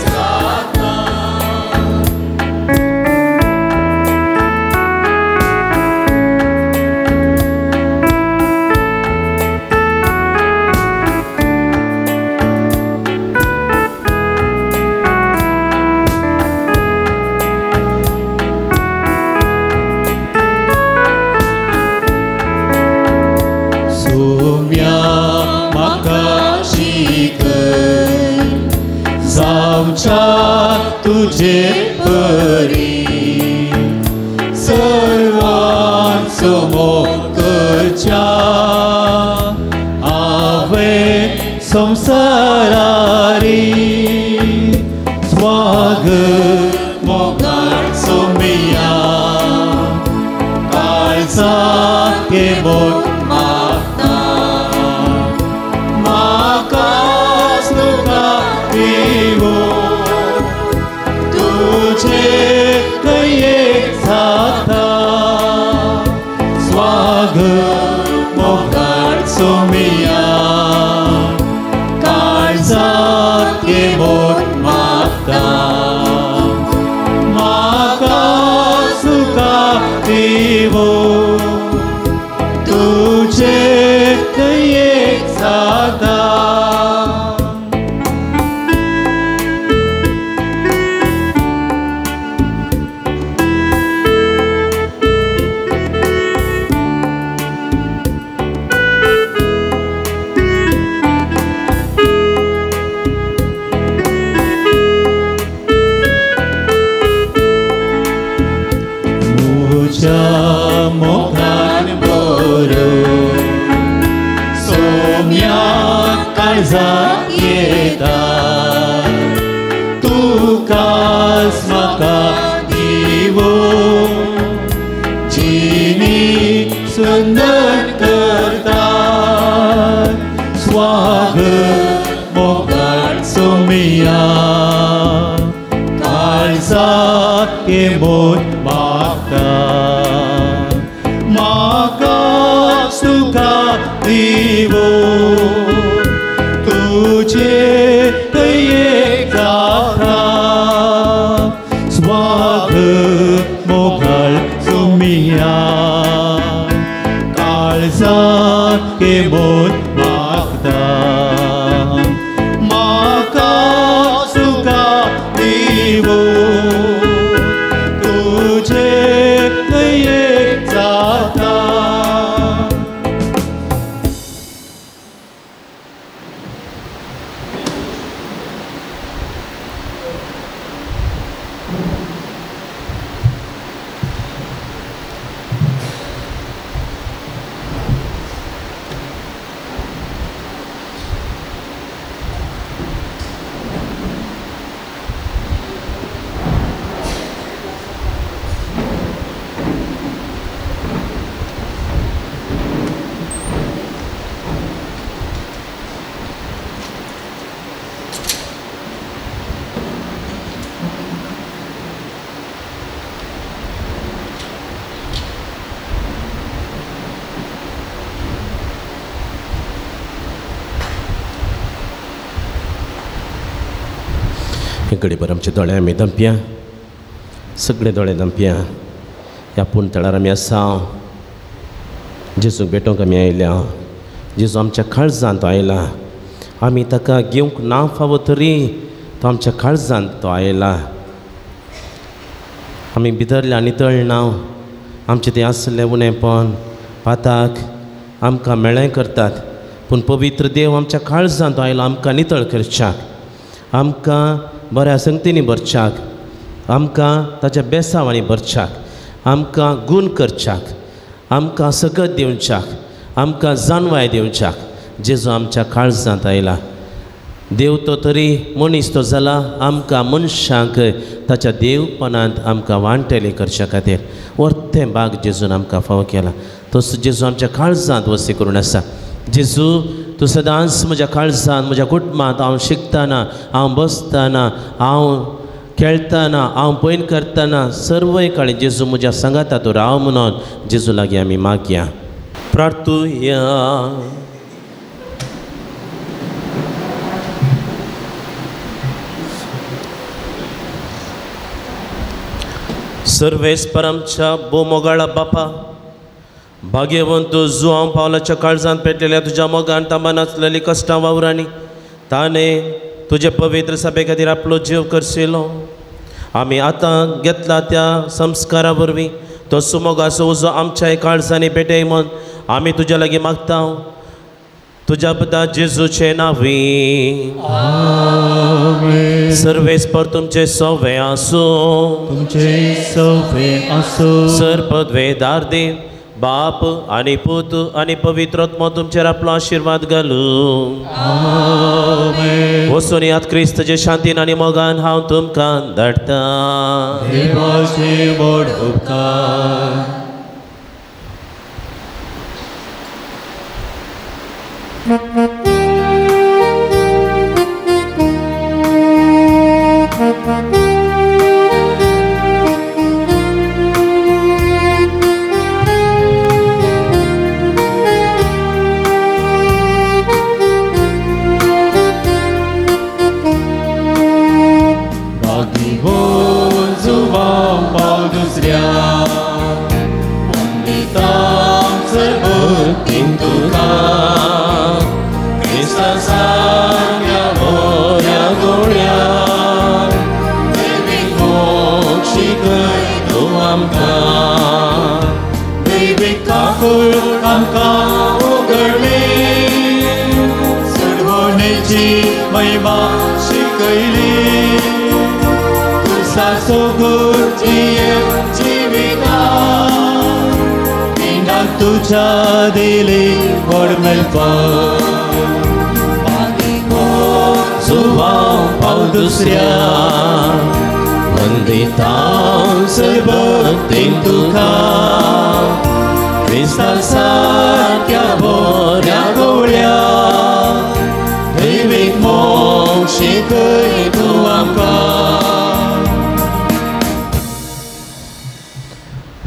तुझे परी सर्वांचो मोग करच्या हांवें संवसारारी स्वागत मोगाळ सोमिया काळजाक मोग मागता म्हाकाच तुका दिवो तुझे दयेक जाता स्वागत मोगाळ सोमिया काळजाक मोग मागता म्हाकाच तुका दिवो तुझे दयेक जाता. म्हज्या मोगान बरो सोम्या काळजाक येता तुकाच म्हाका दिवो जिणी सुंदर करता स्वागत मोगाळ सोमिया काळजाक मोग मागता म्हाकाच तुका दिवो तुझे दयेक जाता स्वागत मोगाळ सोमिया काळजाक मोग मागता म्हाकाच तुका दिवो तुझे दयेक जाता. घडीभर आमचे दोळे आमी दमप्या, सगळे दोळे दमप्या. ह्या पूण तळार आमी आसा, जेजूक भेटोवंक आमी आयल्या. जेजू आमच्या काळजांत तो आयला, आमी ताका घेवंक ना फावो तरी तो आमच्या काळजांत तो आयला. आमी भितरल्या नितळ नांव आमचें तें आसलें उणेपण पाताक आमकां मेळें करतात, पूण पवित्र देव आमच्या काळजांत तो आयला आमकां नितळ करच्याक, आमकां बऱ्या संगतींनी भरच्याक, आमकां ताच्या बेसावांनी भरच्याक, आमकां गूण करच्याक, आमकां सकत दिवच्याक, आमकां जानवाय दिवच्याक. जेजू आमच्या काळजांत आयला. देव तो तरी मनीस तो जाला आमकां मनशांक ताच्या देवपणांत आमकां वांटेले करच्या खातीर वर्तें भाग जेजून आमकां फावो केला. तसो जेजू आमच्या काळजांत वसी करून आसा. जेजू तूं सदांच म्हज्या काळजांत, म्हज्या कुटुंबांत हांव शिकतना, हांव बसतना, हांव खेळटना, हांव पयन करतना सर्वय काळी जेजू म्हज्या सांगाता तूं राव म्हणून जेजू लागीं आमी मागया. प्रार्थुया. सर्वेस्पर आमच्या भोव मोगाळा बापा, भाग्यवंत जुआंव पावलाच्या काळजांत पेटलेल्या तुज्या मोगान तांबा नाचलेली कश्टां वावरांनी ताणें तुजे पवित्र सभे खातीर आपलो जीव करशिलो. आमी आतां घेतला त्या संस्कारा वरवीं तो सुमोगाचो उजो आमच्या काळजांनी पेटय म्हूण आमी तुज्या लागीं मागता. तुज्या पुता जेजूचे नांवी आमेन. सर्वेस्पर तुमचे सवे आसूं. तुमचे सवे आसूं. सर पदवेदार देव बाप आनी पूत आनी पवित्र आत्मो तुमचेर आपलो आशिर्वाद घालूं. आमेन. वचून यात क्रिस्तचे शांतीन आनी मोगान हांव तुमकां धाडटा. देवाचे व्हड उपकार.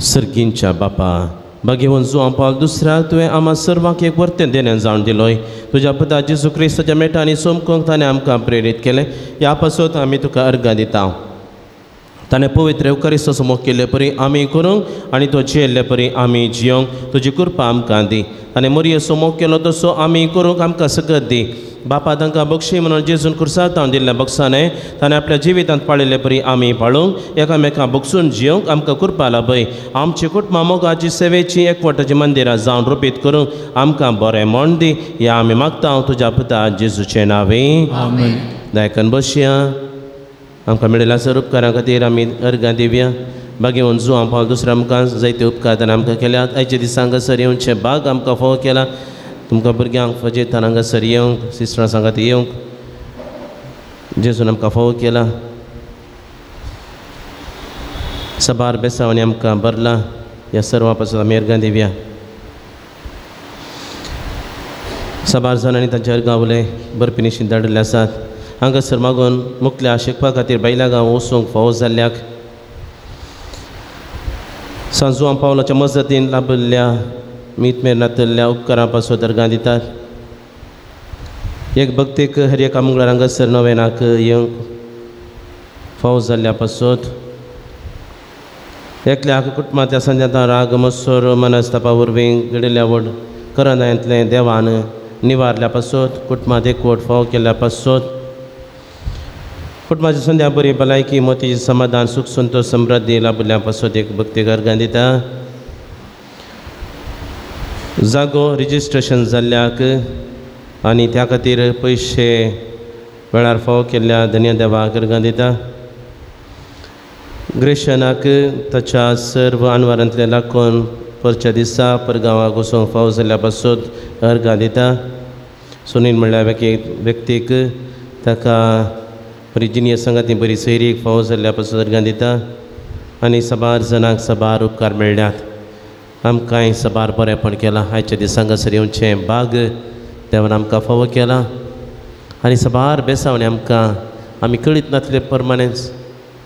सर्गींच्या बापा बागेवन जुवां पावल दुसऱ्या तुवें आमा सर्वांक एक वर्तें देण्यान जावन दिलोय. तुज्या पुता जेजू क्रिस्ताच्या मेटांनी सोमकोंक ताणें आमकां प्रेरीत केलें. ह्या पासत आमी तुका अर्गां दिता. ताणें पवित्र येवकारिस्तो मोग केल्ले परी आमी करूंक आनी तो जियेल्ले परी आमी जियोंक तुजी कृपा आमकां दी. ताणें मोरयेचो मोग केलो तसो आमी करूंक आमकां सकत दी. बापा तांकां बक्षी म्हणून जेजून खुर्सार तावन दिल्ल्या बक्षाने ताणें आपल्या जिवितांत पाळिल्ले परी आमी पाळूंक एकामेकां बक्षून जियोंक आमकां कृपा लाभय. आमची कुटुंबां मोगाची सेवेची एकवटाची मंदिरां जावन रुपीत करूंक आमकां बरें म्हण दी. ह्या आमी मागता तुज्या पुता जेजूचे नांवे. आमेन. दायकन बसया. आमकां मेळिल्ल्या सर उपकारां खातीर आमी अर्गां दिवया. बागेवन जुवां पावल दुसऱ्या मुखार जायते उपकार ताणें आमकां केल्यात. आयच्या दिसा हांगासर येवचें बाग आमकां फावो केला. तुमकां भुरग्यांक फजेतान हांगासर येवंक सिस्टरां सांगात येवंक जेजून आमकां फावो केला. सबार बेसांवांनी आमकां भरला. ह्या सर्वां पासून आमी अर्गां दिवया. साबार जाणांनी तांचे अर्गां उलय बरपी निशीन धाडिल्ले आसात. हांगासर मागून मुखल्या शिकपा खातीर बायलां गांव वचूंक फावो जाल्ल्याक सांजुआं पावलाच्या मजतीन लाभिल्ल्या मीत मेर नातल्ल्या उपकारां पासून अर्गां दितात. एक भक्तीक हर एका मंगळार हांगासर नवेनाक येवंक फावो जाल्ल्या पासत एकल्या कुटुंबांतल्या संजाता राग मत्सर मनस्तापा वरवीं घडिल्ल्या व्हड करंदायांतलें देवान निवारल्या पासत कुटुंबांत एकवट फावो केल्ल्या पासत कुटुंबाची संध्या बरी भलायकी मोतीची समाधान सुख संतोष समृद्धी लाभिल्ल्या पासत एक भक्तीक अर्गां दिता. जागो रजिस्ट्रेशन जाल्ल्याक आनी त्या खातीर पयशे वेळार फावो केल्ल्या धन्य देवाक अर्गां दिता. ग्रेशनाक ताच्या सर्व आनवारांतले लागून परच्या दिसा परगांवाक वचूंक फावो जाल्ल्या पासत अर्गां दिता. सुनील म्हणल्यार व्यक्तीक ताका बरी जिनियस सांगाती बरी सैरीक फावो जाल्ल्या पासत अर्गां दिता. आनी साबार जाणांक साबार उपकार मेळ्ळ्यात. आमकांय साबार बरेंपण केलां. आयच्या दिसा हांगासर येवचें बाग देवान आमकां फावो केलां आनी साबार बेसावणी आमकां आमी कळीत नासले परमानेच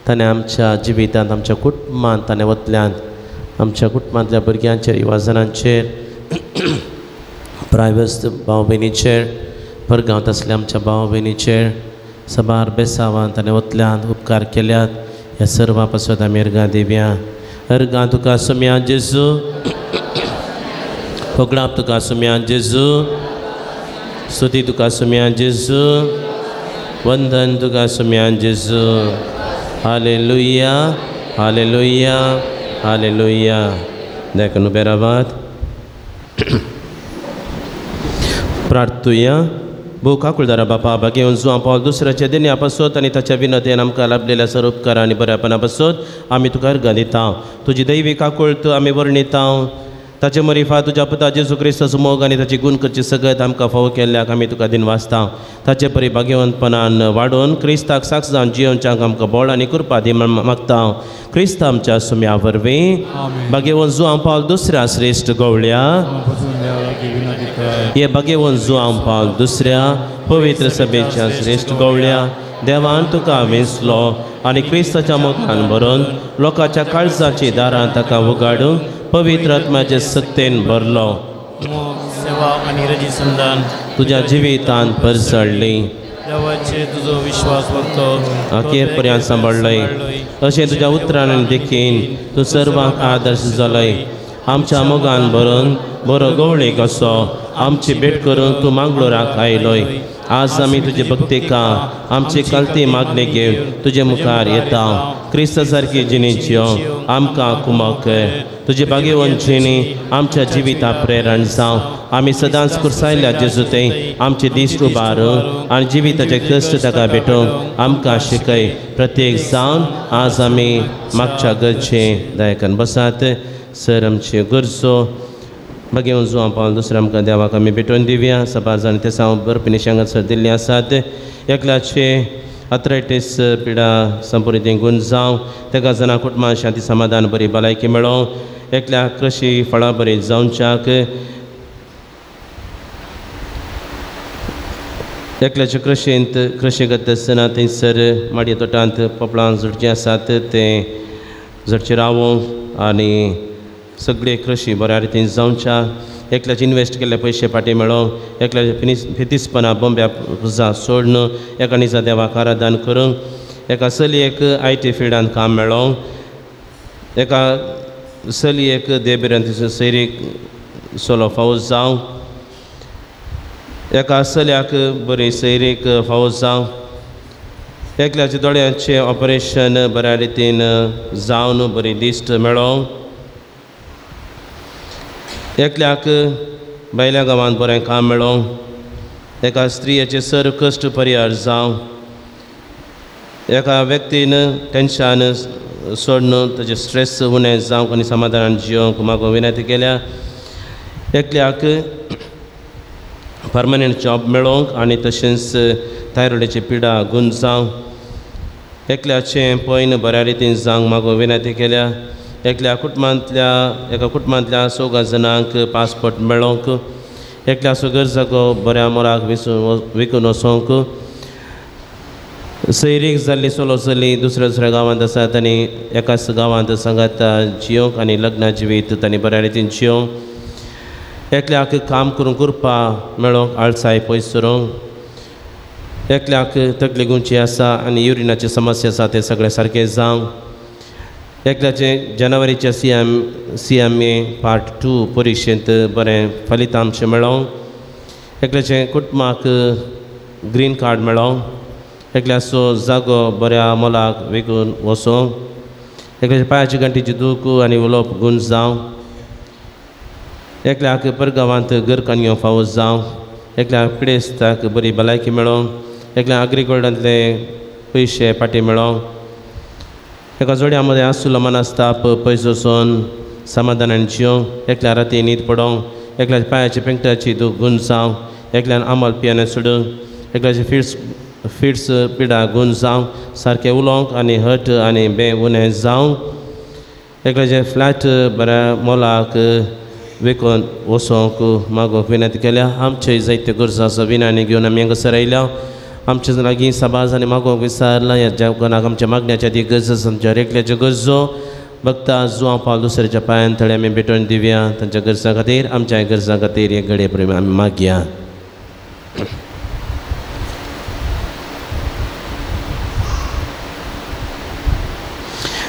ताणें आमच्या जिवितांत आमच्या कुटुंबांत ताणें वतल्यांत आमच्या कुटुंबांतल्या भुरग्यांचेर युवाजनांचेर प्रायवस्त भाव भयणीचेर परगांवांत आसल्या आमच्या भाव भयणीचेर साबार बेसावान ताणें वतल्यांत उपकार केल्यात. ह्या सर्वां पासत आमी अर्गां दिवया. अर्गां तुका सुम्या जेजू. फगडाप तुका सुम्या जेजू. स्तुती तुका सुम्या जेजू. वंदन तुका सुम्या जेजू. Hallelujah hallelujah hallelujah. देखून उबे रावात. प्रार्थुया. भोव काकुळदारा बापा भागेवन जुवां पावल दुसऱ्याच्या देण्या पासत आनी ताच्या विनोदेन आमकां लाभलेल्या सर उपकार आनी बऱ्यापणा पासत आमी तुका अर्गां दिता. तुजी दैवी काकुळट आमी वर्णिता. ताचे मरिफा तुज्या पुता जेजू क्रिस्ताचो मोग आनी ताची गुण करची सगळ्यात आमकां फावो केल्ल्याक आमी तुका दिनवासता. ताचे परी भाग्यवंतपणान वाडोवन क्रिस्ताक साक्ष जावन जियोवच्याक आमकां बळ आनी कृपा दी म्हण मागता. क्रिस्त आमच्या सुम्या वरवीं. भाग्यवंत जुवां पावल दुसऱ्या श्रेश्ठ गवळ्या. हे भाग्यवंत जुवां पावल दुसऱ्या पवित्र सभेच्या श्रेश्ठ गवळ्या देवान तुका वेंचलो आनी क्रिस्ताच्या मोगान भरून लोकांच्या काळजाची दारां ताका उगाडून पवित्र आत्म्याचे सत्तेन भरलो. सेवा आनी रजी संदान तुज्या जिवितान परसळ्ळी. देवाचेर तुजो विश्वास वरतो अखेर पर्यंत सांबाळ्ळय. अशें तुज्या उतरान आनी देखीन तूं सर्वांक आदर्श जालय. आमच्या मोगान भरून बरो गवळीक असो आमची भेट करून तूं मांगलोराक आयलोय. आज आमी तुजे भक्तिका आमची कलती मागणी घेवन तुजे मुखार येता. क्रिस्ता सारकी जिणेच्यो आमकां कुमक. तुजे भाग्यवंत जिणी आमच्या जिविता प्रेरण जावं. आमी सदांच कुर्सायल्या जेजू ते आमचे दिश्ट उबारून आनी जिविताचे कश्ट ताका भेटोवंक आमकां शिकय. प्रत्येक जावन आज आमी मागच्या गरजे दायकान बसात. सर आमच्यो गरजो भाग्यवंत जुवां पावल दुसऱ्या आमकां देवाक आमी भेटोवन दिवया. सबार जाण ते साव बरपी निशांगां सर दिल्लीं आसात. एकल्याचे आथरायटीस पिडा संपुर्ण गुण जावं. तेका जाणां कुटुंबां शांती समाधान बरी भलायकी मेळों. एकल्या कृशी फळां बरी जावच्याक. एकल्याच्या कृशींत कृशी करता आसतना थंयसर माडये तोटांत पोपळां झडचीं आसात तें झडचें रावोंक आनी सगळे कृशी बऱ्या रितीन जावच्या. एकल्याचे इन्वेस्ट केल्ले पयशे फाटीं मेळोंक. एकल्याचे फितीसपणां बोंब्या पुजा सोडून एका निजा देवाक आराधन करूंक. एका चलयेक I T फिल्डांत काम मेळोंक. एका चलयेक देबेरांत सैरीक चलो फावो जावं. एका चल्याक बरी सैरीक फावो जावं. एकल्याच्या दोळ्यांचें ऑपरेशन बऱ्या रितीन जावन बरी दिश्ट मेळोंक. एकल्याक भायल्या गांवांत बरें काम मेळोंक. एका स्त्रियेचे सर कश्ट परिहार जावं. एका व्यक्तीन टेंशन सोडून ताजें स्ट्रेस उणें जावंक आनी समाधानान जियोवंक मागो विनंती केल्या. एकल्याक परमनंट जॉब मेळोवंक आनी तशेंच थायरॉयडाची पिडा गुण जावं. एकल्याचें पयन बऱ्या रितीन जावंक मागो विनंती केल्या. एकल्या कुटुंबांतल्या एका कुटुंबांतल्या चौगा जाणांक पासपोर्ट मेळोवंक. एकल्याचो गरजागो बऱ्या मोराक विकून वचोंक. सैरीक जाल्ली चलो चली दुसऱ्या दुसऱ्या गांवांत आसात आनी एकाच गांवांत सांगाता जियोंक आनी लग्ना जिवीत तांणी बऱ्या रितीन जियोंक. एकल्याक काम करूंक कृपा मेळोवंक आळसाय पयस करूंक. एकल्याक तकली गुंची आसा आनी युरिनाची समस्या आसा तें सगळें सारकें जावंक. एकल्याचे जानेवारीच्या सी एम ए पार्ट 2 परिक्षेंत बरें फलितांश मेळोवंक. एकल्याचें कुटुंबाक ग्रीन कार्ड मेळोवंक. एकल्याचो जागो बऱ्या मोलाक विकून वचोंक. एकल्याच्या पांयाची गांठीची दूख आनी उलोवप गुण जावं. एकल्याक परगांवांत घरकान्यो फावो जावं. एकल्याक पिडेस्ताक बरी भलायकी मेळोवंक. एकल्याक अग्रीगोल्डांतले पयशे फाटीं मेळोवंक. एका जोड्या मदें आसुलो मनस्ताप पयस वचून समाधानान जियोंक. एकल्या राती न्हीद पडोवंक. एकल्याच्या पांयाची पेंकटाची दूख गुण जावं. एकल्यान आमल पियान सोडूंक. एकल्याचे फिट्स पिडा गुण जावं. सारकें उलोवंक आनी हट आनी बें उणें जावंक. एकल्याचें फ्लॅट बऱ्या मोलाक विकून वचोंक मागोवंक विनंती केल्या. आमचे जायत्यो गरजो आसा विनांनी घेवन आमी हांगासर आयल्या. आमच्या लागीं सबाज आनी मागोवंक विचारलां. ह्या जेवणाक आमच्या मागण्याच्या ती गरज आसा. आमच्या एकल्याच्यो गरजो भक्ता जुवां पावल दुसऱ्याच्या पांयान थोडे आमी भेटोवन दिवया. तांच्या गरजां खातीर आमच्या गरजां खातीर हे घडये प्रेम आमी मागया.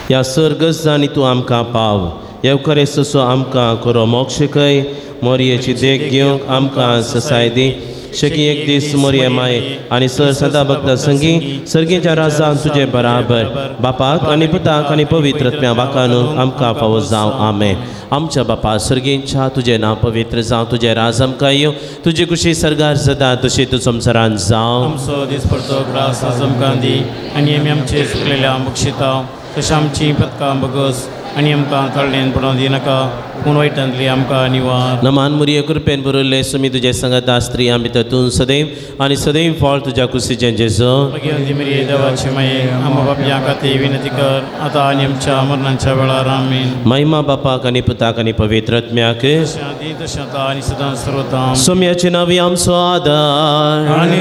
ह्या सर गरजांनी तूं आमकां पाव. येवकरेसो आमकां करो मोक्ष शिकय. मोरयेची देख घेवंक आमकां ससाय दी. शेकी एक दीस मोरये माये आनी सर सदा भक्त संगी सर्गीच्या राजान तुजे बराबर बापाक आनी पुताक आनी पवित्र आत्म्या वाकानू आमकां फावो जावं. आमेन. आमच्या बापा सर्गींच्या तुजें नांव पवित्र जावं, तुजें राज आमकां येवं, तुजी खुशी सर्गार जाता तशी तूं संवसारांत जावं. आमचो दिसपडतो ग्रास आज आमकां दी आनी आमी आमचे चुकलेल्या बक्षिता तशें आमची पदकां बगस आनी आमकां तळणेन पडोवन दिनाका पूण वायटांतली आमकां निवार. नमान मुरये कृपेन बरयल्लें सुमी तुजे संगता स्त्रियां भितर तूं सदैव आनी सदैव फळ तुज्या कुशीचें जेजू. भगिनी मिरये देवाचे माये आमच्या बापया खातीर विनंती कर आतां आनी आमच्या मरणाच्या वेळार. आमेन. महिमा बापाक आनी पुताक आनी पवित्र आत्म्याक आदी तशें आतां आनी सदां सर्वता. सोम्याचे नांवी आमचो आदार आनी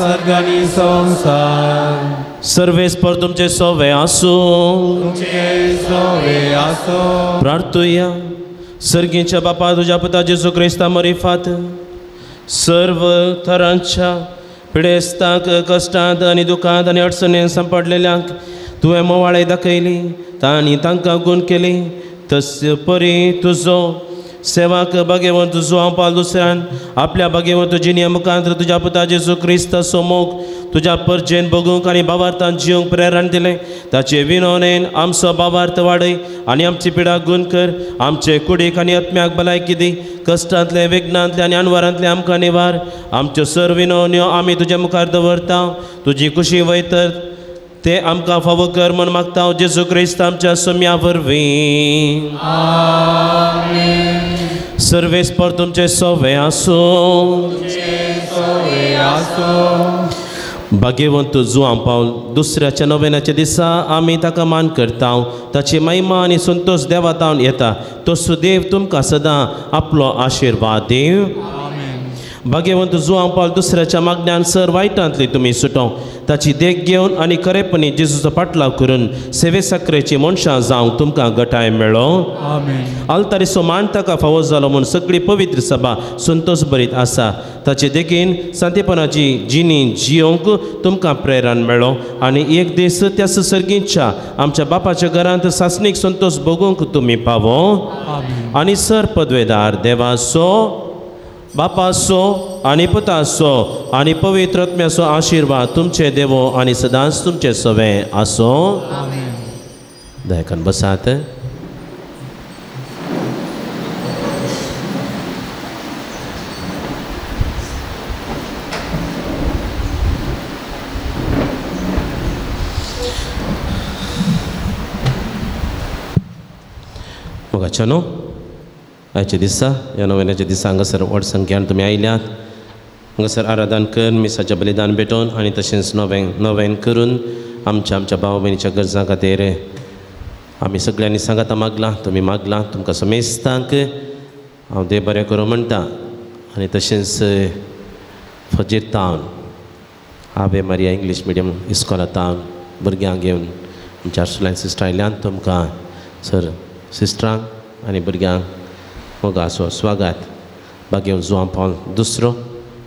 सर्ग आनी संवसार सर्वेस्पर तुमचे सोवे आसूं. तुमचे सोवे आसूं. प्रार्थुया. सर्गीच्या बापा तुज्या पुता जेजू क्रिस्ता मरिफात सर्व थरांच्या पिडेस्तांक कश्टांत आनी दुखांत आनी अडचणेन सांपडलेल्यांक तुवें मोवाळे दाखयली तांणी तांकां गूण केली तस परी तुजो सेवाक भागेवंत तुजो पाल दुसऱ्यान आपल्या भागेवंत जिणये मुखांत तुज्या पुता जेजू क्रिस्ताचो मोग तुज्या परजेन बगूंक आनी भावार्थान जिवंक प्रेरण दिलें ताचे विनोनेन आमचो भावार्थ वाडय आनी आमची पिडा गूण कर. आमचे कुडीक आनी आत्म्याक भलायकी दी. कश्टांतले विघ्नांतले आनी अणवारांतले आमकां निवार. आमच्यो सर विनोन्यो आमी तुज्या मुखार दवरता. तुजी खुशी वयतर ते आमकां फावो कर म्हूण मागता जेजू क्रिस्त आमच्या सोम्या वरवीं. सर्वेस्पर तुमचे सोवे आसूं. भाग्यवंत जुआं पावल दुसऱ्याच्या नोवेनाच्या दिसा आमी ताका मान करता. ताची महिमा आनी संतोश देवा तावन येता. तो सुदेव तुमकां सदां आपलो आशिर्वाद दिवं. भाग्यवंत जुआं पावल दुसऱ्याच्या मागण्यान सर वायटांतली तुमी सुटो. ताची देख घेवन आनी खरेपणी जेजूचो पाटलाव करून सेवे साकरेची मनशां जावंक तुमकां गटाय मेळो. आल्तारीचो मान ताका फावो जालो म्हूण सगळी पवित्र सभा संतोश भरीत आसा. ताचे देखीन सांतेपणाची जिणी जियोंक तुमकां प्रेरण मेळो आनी एक दीस त्या सर्गीच्या आमच्या बापाच्या घरांत सासणीक संतोश भोगूंक तुमी पावो. आनी सर पदवेदार देवाचो बापाचो आनी पुताचो आनी पवित्र आत्म्याचो आशिर्वाद तुमचे देवो आनी सदांच तुमचे सवे आसो. दयाकन बसात. मोगाच्यानो आयच्या दिसा ह्या नोवेनाच्या दिसा हांगासर व्हड संख्यान तुमी आयल्यात. हांगासर आराधन करून मिसाचें बलिदान भेटोवन आनी तशेंच नोवेन करून आमच्या आमच्या भाव भयणीच्या गरजां खातीर आमी सगळ्यांनी सांगाता मागलां तुमी मागलां. तुमकां समेस्तांक हांव देव बरें करूं म्हणटा. आनी तशेंच फजीर तावन आवे मारिया इंग्लीश मिडियम इस्कॉला तावन भुरग्यांक घेवन आमच्या आर्सुलायन सिस्टर आयल्यान तुमकां सर सिस्टरांक आनी भुरग्यांक मोगाचो स्वागत. भाग्यवंत जुआं पावल दुसरो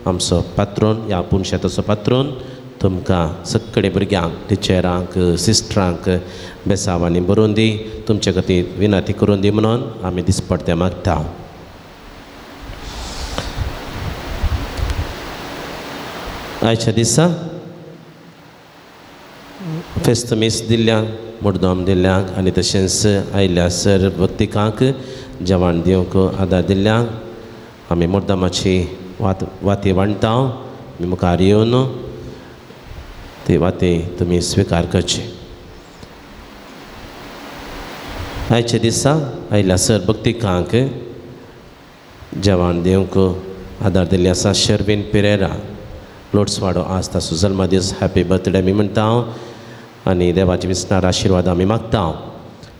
आमचो पात्रोन ह्या पुनशेताचो पात्रोन तुमकां सगळे भुरग्यांक टिचरांक सिस्टरांक बेसावांनी बरोवन दी तुमचे खातीर विनंती करून दी म्हणून आमी दिसपडते मागता. आयच्या दिसा फेस्त मीस दिल्ल्यांक मुर्दम दिल्ल्यांक आनी तशेंच आयिल्ल्या सर भक्तिकांक जेवण दिवंक आदार दिल्ल्यांक आमी मुर्दमाची वाती वांट्टा. आमी मुखार येवन ती वाती तुमी स्विकार करची. आयच्या दिसा आयिल्ल्या सर भक्तिकांक जेवण दिवंक आदार दिल्ले आसा शर्विन पिरेरा लोट्सवाडो. आज ताचो जल्मदीस हॅपी बर्थडे आमी म्हणटा आनी देवाचे विसणार आशिर्वाद आमी मागता.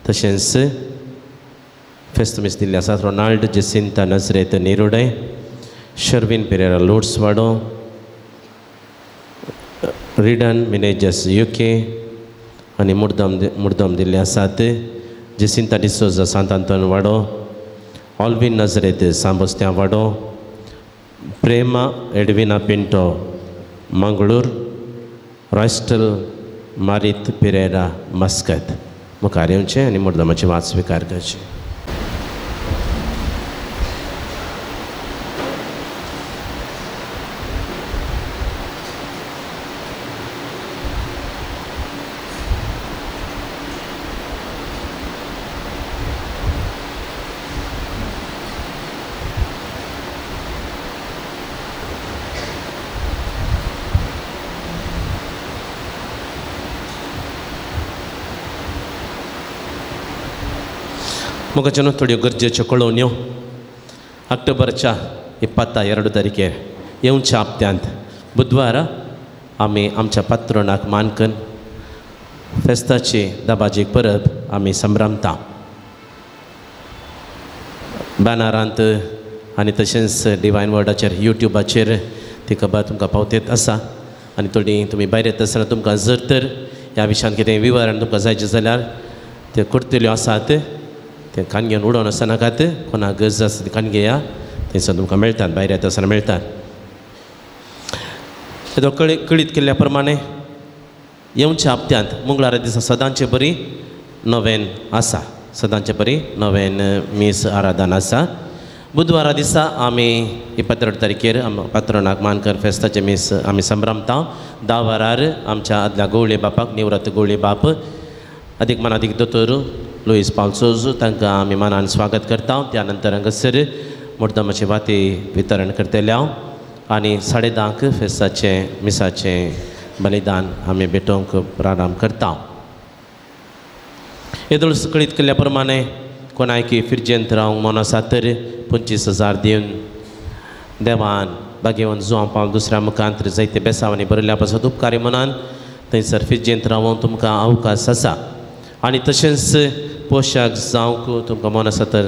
तशेंच फेस्त मीस दिल्ले आसात रोनाल्ड जेसिंता नजरेत निरुडे शर्विन पिरेरा लोट्सवाडो रिडन मिनेजस युके आनी मुर्दम दिल्ले आसात जेसिंता डिसोजा सांत आंतोन वाडो ऑल्विन नजरेत सांबोस्त्या वाडो प्रेमा एडविना पिंटो मंगळूर रॉयस्टल मारीत पिरेरा मस्कत. मुखार येवचें आनी मुर्दमाची वात स्विकार करची. मोगाच्यानो थोड्यो गरजेच्यो कळोवण्यो. ऑक्टोबरच्या 22 तारखेर येवच्या हप्त्यांत बुधवारा आमी आमच्या पात्रणाक मानकन फेस्ताची दबाजीक परब आमी संभ्रमता. बॅनरांत आनी तशेंच डिवायन वर्डाचेर यूट्यूबाचेर ती खबर तुमकां पावतेत आसा. आनी थोडी तुमी भायर येता आसतना तुमकां जर तर ह्या विशयान कितें विवरण तुमकां जायचें जाल्यार त्यो करतल्यो आसात ते कान घेवन उडोवन आसनाकात. कोणाक गरज आसा ती कान घेया, थंयसर तुमकां मेळटात, भायर येता आसतना मेळटात. तो कळीत केल्ल्या प्रमाणे येवच्या हप्त्यांत मंगळारा दिसा सदांचे बरी नवेन आसा, सदांचे बरी नवेन मीस आराधन आसा. बुधवारा दिसा आमी 22 तारखेर पात्रणाक मानकर फेस्ताचें मीस आमी संभ्रमता. 10 वरार आमच्या आदल्या गवळे बापाक निवृत्त गवळे बाप अदीक मानादीक दोतोर लुईस पावसोज तांकां आमी मानान स्वागत करता. त्या नंतर हांगासर मुर्दमाची वाती वितरण करतले हांव आनी 10:30 फेस्ताचें मिसाचें बलिदान आमी भेटोवंक प्रारंभ करता. येदोळ कळीत केल्ल्या प्रमाणे कोणायकी फिरजेंत रावंक मन आसा तर 25,000 दिवन देवान बागेवन जुवां पावल दुसऱ्या मुखांत जायते बेसांवांनी बरयल्या पासत उपकारी मनान थंयसर फिरजेंत रावोंक तुमकां अवकाश आसा. आनी तशेंच पोशाक जावंक तुमकां मन आसा तर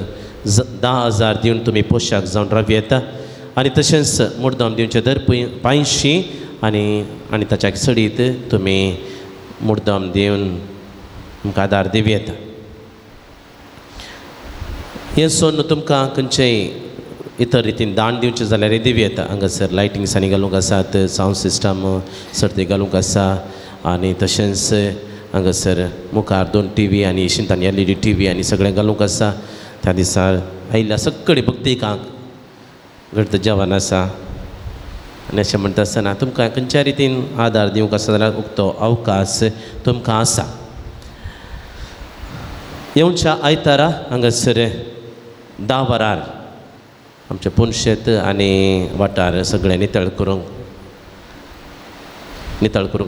10,000 दिवन तुमी पोशाक जावन राव येता. आनी तशेंच मुर्दाम दिवचें दर 500 आनी आनी ताच्या चडीत तुमी मुर्दाम दिवन तुमकां आदार दिवं येता. हें सोडून तुमकां खंयचेय इतर रितीन दान दिवचें जाल्यार दिवं येता. हांगासर लायटिंग्सांनी घालूंक आसात, सावंड सिस्टम सर्ती घालूंक आसा. आनी तशेंच हांगासर मुखार 2 टीव्ही आनी शिंतांनी LED TV आनी सगळें घालूंक आसा. त्या दिसा आयिल्ल्या सगळे भक्तिकांक घट्ट जेवण आसा. आनी अशें म्हणटा आसतना तुमकां खंयच्या रितीन आदार दिवंक आसा जाल्यार उक्तो अवकाश तुमकां आसा. येवच्या आयतारा हांगासर 10 वरार आमचें पुनशेत आनी वाठार सगळें नितळ करूंक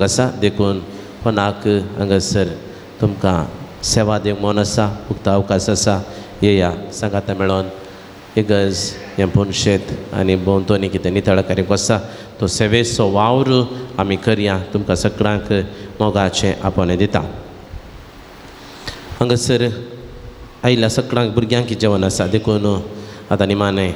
आसा. देखून कोणाक हांगासर तुमकां सेवा दिवंक मन आसा, उक्तो अवकाश आसा, येया सांगाता मेळोन इगर्ज हें पुनशेत आनी भोंवतणी कितें नितळ करूंक आसा तो सेवेचो वावर आमी करया. तुमकां सगळ्यांक मोगाचें आपोवणें दिता. हांगासर आयिल्ल्या सगळ्यांक भुरग्यांक जेवण आसा. देखून आतां निमाणें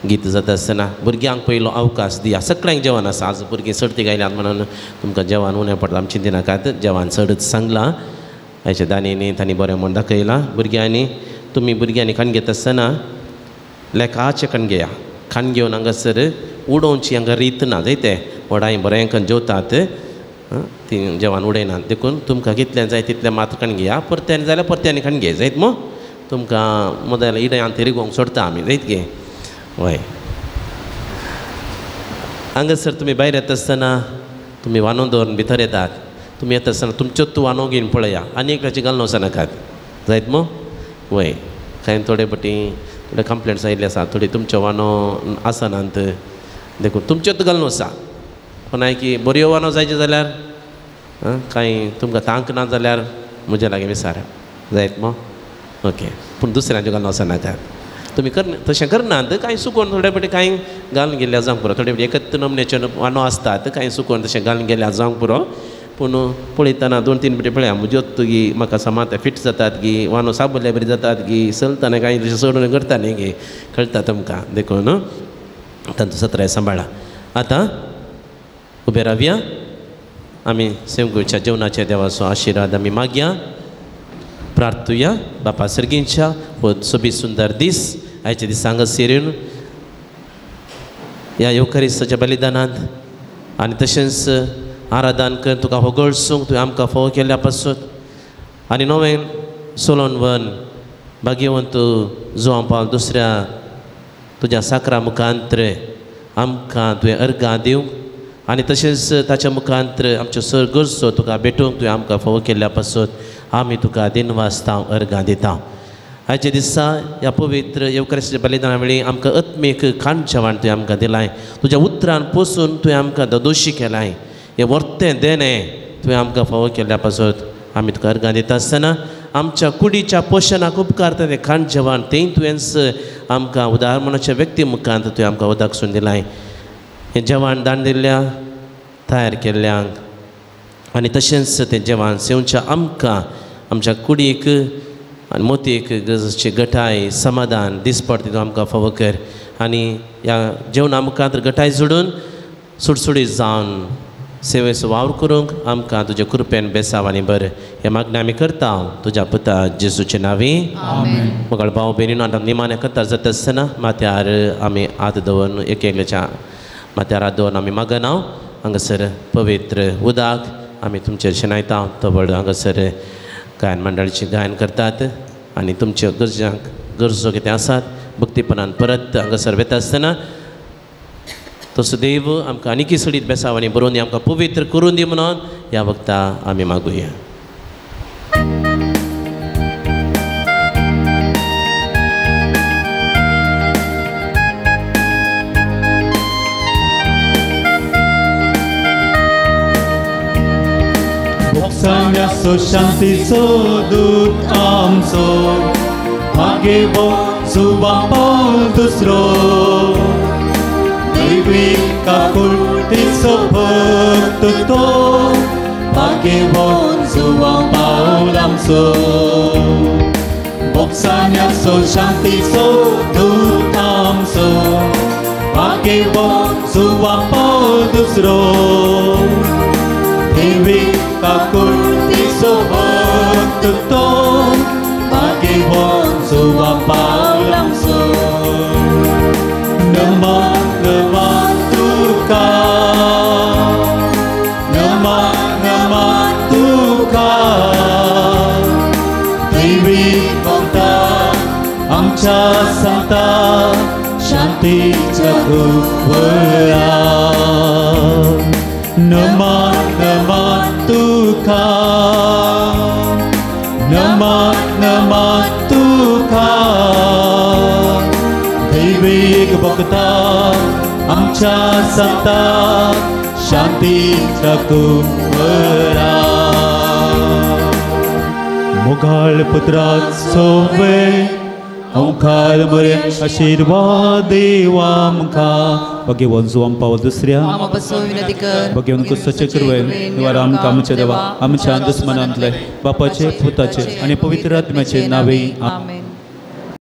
गीत जाता आसतना भुरग्यांक पयलो अवकाश दिया. सगळ्यांक जेवण आसा. आज भुरगीं चडती गायल्यात म्हणून तुमकां जेवण उणें पडटा आमी चिंतिनाकात. जेवण चडच सांगलां आयच्या दानींनी तांणी बरें म्हूण दाखयलां. भुरग्यांनी तुमी भुरग्यांनी खाण घेता आसतना लेखाचें खाण घेया. खाण घेवन हांगासर उडोवची हांगा रीत ना जायते व्हडांय बरें करून जेवतात ती जेवण उडयनात. देखून तुमकां कितलें जाय तितलें मात्र खाण घेया. परत्यान जाल्यार परत्यान खाण घे जायत मू तुमकां मोदल इडयान ते रिगोवंक सोडटा आमी जायत गे. वय हांगासर तुमी भायर येता आसतना तुमी वानो दवरून भितर येतात. तुमी येता आसतना तुमच्योच वानो घेवन पळया आनी एकल्याची घालून वचनाकात जायत मू. वय कांय थोडे पटी थोडे कंप्लेंट्स आयिल्ले आसा थोडी तुमच्यो वानो आसनात देखून तुमच्योच घालून वचा. कोणाय की बऱ्यो वानो जायच्यो जाल्यार कांय तुमकां तांक ना जाल्यार म्हज्या लागीं विचार जायत मू. ओके पूण दुसऱ्यांच्यो घालून वचनाकात. तुमी कर तशें करनात कांय सुकोवन थोडे फावटी कांय घालून गेल्ल्या जावंक पुरो. थोडे फावटी एकच नमनेचे वानो आसतात कांय सुकोवन तशें घालून गेल्यार जावंक पुरो. पूण पळयतना 2-3 फावटी पळया म्हज्योच गी म्हाका समात फिट जातात गी वानो साबुल्ल्या बरी जातात गी चलतना कांय तशें सोडून करता न्ही गी कळटा तुमकां. देखून तांचो सत्राय सांबाळा. आतां उबे रावया आमी सेवकुच्या जेवणाच्या देवाचो आशिर्वाद आमी मागया. प्रार्थुया. बापा सर्गींच्या हो सोबीत सुंदर दीस आयच्या दिसा हांगासर येवन ह्या येवकारिस्ताच्या बलिदानांत आनी तशेंच आराधन कर तुका होगळसूंक तुवें आमकां फोव केल्ल्या पासून आनी नवें सोलोन वन भाग्यवंत जुवां पावल दुसऱ्या तुज्या साकरा मुखांत्र आमकां तुवें अर्गां दिवंक आनी तशेंच ताच्या मुखांत्र आमच्यो सर गरजो तुका भेटूंक तुवें आमकां फोव केल्ल्या पासून आमी तुका दिनवासता अर्गां दिता. आयच्या दिसा ह्या पवित्र येवकाराच्या बलिदाना वेळी आमकां आत्मीक खाण जेवण तुवें आमकां दिलाय. तुज्या उतरान पोसून तुवें आमकां ददोशी केलाय. हें वर्तें देणें तुवें आमकां फावो केल्ल्या पासत आमी तुका अर्गां दिता आसतना आमच्या कुडीच्या पोशणाक उपकारता तें खाण जेवण तेंय तुवेंच आमकां उदार मनाच्या व्यक्ती मुखांत तुवें आमकां उदक सून दिलां. हें जेवण दान दिल्ल्या तयार केल्ल्यांक आनी तशेंच तें जेवण सेवच्या आमकां आमच्या कुडीक आनी मोतयेक गरजेची गटाय समाधान दिसपट तितून आमकां फावो कर आनी ह्या जेवणा मुखांत गटाय जोडून सुडसुडीत जावन सेवेचो वावर करूंक आमकां तुज्या कृपेन बेसाव आनी बरें हें मागणें आमी करता तुज्या पुता जेजूचे नांवी. मगळ भाव भयणीनो आतां निमाणें करता जाता आसतना माथ्यार आमी हात दवरून एक एकल्याच्या माथ्यार हात दवरून आमी मागना. हांगासर पवित्र उदक आमी तुमचेर शेणायता तवळ हांगासर गायन मंडळाचें गायन करतात आनी तुमच्या गरजांक गरजो कितें आसात भक्तीपणान परत हांगासर वेता आसतना तसो देव आमकां आनीकय सडीत बेसाव आनी बरोवन दी आमकां पवित्र करून दी म्हणून ह्या वखता आमी मागुया. भोगसाण्याचो शांतीचो दूत आमचो भागेवो जुवा पावल दुसरो दैवी काकुळटीचो भक्त तो भागेवो जुवा पावल आमचो. भोगसाण्याचो शांतीचो दूत आमचो भागेवो जुवा पावल दुसरो दैवी काकुळटीचो भक्त तो भागेवो जुवा पावल आमचो. नमा नमा तुका नमा नमा तुका दैवी भक्ता आमच्या सांगता शांतीच्या कुंवरा. नमा नमा तुका नमा नमा तुका दैवीक भक्ता आमच्या सांगता शांतीच्या कुंवरा. मोगाळ पुत्राचो वेळ अंखार मरे आशिर्वाद देव आमकां. भगवान जुवाम पावल दुसऱ्या भगवान कुसचे कृपेन निवार आमकां आमच्या देवा आमच्या दुस्मनांतले बापाचे पुताचे आनी पवित्र आत्म्याचे नावे.